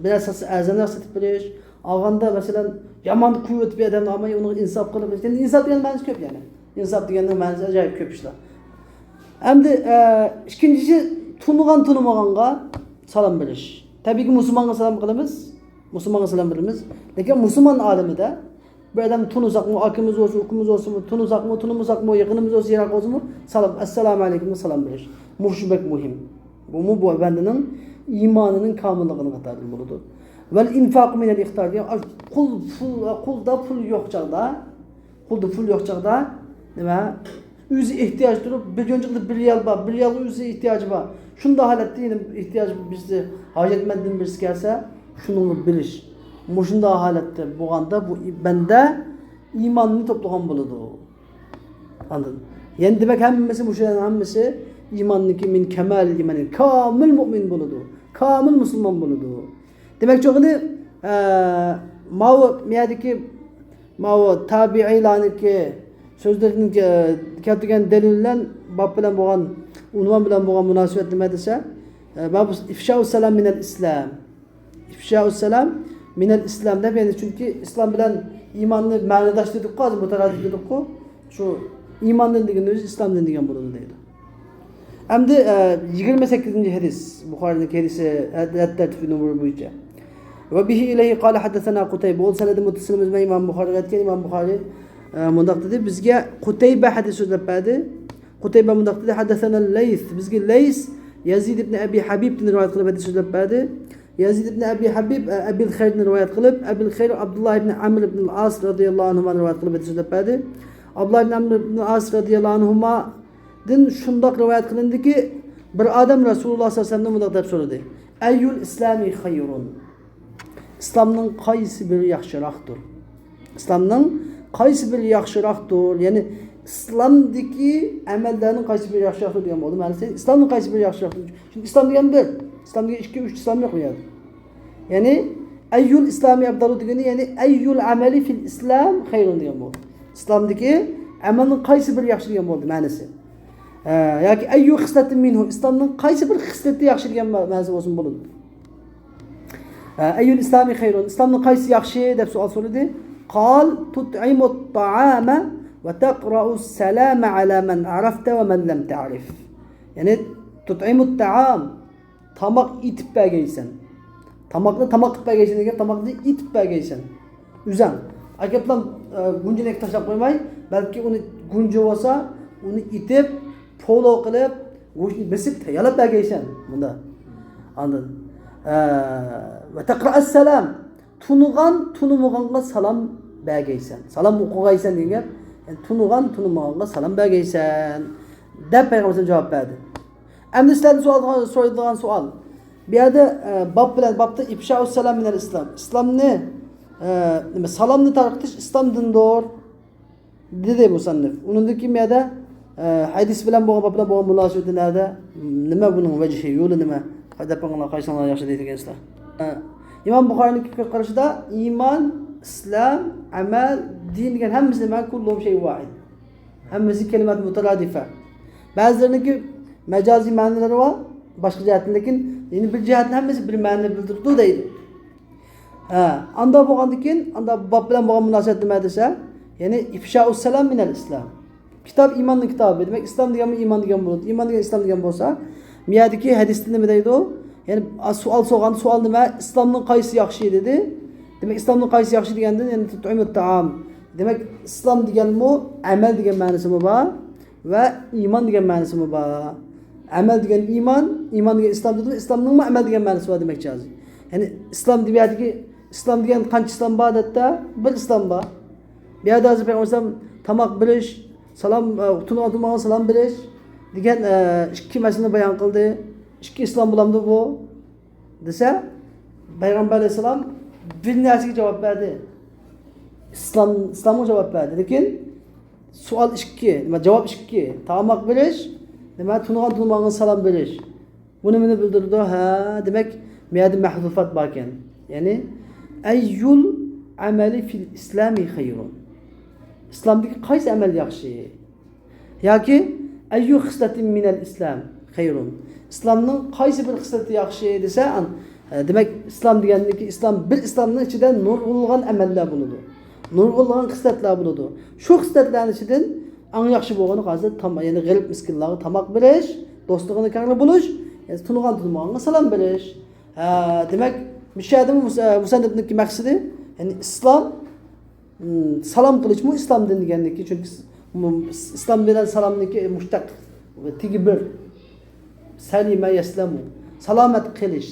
بىر نەرسە ئەرزانراق سېتىپ بېرىش، ئالغاندا، مەسىلەن، يامان قۇۋۋەت بىر ئادەمنى ئالماي، ئۇنىڭغا ئىنساپ قىلىپ، يەنى ئىنساپ دېگەن مەنىسى كۆپ، يەنى. ئىنساپ دېگەننىڭ مەنىسى ئاجايىپ كۆپ ئىشلار. ئەمدى، ئە، ئىككىنچىسى، تونۇغان تونۇمىغانغا سالام بېرىش. تەبىئىيكى، مۇسۇلمانغا سالام قىلىمىز، مۇسۇلمانغا سالام بېرىمىز. لېكىن مۇسۇلمان ئالىمىدە بىر ئادەم تونۇساقمۇ، ئاكىمىز بولسۇن، ئۇكىمىز بولسۇن، تونۇساقمۇ، تونۇمىساقمۇ، يېقىنىمىز بولسۇن، يىراق بولسۇنمۇ، سالام، ئەسسالامۇ ئەلەيكۇم، سالام بېرىش. مۇشۇ بەك مۇھىم. بۇمۇ بۇ بەندىنىڭ ئىمانىنىڭ كامىللىقىنىڭ قاتارىدىن بولىدۇ. ۋەل ئىنفاقۇ مىنەل ئىقتىدار دېگەن، قۇل، پۇل، قۇلدا پۇل يوق چاغدا، قۇلدا پۇل يوق چاغدا نېمە؟ ئۆزى ئېھتىياج تۇرۇپ، بىر يونچىقىدا بىر رىيال بار، بىر رىيالغا ئۆزى ئېھتىياجى بار. شۇنداق ھالەتتە يەنە ئېھتىياج بىرسى، ھاجەتمەندىن بىرسى كەلسە، شۇنىڭغا بېرىش. مۇشۇنداق ھالەتتە بولغاندا بۇ بەندە ئىماننى توپلىغان بولىدۇ. ئاندىن يەنە دېمەك ھەممىسى، مۇشۇلارنىڭ ھەممىسى ئىماننىڭكى مىن كەمال ئىمان، كامىل مۇئمىن بولىدۇ، كامىل مۇسۇلمان بولىدۇ. دېمەكچى بولغىنى، ئە، ماۋۇ مۇيەردىكى ماۋۇ تابىئىيلارنىڭكى سۆزلىرىدىن كە-، كەلتۈرگەن دەلىل بىلەن باب بىلەن بولغان، ئۇنۋان بىلەن بولغان مۇناسىۋەت نېمە دېسە، ئە، بابۇ ئىفشاءۇ سالام مىنەل ئىسلام. ئىفشاءۇ سالام مىنەل ئىسلام دەپ، يەنى چۈنكى ئىسلام بىلەن ئىماننى مەنىداش دېدۇققۇ، ھازىر مۇتەرادىپ دېدۇققۇ. شۇ ئىماندىن دېگەن ئۆزى ئىسلامدىن دېگەن بولىدۇ دەيدۇ. ئەمدى، ئە، يىگىرمە سەككىزىنچى ھەدىس، بۇخارىنىڭ ھەدىسى، ھەد-، ھەد تەرتىپى نومۇرى بويىچە. ۋە بىھى ئىلەيھى قالە ھەددەسەنا قۇتەيبە. بۇ سەنەدى مۇتتەسىل بىلەن ئىمام بۇخارىغا ئېيتكەن، ئىمام بۇخارى، ئە، مۇنداق دېدى، بىزگە قۇتەيبە ھەدىس سۆزلەپ بەردى. قۇتەيبە مۇنداق دېدى، ھەددەسەنە لەيس، بىزگە لەيس يەزىد ئىبن ئەبى ھەبىبتىن رىۋايەت قىلىپ ھەدىس سۆزلەپ بەردى. يەزىد ئىبن ئەبى ھەبىب، ئە، ئەبىل خەيردىن رىۋايەت قىلىپ، ئەبىل خەير ئابدۇللا ئىبن ئەمر ئىبن ئاس رەزىياللاھۇ ئەنھۇمادىن رىۋايەت قىلىپ ھەدىس سۆزلەپ بەردى. ئابدۇللا ئىبن ئەمر ئىبن ئاس رەزىياللاھۇ ئەنھۇمادىن شۇنداق رىۋايەت قىلىندىكى، بىر ئادەم رەسۇلۇللاھ سەللەللاھۇ ئەلەيھى ۋەسەللەمدىن مۇنداق دەپ سورىدى، ئەييۇل ئىسلامى خەيرۇن؟ ئىسلامنىڭ قايسى بىرى ياخشىراقتۇر؟ ئىسلامنىڭ قايسى بىرى ياخشىراقتۇر؟ يەنى ئىسلامدىكى ئەمەللەرنىڭ قايسى بىرى ياخشىراقتۇر دېگەن بولدى. مەنىسى ئىسلامنىڭ قايسى بىرى ياخشىراقتۇر؟ چۈنكى ئىسلام دېگەن بىر. ئىسلام دېگەن ئىككى، ئۈچ ئىسلام يوق بۇ يەردە. يەنى ئەييۇل ئىسلامى ئەفدالۇ دېگىنى، يەنى ئەييۇل ئەمەلى فىل ئىسلام خەيرۇن دېگەن بولدى. ئىسلامدىكى ئەمەلنىڭ قايسى بىرى ياخشى دېگەن بولدى مەنىسى. ئە، ياكى ئەييۇ خىسلەتىن مىنھۇ، ئىسلامنىڭ قايسى بىر خىسلىتى ياخشى دېگەن مە-، مەنىسى بولسىمۇ بولىدۇ. ئە، ئەييۇل ئىسلامى خەيرۇن، ئىسلامنىڭ قايسى ياخشى دەپ سوئال سورىدى. قال تۇتئىمۇت تائامە ۋە تەقرەئۇس سەلامە ئەلە مەن ئەرەفتە ۋە مەن لەم تەرىف. يەنى تۇتئىمۇت تائام، تاماق ئېتىپ بەرگەيسەن. تاماقنى تاماق قىلىپ بەرگەيسەن دېگەن، تاماقنى ئېتىپ بەرگەيسەن. ئۆزەڭ. ئەكەپلا، ئە، گۇنجىنى تاشلاپ قويماي، بەلكى ئۇنى گۇنجى بولسا، ئۇنى ئېتىپ، پولو قىلىپ، گۆشنى بېسىپ تەييارلاپ بەرگەيسەن. مۇندا. ئاندىن، ئە، ۋە تەقرەئەس سەلام. تونۇغان، تونۇمىغانغا سالام بەرگەيسەن. سالام ئوقۇغايسەن دېگەن گەپ. يەنى تونۇغان، تونۇمىغانغا سالام بەرگەيسەن. دەپ پەيغەمبەر جاۋاب بەردى. ئەمدى سىلەردىن سوئال، سورايدىغان سوئال. بۇ يەردە، ئە، باب بىلەن، بابتا ئىپشائۇس سالام مىنەل ئىسلام. ئىسلامنى، ئە، نېمە، سالامنى تارقىتىش ئىسلامدىندۇر، دېدى مۇسەننىف. ئۇنىڭدىن كېيىن بۇ يەردە، ئە، ھەدىس بىلەن بولغان، باب بىلەن بولغان مۇناسىۋىتى نەدە؟ نېمە بۇنىڭ ۋەجھى، يولى نېمە؟ دەپ بېقىڭلار، قايسىڭلار ياخشى دەيدىكەنسىلەر. ئە، ئىمام بۇخارىنىڭ پىكىر قارىشىدا ئىمان، ئىسلام، ئەمەل، دىن دېگەن ھەممىسى نېمە؟ كۇللۇھۇم شەيئۇن ۋاھىد. ھەممىسى كەلىمات مۇتەرادىفە. بەزىلىرىنىڭكى مەجازىي مەنىلىرى بار، باشقا جەھەتتىن، لېكىن يەنە بىر جەھەتتىن ھەممىسى بىر مەنىنى بىلدۈرىدۇ دەيدۇ. ھە، ئاندا بولغاندىكىن، ئاندا باب بىلەن بولغان مۇناسىۋەت نېمە دېسە، يەنى ئىفشائۇس سالام مىنەل ئىسلام. كىتاب ئىماننىڭ كىتابى. دېمەك، ئىسلام دېگەنمۇ ئىمان دېگەن بولىدۇ. ئىمان دېگەن ئىسلام دېگەن بولسا، بۇ يەردىكى ھەدىستە نېمە دەيدۇ؟ يەنى، ئا، سوئال سورىغان سوئال نېمە؟ ئىسلامنىڭ قايسى ياخشى دېدى. دېمەك، ئىسلامنىڭ قايسى ياخشى دېگەندىن، يەنى تۇتئىمۇت تائام. دېمەك، ئىسلام دېگەنمۇ ئەمەل دېگەن مەنىسىمۇ بار ۋە ئىمان دېگەن مەنىسىمۇ بار. ئەمەل دېگەن ئىمان، ئىمان دېگەن ئىسلام دېدىم، ئىسلامنىڭمۇ ئەمەل دېگەن مەنىسى بار دېمەكچى ھازىر. يەنى ئىسلام دېگەندىكى، ئىسلام دېگەن قانچە ئىسلام بار دەپتە؟ بىر ئىسلام بار. بۇ يەردە ھازىر پەيغەمبەر ئەلەيھىسسالام تاماق بېرىش، سالام، ئە، تونۇغان تونۇمىغانغا سالام بېرىش دېگەن، ئە، ئىككى مەسىلىنى بايان قىلدى. ئىككى ئىسلام بولامدۇ بۇ؟ دېسە، پەيغەمبەر ئەلەيھىسسالام بىر نەرسىگە جاۋاب بەردى. ئىسلام، ئىسلامغا جاۋاب بەردى. لېكىن سوئال ئىككى، نېمە، جاۋاب ئىككى. تاماق بېرىش، نېمە، تونۇغان تونۇمىغانغا سالام بېرىش. بۇ نېمىنى بىلدۈرىدۇ؟ ھە، دېمەك، بۇ يەردە مەھزۇفات باركەن. يەنى، ئەييۇل ئەمەلى فىل ئىسلامى خەيرۇن. ئىسلامدىكى قايسى ئەمەل ياخشى؟ ياكى، ئەييۇ خىسلەتىن مىنەل ئىسلام خەيرۇن. ئىسلامنىڭ قايسى بىر خىسلىتى ياخشى دېسە، ئان-، ئە، دېمەك، ئىسلام دېگەندىكى ئىسلام، بىر ئىسلامنىڭ ئىچىدە نۇرغۇنلىغان ئەمەللەر بولىدۇ. نۇرغۇنلىغان خىسلەتلەر بولىدۇ. شۇ خىسلەتلەرنىڭ ئىچىدىن ئەڭ ياخشى بولغىنى ھازىر تام-، يەنى غېرىب مىسكىنلارغا تاماق بېرىش، دوستلۇقىنى كەڭرى بولۇش، يەنى تونۇغان تونۇمىغانغا سالام بېرىش. ھە، دېمەك، مۇشۇ يەردىمۇ مۇس-، ئە، مۇسەننىپنىڭكى مەقسىتى، يەنى ئىسلام ئىم، سالام قىلىشمۇ ئىسلامدىن دېگەندىكى، چۈنكى س-، م-، ئىسلام بىلەن سالامنىڭكى مۇشتەق، تېگى بىر. سەلىمە يەسلەمۇ. سالامەت قىلىش.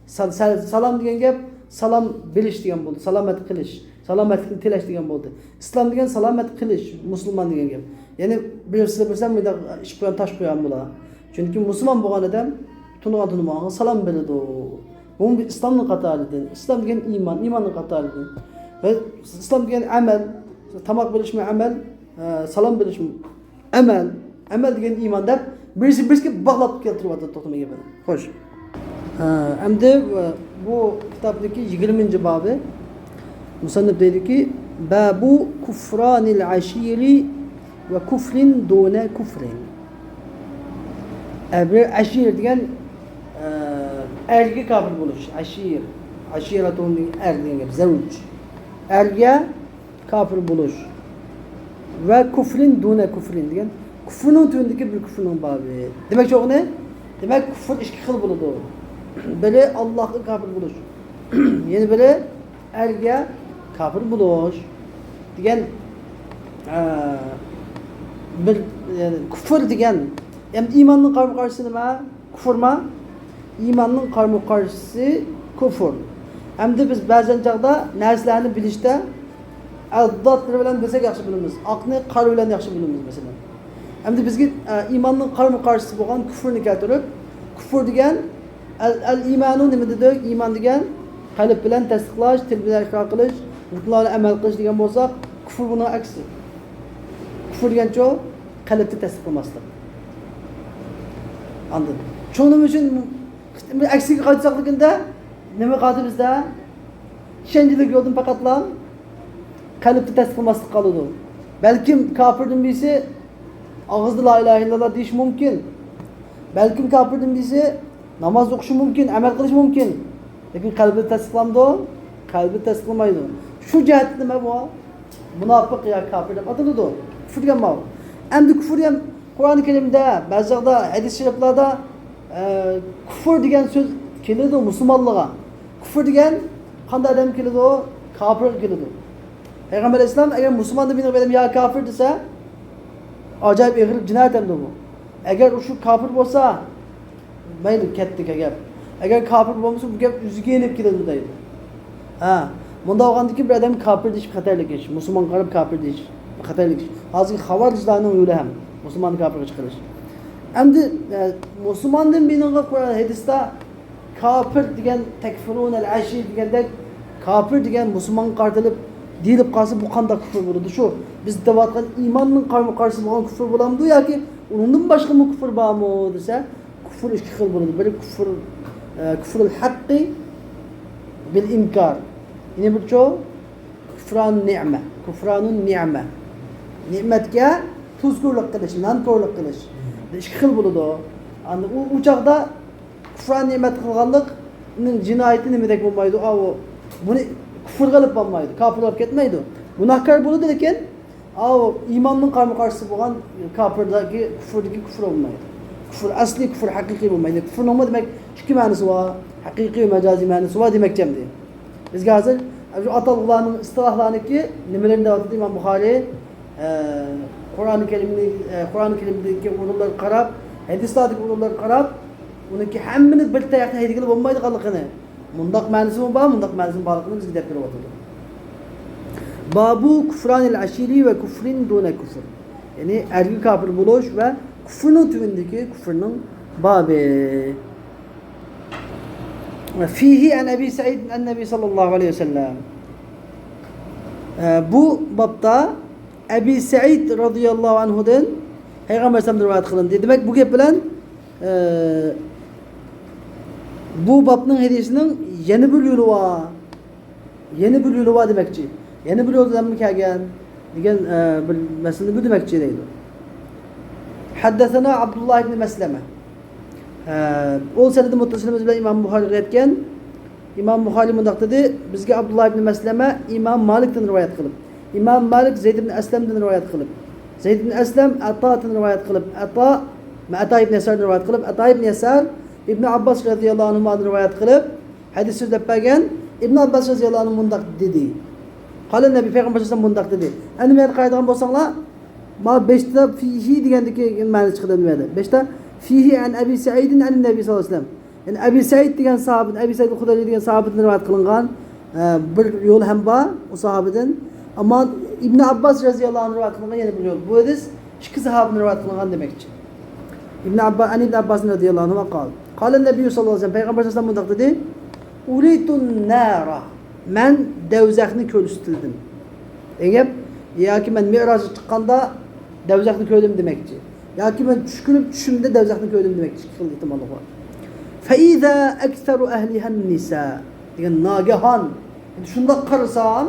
سال-، سال-، سالام دېگەن گەپ سالام بېرىش دېگەن بولدى. سالامەت قىلىش. سالامەتلىكنى تىلەش دېگەن بولدى. ئىسلام دېگەن سالامەت قىلىش، مۇسۇلمان دېگەن گەپ. يەنى بىرسى بىرسى مۇنداق ئىش قويغان، تاش قويغان بولا. چۈنكى مۇسۇلمان بولغان ئادەم تونۇغان تونۇمىغانغا سالام بېرىدۇ. بۇمۇ بىر ئىسلامنىڭ قاتارىدىن. ئىسلام دېگەن ئىمان، ئىماننىڭ قاتارىدىن. ۋە ئىسلام دېگەن ئەمەل، تاماق بېرىشمۇ ئەمەل، ئە، سالام بېرىشمۇ ئەمەل، ئەمەل دېگەن ئىمان دەپ بىرسى بىرسىگە باغلاپ كەلتۈرۈۋاتىدۇ توختىماي گېپىنى. خوش. ھە، ئەمدى بۇ كىتابتىكى يىگىرمىنچى بابى. مۇسەننىپ دەيدۇكى، بابۇ كۇفرانىل ئەشىرى ۋە كۇفرىن دۇنە كۇفرىن. ئە، بىر ئەشىر دېگەن، ئە، ئەرگە كاپىر بولۇش. ئەشىر. ئەشىرەتۇن دېگەن ئەر دېگەن گەپ. زەۋج. ئەرگە كاپىر بولۇش. ۋە كۇفرىن دۇنە كۇفرىن دېگەن كۇفرنىڭ تۆۋىنىدىكى بىر كۇفرنىڭ بابى. دېمەكچى بولغىنى، دېمەك، كۇفر ئىككى خىل بولىدۇ. بىرى ئاللاھقا كاپىر بولۇش. يەنە بىرى ئەرگە كاپىر بولۇش. دېگەن، ئە، بىر، يەنى كۇفر دېگەن، يەنى ئىماننىڭ قارىمۇ قارشىسى نېمە؟ كۇفرما؟ ئىماننىڭ قارىمۇ قارشىسى كۇفر. ئەمدى بىز بەزەن چاغدا نەرسىلەرنى بىلىشتە ئەلداتلىرى بىلەن بىلسەك ياخشى بىلىمىز. ئاقنى قارا بىلەن ياخشى بىلىمىز، مەسىلەن. ئەمدى بىزگە، ئە، ئىماننىڭ قارىمۇ قارشىسى بولغان كۇفرنى كەلتۈرۈپ، كۇفر دېگەن، ئەل، ئەل ئىمانۇ نېمە دېدۇق؟ ئىمان دېگەن قەلب بىلەن تەستىقلاش، تىل بىلەن ئىقرار قىلىش، رۇكنلار بىلەن ئەمەل قىلىش دېگەن بولسا، كۇفر بۇنىڭ ئەكسى. كۇفر دېگەنچۇ؟ قەلبتە تەستىقلىماسلىق. ئاندىن، شۇنىڭ ئۈچۈن ئەكسىگە قايتساق دېگەندە، نېمە قالدى بىزدە؟ چۈشەنچىلىك يولدىن پەقەتلا قەلبتە تەستىقلىماسلىق قالىدۇ. بەلكىم كاپىردىن بىرسى ئاغزىدا لا ئىلاھە ئىللاللا دېيىشى مۇمكىن. بەلكىم كاپىردىن بىرسى ناماز ئوقۇشى مۇمكىن، ئەمەل قىلىشى مۇمكىن. لېكىن قەلبىدە تەستىقلامدۇ؟ قەلبىدە تەستىقلىمايدۇ. شۇ جەھەتتە نېمە بۇ؟ مۇناپىق يا كاپىر دەپ ئاتىلىدۇ. كۇفر دېگەن ماۋۇ. ئەمدى كۇفر دېگەن قۇرئان كەرىمدە، بەزى چاغدا ھەدىس شەرىپلەردە، ئە، كۇفر دېگەن سۆز كېلىدۇ مۇسۇلمانلارغا. كۇفر دېگەن قانداق ئادەمگە كېلىدۇ؟ كاپىرغا كېلىدۇ. پەيغەمبەر ئەلەيھىسسالام ئەگەر مۇسۇلماندىن بىرىنى بىر ئادەم يا كاپىر دېسە، ئاجايىپ ئېغىر جىنايەت ئەمدى بۇ. ئەگەر ئۇ شۇ كاپىر بولسا، مەيلى، كەتتى گەپ. ئەگەر كاپىر بولمىسا، بۇ گەپ ئۆزىگە يېنىپ كېلىدۇ دەيدۇ. ھە، مۇنداق بولغاندىن كېيىن بىر ئادەم كاپىر دېيىش خەتەرلىك ئىش، مۇسۇلمانغا قاراپ كاپىر دېيىش خەتەرلىك ئىش. ھازىرقى خاۋارىجلارنىڭ يولى ھەم مۇسۇلماننى كاپىرغا چىقىرىش. ئەمدى، ئە، مۇسۇلماندىن بىرىنىڭغا قۇرئان ھەدىستە كاپىر دېگەن، تەكفۇرۇنەل ئەشىر دېگەندەك، كاپىر دېگەن مۇسۇلمانغا قارىتىلىپ دېيىلىپ قالسا، بۇ قانداق كۇفر بولىدۇ؟ شۇ بىز دەۋاتقان ئىماننىڭ قارىمۇ قارشىسى بولغان كۇفر بولامدۇ ياكى ئۇنىڭدىن باشقىمۇ كۇفر بارمۇ دېسە، كۇفر ئىككى خىل بولىدۇ. بىرى كۇفر، ئە، كۇفرۇل ھەققى بىل ئىنكار. يەنە بىرچۇ كۇفران نىئمە، كۇفرانۇن نىئمە. نېمەتكە تۇزكورلۇق قىلىش، نانكورلۇق قىلىش. بىر ئىككى خىل بولىدۇ. ئاندىن ئۇ، ئۇ چاغدا كۇفران نېمەت قىلغانلىقنىڭ جىنايىتى نېمىدەك بولمايدۇ؟ ئاۋۇ، بۇنى كۇفرغا ئېلىپ بارمايدۇ، كاپىر بولۇپ كەتمەيدۇ. گۇناھكار بولىدۇ، لېكىن ئاۋۇ ئىماننىڭ قارىمۇ قارشىسى بولغان كاپىردىكى، كۇفردىكى كۇفر بولمايدۇ. كۇفر ئەسلىي، كۇفر ھەقىقىي بولمايدۇ. كۇفرنىڭمۇ دېمەك ئىككى مەنىسى بار، ھەقىقىي ۋە مەجازىي مەنىسى بار دېمەكچى ئەمدى. بىزگە ھازىر شۇ ئاتالغۇلارنىڭ، ئىستىلاھلارنىڭكى نېمىلىرىنى دەۋاتىدۇ ئىمام بۇخارىي؟ ئە، قۇرئان كەرىمنى، ئە، قۇرئان كەرىمدىكى ئورۇنلارغا قاراپ، ھەدىسلاردىكى ئورۇنلارغا قاراپ، ئۇنىڭكى ھەممىنى بىر تاياقتا ھەيدىگىلى بولمايدىغانلىقىنى، مۇنداق مەنىسىمۇ بار، مۇنداق مەنىسىمۇ بارلىقىنى بىزگە دەپ بېرىۋاتىدۇ. بابۇ كۇفرانىل ئەشىرى ۋە كۇفرىن دۇنە كۇفر. يەنى ئەرگە كاپىر بولۇش ۋە كۇفرنىڭ تۆۋىنىدىكى كۇفرنىڭ بابى. فيه عن أبي سعيد عن النبي صلى الله عليه وسلم. ئە، بۇ بابتا ئەبى سەئىد رەزىياللاھۇ ئەنھۇدىن پەيغەمبەر ئەلەيھىسسالامدىن رىۋايەت قىلىندى. دېمەك، بۇ گەپ بىلەن، ئە، بۇ بابنىڭ ھەدىسىنىڭ يەنە بىر يولى بار. يەنە بىر يولى بار دېمەكچى. يەنە بىر يولى بىلەنمۇ كەلگەن دېگەن، ئە، بىر مەسىلىنى بىلدۈرمەكچى دەيدۇ. حدثنا عبد الله بن مسلمة. ئە، ئۇ سەنىدى مۇتتەسىلىمىز بىلەن ئىمام بۇخارى رىۋايەت ئىمام بۇخارى مۇنداق دېدى، بىزگە ئابدۇللا ئىبنى مەسلەمە ئىمام مالىكتىن رىۋايەت قىلىپ، ئىمام مالىك زەيد ئىبنى ئەسلەمدىن رىۋايەت قىلىپ، زەيد ئىبنى ئەسلەم ئەتادىن رىۋايەت قىلىپ، ئەتا، ئەتا ئىبنى يەساردىن رىۋايەت قىلىپ، ئەتا ئىبنى يەسار ئىبنى ئابباس رەزىياللاھۇ ئەنھۇمادىن رىۋايەت قىلىپ، ھەدىس سۆزلەپ بەرگەن. ئىبنى ئابباس رەزىياللاھۇ ئەنھۇ مۇنداق دېدى. قال النبي، پەيغەمبەر ئەلەيھىسسالام مۇنداق دېدى. ئەنە بۇ يەردە قارايدىغان بولساڭلار، ما بەشتە فىھى دېگەندىكى مەنىسى چىقىدۇ ئەنە بۇ يەردە. بەشتە فىھى عن أبي سعيد عن النبي صلى الله عليه وسلم. يەنى ئەبى سەئىد دېگەن ساھابىدىن، ئەبى سەئىد خۇدرىي دېگەن ساھابىدىن رىۋايەت قىلىنغان، ئە، بىر يول ھەم بار ئۇ ساھابىدىن. ئەمما ئىبنى ئابباس رەزىياللاھۇ ئەنھۇ رىۋايەت قىلىنغان يەنە بىر يول. بۇ ھەدىس ئىككى ساھابىدىن رىۋايەت قىلىنغان دېمەكچى. ئىبنى ئاببا-، عن ابن عباس رضي الله عنهما قال، قال النبي صلى الله عليه وسلم، پەيغەمبەر سەللەللاھۇ ئەلەيھى ۋەسەللەم مۇنداق دېدى: «أريت النار، مەن دوزاخنى كۆرسىتىلدىم» دېگەن گەپ. ياكى مەن مىئراجغا چىققاندا دوزاخنى كۆردۈم دېمەكچى. ياكى مەن چۈش كۆرۈپ چۈشۈمدە دوزاخنى كۆردۈم دېمەكچى. ئىككى خىل ئېھتىماللىق بار. فإذا أكثر أهلها النساء دېگەن ناگاھان، شۇنداق قارىسام،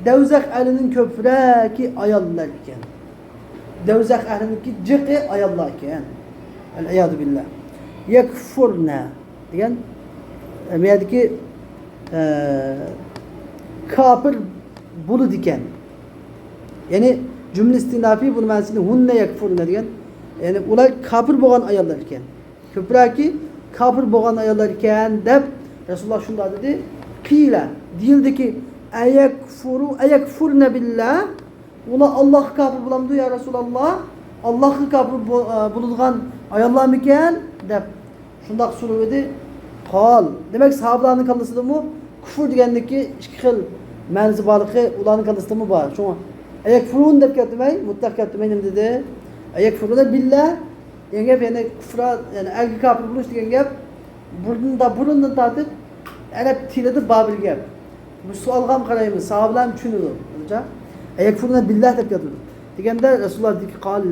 دوزاخ ئەھلىنىڭ كۆپرەكى ئاياللار ئىكەن. دوزاخ ئەھلىنىڭكى جىقى ئاياللار ئىكەن. العياذ بالله. يكفرن دېگەن، ئە، بۇ يەردىكى، ئە، كاپىر بولىدىكەن. يەنى جۈملە ئىستىناپى بۇنىڭ مەنىسى ھۇننە يەكفۇرنە دېگەن. يەنى ئۇلار كاپىر بولغان ئاياللار ئىكەن. كۆپرەكى كاپىر بولغان ئاياللار ئىكەن دەپ رەسۇلۇللاھ شۇنداق دېدى. قىلە، دېيىلدىكى، ئەيەكفۇرۇ، ئەيەكفۇرنە بىللا، ئۇلار ئاللاھقا كاپىر بولامدۇ يا رەسۇلاللاھ؟ ئاللاھقا كاپىر بو-، ئە، بولىدىغان ئاياللارمىكەن دەپ شۇنداق سورىۋىدى. قال. دېمەك، ساھابىلارنىڭ كاللىسىدىمۇ كۇفر دېگەندىكى ئىككى خىل مەنىسى بارلىقى ئۇلارنىڭ كاللىسىدىمۇ بار. شۇڭا، ئەيەكفۇرۇن دەپ كەتمەي، مۇتلەق كەتمەي نېمە دېدى؟ ئەيەكفۇرۇنە بىللا دېگەن گەپ، يەنى كۇفرا، يەنى ئەرگە كاپىر بولۇش دېگەن گەپ، بۇرۇندا، بۇرۇندىن تارتىپ ئەرەب تىلىدا بار بىر گەپ. بۇ سوئالغا قارايمىز، ساھابىلەرمۇ چۈشىنىدۇ. ئەيەكفۇرۇنە بىللا دەپ كەتمەيدۇ. دېگەندە رەسۇلۇللاھ دېدىكى، قال،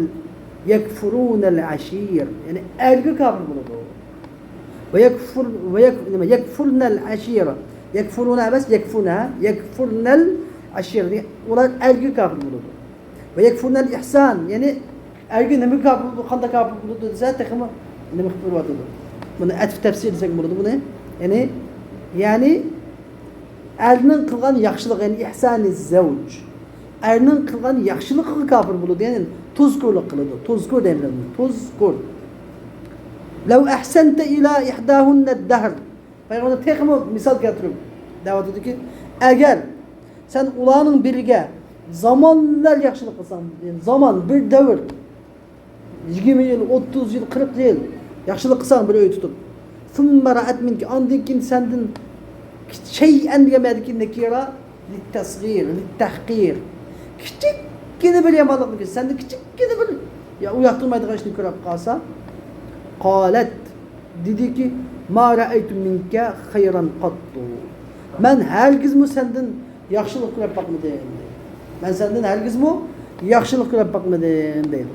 يەكفۇرۇنەل ئەشىر. يەنى ئەرگە كاپىر بولىدۇ. ۋە يەكفۇر، ۋە يەك-، نېمە، يەكفۇرنەل ئەشىر. يەكفۇرۇنە ئەمەس، يەكفۇرنە. يەكفۇرنەل ئەشىر. ئۇلار ئەرگە كاپىر بولىدۇ. ۋە يەكفۇرنەل ئىھسان. يەنى ئەرگە نېمە كاپىر بولىدۇ، قانداق كاپىر بولىدۇ دېسە، تېخىمۇ نېمە قىلىپ بېرىۋاتىدۇ. بۇنى ئەتف تەپسىر دېسەك بولىدۇ بۇنى. يەنى، يەنى ئەرنىڭ قىلغان ياخشىلىقى، يەنى ئىھسانى زەۋج. ئەرنىڭ قىلغان ياخشىلىقىغا كاپىر بولىدۇ، يەنى تۇزكۇرلۇق قىلىدۇ. تۇزكۇر دەيمىز، تۇزكۇر. لەۋ ئەھسەنتە ئىلا ئىھداھۇننەد دەھر. پەيغەمبەر تېخىمۇ مىسال كەلتۈرۈپ دەۋاتىدۇكى، ئەگەر سەن ئۇلارنىڭ بىرىگە زامانلار ياخشىلىق قىلساڭ، يەنى زامان، بىر دەۋر، يىگىرمە يىل، ئوتتۇز يىل، قىرىق يىل ياخشىلىق قىلساڭ بىر ئۆي تۇتۇپ، ثم رأت منك، ئاندىن كېيىن سەندىن، شەيئەن دېگەن مەنىدىكى نەكىرە، للتصغير، للتحقير. كىچىككىنە بىر يامانلىقنى كۆرسە، سەندىن كىچىككىنە بىر، يا، ئۇ ياقتۇرمايدىغان ئىشنى كۆرۈپ قالسا، قالەت، دېدىكى، ما رەئەيتۇ مىنكە خەيرەن قەتتۇ. مەن ھەرگىزمۇ سەندىن ياخشىلىق كۆرۈپ باقمىدىم، دەيدۇ. مەن سەندىن ھەرگىزمۇ ياخشىلىق كۆرۈپ باقمىدىم، دەيدۇ.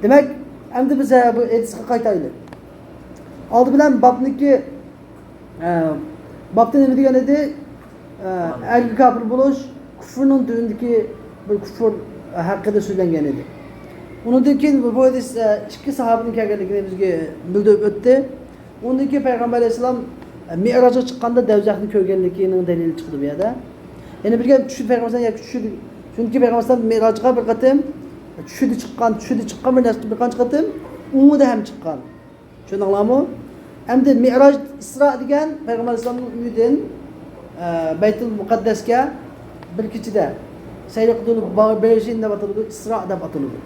دېمەك، ئەمدى بىز، ھە، بۇ ھەدىسكە قايتايلى. ئالدى بىلەن بابنىڭكى، ئە، بابتا نېمە دېگەن ئىدى؟ ئە، ئەرگە كاپىر بولۇش كۇفرنىڭ تۆۋىنىدىكى بىر كۇفر ھەققىدە سۆزلەنگەن ئىدى. ئۇنىڭدىن كېيىن بۇ ھەدىس، ئە، ئىككى ساھابىدىن كەلگەنلىكىنى بىزگە بىلدۈرۈپ ئۆتتى. ئۇنىڭدىن كېيىن پەيغەمبەر ئەلەيھىسسالام مىئراجغا چىققاندا دەۋزەخنى كۆرگەنلىكىنىڭ دەلىلى چىقىدۇ بۇ يەردە. يەنە بىر گەپ، چۈشى پەيغەمبەر ئەلەيھىسسالام ياكى چۈشىدە، چۈنكى پەيغەمبەر ئەلەيھىسسالام مىئراجغا بىر قېتىم چۈشىدە چىققان، چۈشىدە چىققان بىر نەچچە، بىر قانچە قېتىم، ئوڭىدا ھەم چىققان. چۈشەندىڭلارمۇ؟ ئەمدى مىئراج، ئىسرا دېگەن پەيغەمبەر ئەلەيھىسسالامنىڭ ئۆيىدىن، ئە، بەيتۇل مۇقەددەسكە بىر كېچىدە سەير قىلدۇرۇلۇپ بېرىشى دەپ ئاتىلىدۇ، ئىسرا دەپ ئاتىلىدۇ.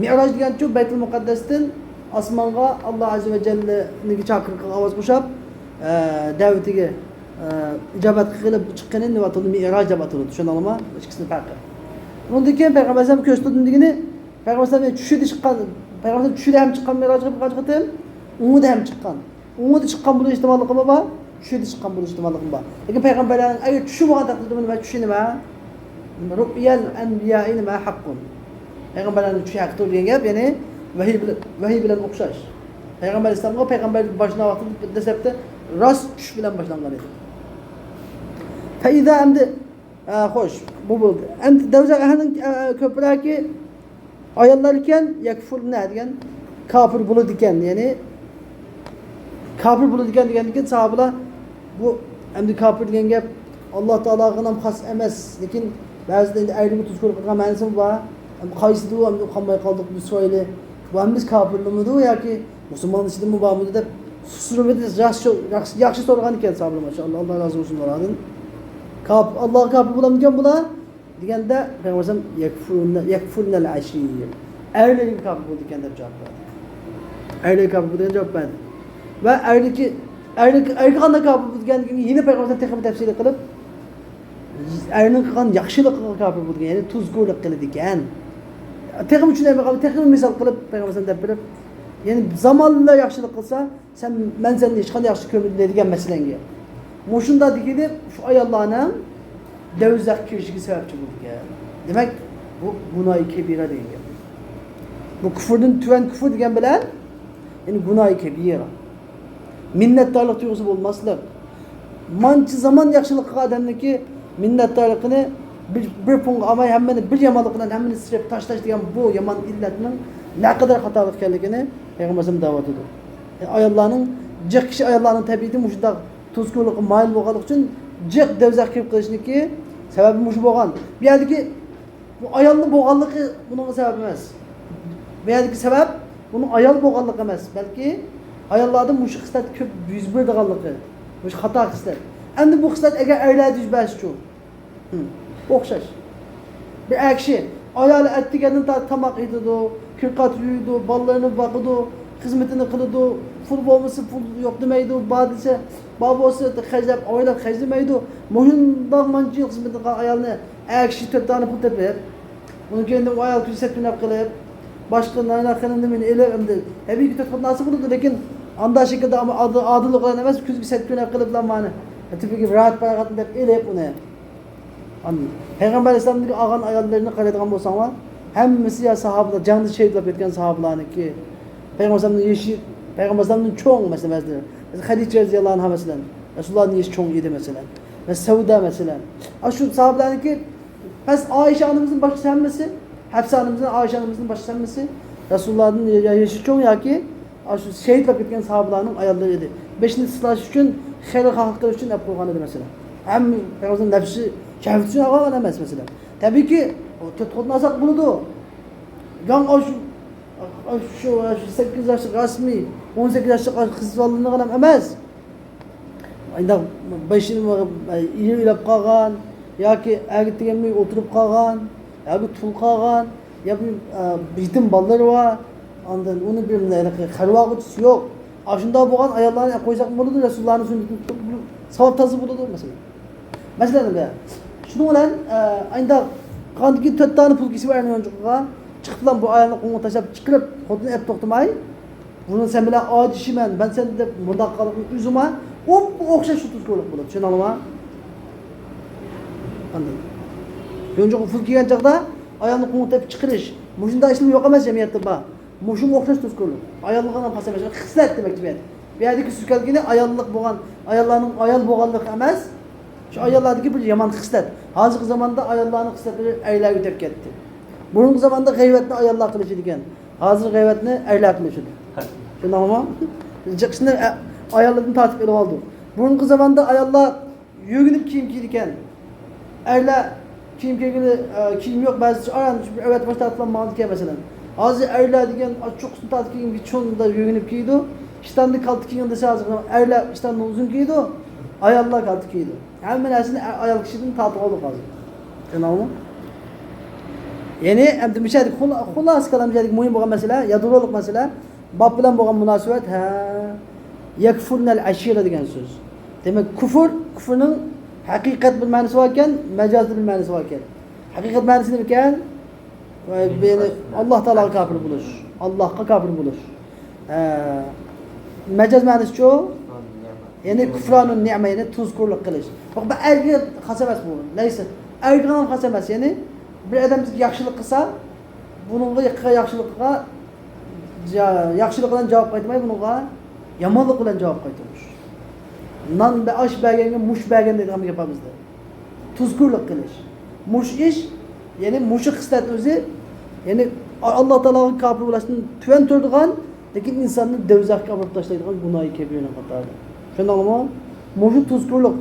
مىئراج دېگەنچۇ بەيتۇل مۇقەددەستىن ئاسمانغا ئاللا ئەززە ۋە جەللىنىڭ چاقىرىقىغا ئاۋاز قوشۇپ، ئە، دەۋىتىگە، ئە، ئىجابەت قىلىپ چىققىنى نېمە ئاتىلىدۇ؟ مىئراج دەپ ئاتىلىدۇ. چۈشەندىڭلارمۇ؟ ئىككىسىنىڭ پەرقى. ئۇنىڭدىن كېيىن پەيغەمبەر ئەلەيھىسسالام كۆرسىتىلدى دېگىنى، پەيغەمبەر ئەلەيھىسسالام چۈشىدە چىققان، پەيغەمبەر ئەلەيھىسسالام چۈشىدە ھەم چىققان مىئراجغا بىر قانچە قېتىم، ئوڭىدا ھەم چىققان. ئوڭىدا چىققان بولۇش ئېھتىماللىقىمۇ بار، چۈشىدە چىققان بولۇش ئېھتىماللىقىمۇ بار. لېكىن پەيغەمبەرلەرنىڭ ئەگەر چۈشى بولغان تەقدىردىمۇ نېمە؟ چۈشى نېمە؟ رؤيا الأنبياء نېمە؟ حق. پەيغەمبەرلەرنىڭ چۈشى ھەقتۇر دېگەن گەپ، يەنى ۋەھىي بىلەن، ۋەھىي بىلەن ئوخشاش. پەيغەمبەر ئەلەيھىسسالامغا پەيغەمبەرلىك باشلىنىش ۋاقتىدا دەسلەپتە راست چۈش بىلەن باشلانغان ئىدى. فإذا ئەمدى، ئە، خوش، بۇ بولدى. ئەمدى دەۋزەخ ئەھلىنىڭ، ئە، كۆپرەكى ئاياللار ئىكەن، يەكفۇرنە دېگەن كاپىر بولىدىكەن، يەنى كاپىر بولىدىكەن دېگەندىن كېيىن ساھابىلار بۇ ئەمدى كاپىر دېگەن گەپ ئاللا تائالاغىلا خاس ئەمەس، لېكىن بەزىدە ئەڭگىمۇ تۇزكور قىلىدىغان مەنىسىمۇ بار. ئەمدى قايسىدۇ، ئەمدى قالماي قالدۇق بىز سورايلى. بۇ ھەممىمىز كاپىرلىمىدۇ ياكى مۇسۇلمان ئىچىدىمۇ بارمىدۇ دەپ سۈرۈۋېتىپ ياخشى، ياخشى، ياخشى سورىغان ئىكەن ساھابىلار، ماشائاللا، ئاللا رازى بولسۇن ئۇلاردىن. كاپ-، ئاللاغا كاپىر بولامدىكەن بۇلار؟ دېگەندە، پەيغەمبەر ئەلەيھىسسالام، يەكفۇرنەل ئەشىر. ئەرلىرىگە كاپىر بولىدىكەن دەپ جاۋاب بەردى. ئەرلىرىگە كاپىر بولىدىكەن دەپ جاۋاب بەردى. ۋە ئەرلىكى، ئەرلىك، ئەرگە قانداق كاپىر بولىدىكەنلىكىنى يەنە پەيغەمبەر تېخىمۇ تەپسىلىي قىلىپ، ئەرنىڭ قىلغان ياخشىلىقىغا كاپىر بولىدىكەن، يەنى تۇزكورلۇق قىلىدىكەن. تېخىمۇ چۈشىنەلمەي قالدى، تېخىمۇ مىسال قىلىپ پەيغەمبەر ئەلەيھىسسالام دەپ بېرىپ، يەنى زامانلا ياخشىلىق قىلسا، سەن، مەن سەندىن ھېچقانداق ياخشى كۆرمىدىم دەيدىگەن مەسىلەڭگە. مۇشۇنداق دېگىلى شۇ ئاياللارنىڭ دەۋزەخكە كىرىشىگە سەۋەبچى بولىدىكەن. دېمەك، بۇ گۇناھى كەبىرە دېگەن گەپ. بۇ كۇفۇردىن تۆۋەن كۇفۇر دېگەن بىلەن، يەنى گۇناھى كەبىرە. مىننەتدارلىق تۇيغۇسى بولماسلىق. مانچە زامان ياخشىلىق قىلغان ئادەمنىڭكى مىننەتدارلىقىنى بىر، بىر پۇڭغا ئالماي، ھەممىنى بىر يامانلىق بىلەن ھەممىنى سىيرىپ تاشلاش دېگەن بۇ يامان ئىللەتنىڭ نەقەدەر خاتالىق ئىكەنلىكىنى پەيغەمبەر ئەلەيھىسسالام دەۋاتىدۇ. ئاياللارنىڭ، جىق كىشى ئاياللارنىڭ تەبىئىتى مۇشۇنداق تۇزكورلۇققا مايىل بولغانلىقى ئۈچۈن جىق دەۋزەخكە كىرىپ قېلىشنىكى سەۋەبى مۇشۇ بولغان. بۇ يەردىكى بۇ ئايالنىڭ بولغانلىقى بۇنىڭغا سەۋەب ئەمەس. بۇ يەردىكى سەۋەب بۇنىڭ ئايال بولغانلىقى ئەمەس، بەلكى ئاياللاردا مۇشۇ خىسلەت كۆپ يۈز بېرىدىغانلىقى، مۇشۇ خاتا خىسلەت. ئەمدى بۇ خىسلەت ئەگەر ئەرلەردە يۈز بەرسىچۇ؟ ھىم، ئوخشاش. بىر ئەر كىشى ئايالى ئەتىگەندىن تارتىپ تاماق ئېتىدۇ، كىر-قات يۇيىدۇ، بالىلىرىنى باقىدۇ، خىزمىتىنى قىلىدۇ، پۇل بولمىسا پۇل يوق دېمەيدۇ، بار دېسە بار بولسا خەجلەپ، ئاۋايلاپ خەجلىمەيدۇ. مۇشۇنداق مانچە يىل خىزمىتىنى قىلغان ئايالنى ئەر كىشى تۆت دانە پۇل تېپىپ، ئۇنىڭ كەينىدىن ئۇ ئايال كۈزگە سەت كۆينەپ قېلىپ، باشقا نانا خېنىمنى مېنى ئېلىپ، ئەمدى تەبىئىيكى تۆت خوتۇن ئالسا بولىدۇ، لېكىن ئانداق شەكىلدە ئادىل، ئادىللىق بىلەن ئەمەس، كۈزگە سەت كۆينەپ قېلىپلا مانا تېپىگە راھەت پاراغەتنى دەپ ئېلىپ ئۇنى. ئاندىن پەيغەمبەر ئەلەيھىسسالامدىكى ئالغان ئاياللىرىنى قارايدىغان بولساڭلار، ھەممىسى يا ساھابىلار، جەڭدە شېھىت بولۇپ كەتكەن ساھابىلارنىڭكى، پەيغەمبەر ئەلەيھىسسالامنىڭ يېشى، پەيغەمبەر ئەلەيھىسسالامدىن چوڭ، مەسىلەن، مەسىلەن، خەدىچە رەزىياللاھۇ ئەنھا، مەسىلەن، رەسۇلۇللاھنىڭ يېشى چوڭ ئىدى، مەسىلەن، ۋە سەۋدە، مەسىلەن. ئاشۇ ساھابىلەرنىڭكى بەس ئائىشە ئانىمىزدىن باشقىسى ھەممىسى، ھەپسە ئانىمىزدىن، ئائىشە ئانىمىزدىن باشقىسى ھەممىسى رەسۇلۇللاھدىن يا، يا يېشى چوڭ ياكى ئاشۇ شېھىت بولۇپ كەتكەن ساھابىلارنىڭ ئاياللىرى ئىدى. بېشىنى سىلاش ئۈچۈن، خەيرخاھلىق قىلىش ئۈچۈن ئەپ قويغان ئىدى، مەسىلەن. ھەم پەيغەمبەرنىڭ نەپسى، شەھۋىتى ئۈچۈن ئالغان ئەمەس، مەسىلەن. تەبىئىيكى، ئۇ تۆت خوتۇن ئالساق بولىدۇ. يەنى ئاشۇ، ئاشۇ، ئاشۇ سەككىز ياشلىق رەسمىي، ئون سەككىز ياشلىق قىز بالىلىرىنى ئەمەس. ئانداق بېشىنى ئېرى ئۆلۈپ قالغان ياكى ئەرگە تېگەلمەي ئولتۇرۇپ قالغان ياكى تۇل قالغان يا بىر، ئە، يېتىم بالىلىرى بار. ئاندىن ئۇنى بىر خەيرىيە ئاغۇچىسى يوق. ئاشۇنداق بولغان ئاياللارنى ئەپ قويساق بولىدۇ، رەسۇلۇللانىڭ سۈننىتىنى تۇتۇپ، ساۋاب تازا بولىدۇ، مەسىلەن. مەسىلەن، شۇنىڭ بىلەن، ئە، ئاينداق قاندىكى تۆت دانە پۇل كىسى بار ئەرنىڭ يانچۇقىغا چىقىپلا بۇ ئايالنى قوڭغا تاشلاپ چىقىرىپ، خوتۇنى ئەپ توختىماي، بۇنى سەن بىلەن ئاجىشىمەن، مەن سەن دەپ مۇنداق قىلغانلىقنى ئۆزۈڭمۇ ئوپپا ئوخشاش شۇ تۇزكورلۇق بولىدۇ. چۈشەندىڭلارمۇ؟ ئاندىن يونچۇققا پۇل كىيگەن چاغدا ئايالنى قوڭغا تېپىپ چىقىرىش. مۇشۇنداق ئىشلار يوق ئەمەس جەمئىيەتتە بار. مۇشۇمۇ ئوخشاش تۇزكورلۇق. ئاياللىقىنىڭ خاس ئەمەس، خىسلەت دېمەكچى بۇ يەردە. بۇ يەردىكى سۆز كەلگىنى ئاياللىق بولغان، ئاياللارنىڭ ئايال بولغانلىقى ئەمەس، شۇ ئاياللاردىكى بىر يامان خىسلەت. ھازىرقى زاماندا ئاياللارنىڭ خىسلەتلىرى ئەرلەرگە ئۆتۈپ كەتتى. بۇرۇنقى زاماندا غەيۋەتنى ئاياللار قىلىشىدىكەن. ھازىر غەيۋەتنى ئەرلەر قىلىشىدۇ. شۇنداقمۇ؟ جىق ئىشنى ئە-، ئاياللاردىن تارتىپ ئېلىۋالدۇق. بۇرۇنقى زاماندا ئاياللار يۆگىنىپ كىيىم كىيىدىكەن. ئەرلەر كىيىم كىيگىلى، ئە، كىيىم يوق، بەزىسى ئاران شۇ بىر ئەۋەت باش تارتىپلا ماڭىدىكەن، مەسىلەن. ھازىر ئەرلەر دېگەن چوققىسىنى تارتىپ كىيگەن، چوڭدا يۆگىنىپ كىيىدۇ. ئىشتاندا كالتە كىيگىن دېسە، ھازىر ئەرلەر ئىشتاندىن ئۇزۇن كىيىدۇ، ئاياللار كالتە كىيىدۇ. ھەممە نەرسىنى ئە-، ئايال كىشىدىن تارتىۋالدۇق ھازىر. چۈشەندىڭىزمۇ؟ يەنى، ئەمدى مۇشۇ يەردىكى خۇلا-، خۇلاسە كالام، مۇشۇ يەردىكى مۇھىم بولغان مەسىلە، يادرولۇق مەسىلە، باب بىلەن بولغان مۇناسىۋەت، ھە، يەكفۇرنەل ئەشىرە دېگەن سۆز. دېمەك، كۇفر، كۇفرنىڭ ھەقىقەت بىر مەنىسى بار ئىكەن، مەجازدا بىر مەنىسى بار ئىكەن. ھەقىقەت مەنىسى نېمە ئىكەن؟ يەنى ئاللا تائالاغا كاپىر بولۇش، ئاللاغا كاپىر بولۇش. ھە، مەجاز مەنىسىچۇ؟ يەنى كۇفرانۇن نېمە، يەنى تۇزكورلۇق قىلىش. يوق، بۇ ئەرگە خاس ئەمەس بۇ. لەيسە. ئەرگە خاس ئەمەس. يەنى بىر ئادەم بىزگە ياخشىلىق قىلسا، بۇنىڭغا قىلغان ياخشىلىقىغا جا-، ياخشىلىق بىلەن جاۋاب قايتۇرماي، بۇنىڭغا يامانلىق بىلەن جاۋاب قايتۇرۇش. نان بە-، ئاش بەرگەنگە مۇش بەرگەن دەيدىغان گەپ بار بىزدە. تۇزكورلۇق قىلىش. مۇشۇ ئىش، يەنى مۇشۇ خىسلەت ئۆزى، يەنى ئاللا تائالاغا كاپىر بولۇشتىن تۆۋەن تۇرىدىغان، لېكىن ئىنساننى دەۋزەخكە ئاپىرىپ تاشلايدىغان گۇناھى كەبىرىنىڭ قاتارىدا. چۈشەندىڭلارمۇ؟ مۇشۇ تۇزكورلۇق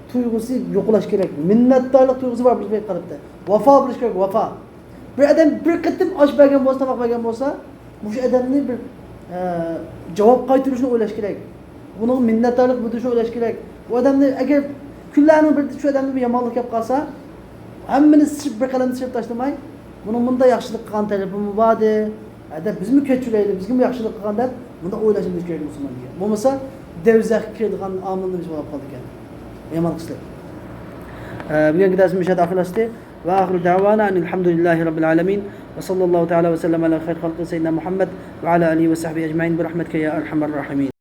تۇيغۇسى يوقىلاش كېرەك. مىننەتدارلىق تۇيغۇسى بار بىز قەلبتە. ۋاپا بولۇش كېرەك، ۋاپا. بىر ئادەم بىر قېتىم ئاش بەرگەن بولسا، تاماق بەرگەن بولسا، مۇشۇ ئادەمنى بىر، ئە، جاۋاب قايتۇرۇشنى ئويلاش كېرەك. بۇنىڭغا مىننەتدارلىق بىلدۈرۈشنى ئويلاش كېرەك. بۇ ئادەمنى ئەگەر كۈنلەرنىڭ بىرىدە شۇ ئادەمدىن بىر يامانلىق كەپ قالسا، ھەممىنى سىچىپ، بىر قەلەمدە سىچىپ تاشلىماي، بۇنىڭ بۇنداق ياخشىلىق قىلغان تەرىپىمۇ بار ئىدى، ھە، دەپ بىزمۇ كەچۈرەيلى، بىزگىمۇ ياخشىلىق قىلغان دەپ بۇنداق ئويلاشنى بىلىش كېرەك مۇسۇلمان دېگەن. بولمىسا دەۋزەخكە كىرىدىغان ئامىلنىڭ بىرى بولۇپ قالىدىكەن. يامان خىسلەت. ئە، بۈگۈنكى دەرسىمىز مۇشۇ يەردە ئاخىرلاشتى. وآخر دعوانا أن الحمد لله رب العالمين، وصلى الله تعالى وسلم على خير خلقه سيدنا محمد وعلى آله وصحبه أجمعين برحمتك يا أرحم الراحمين.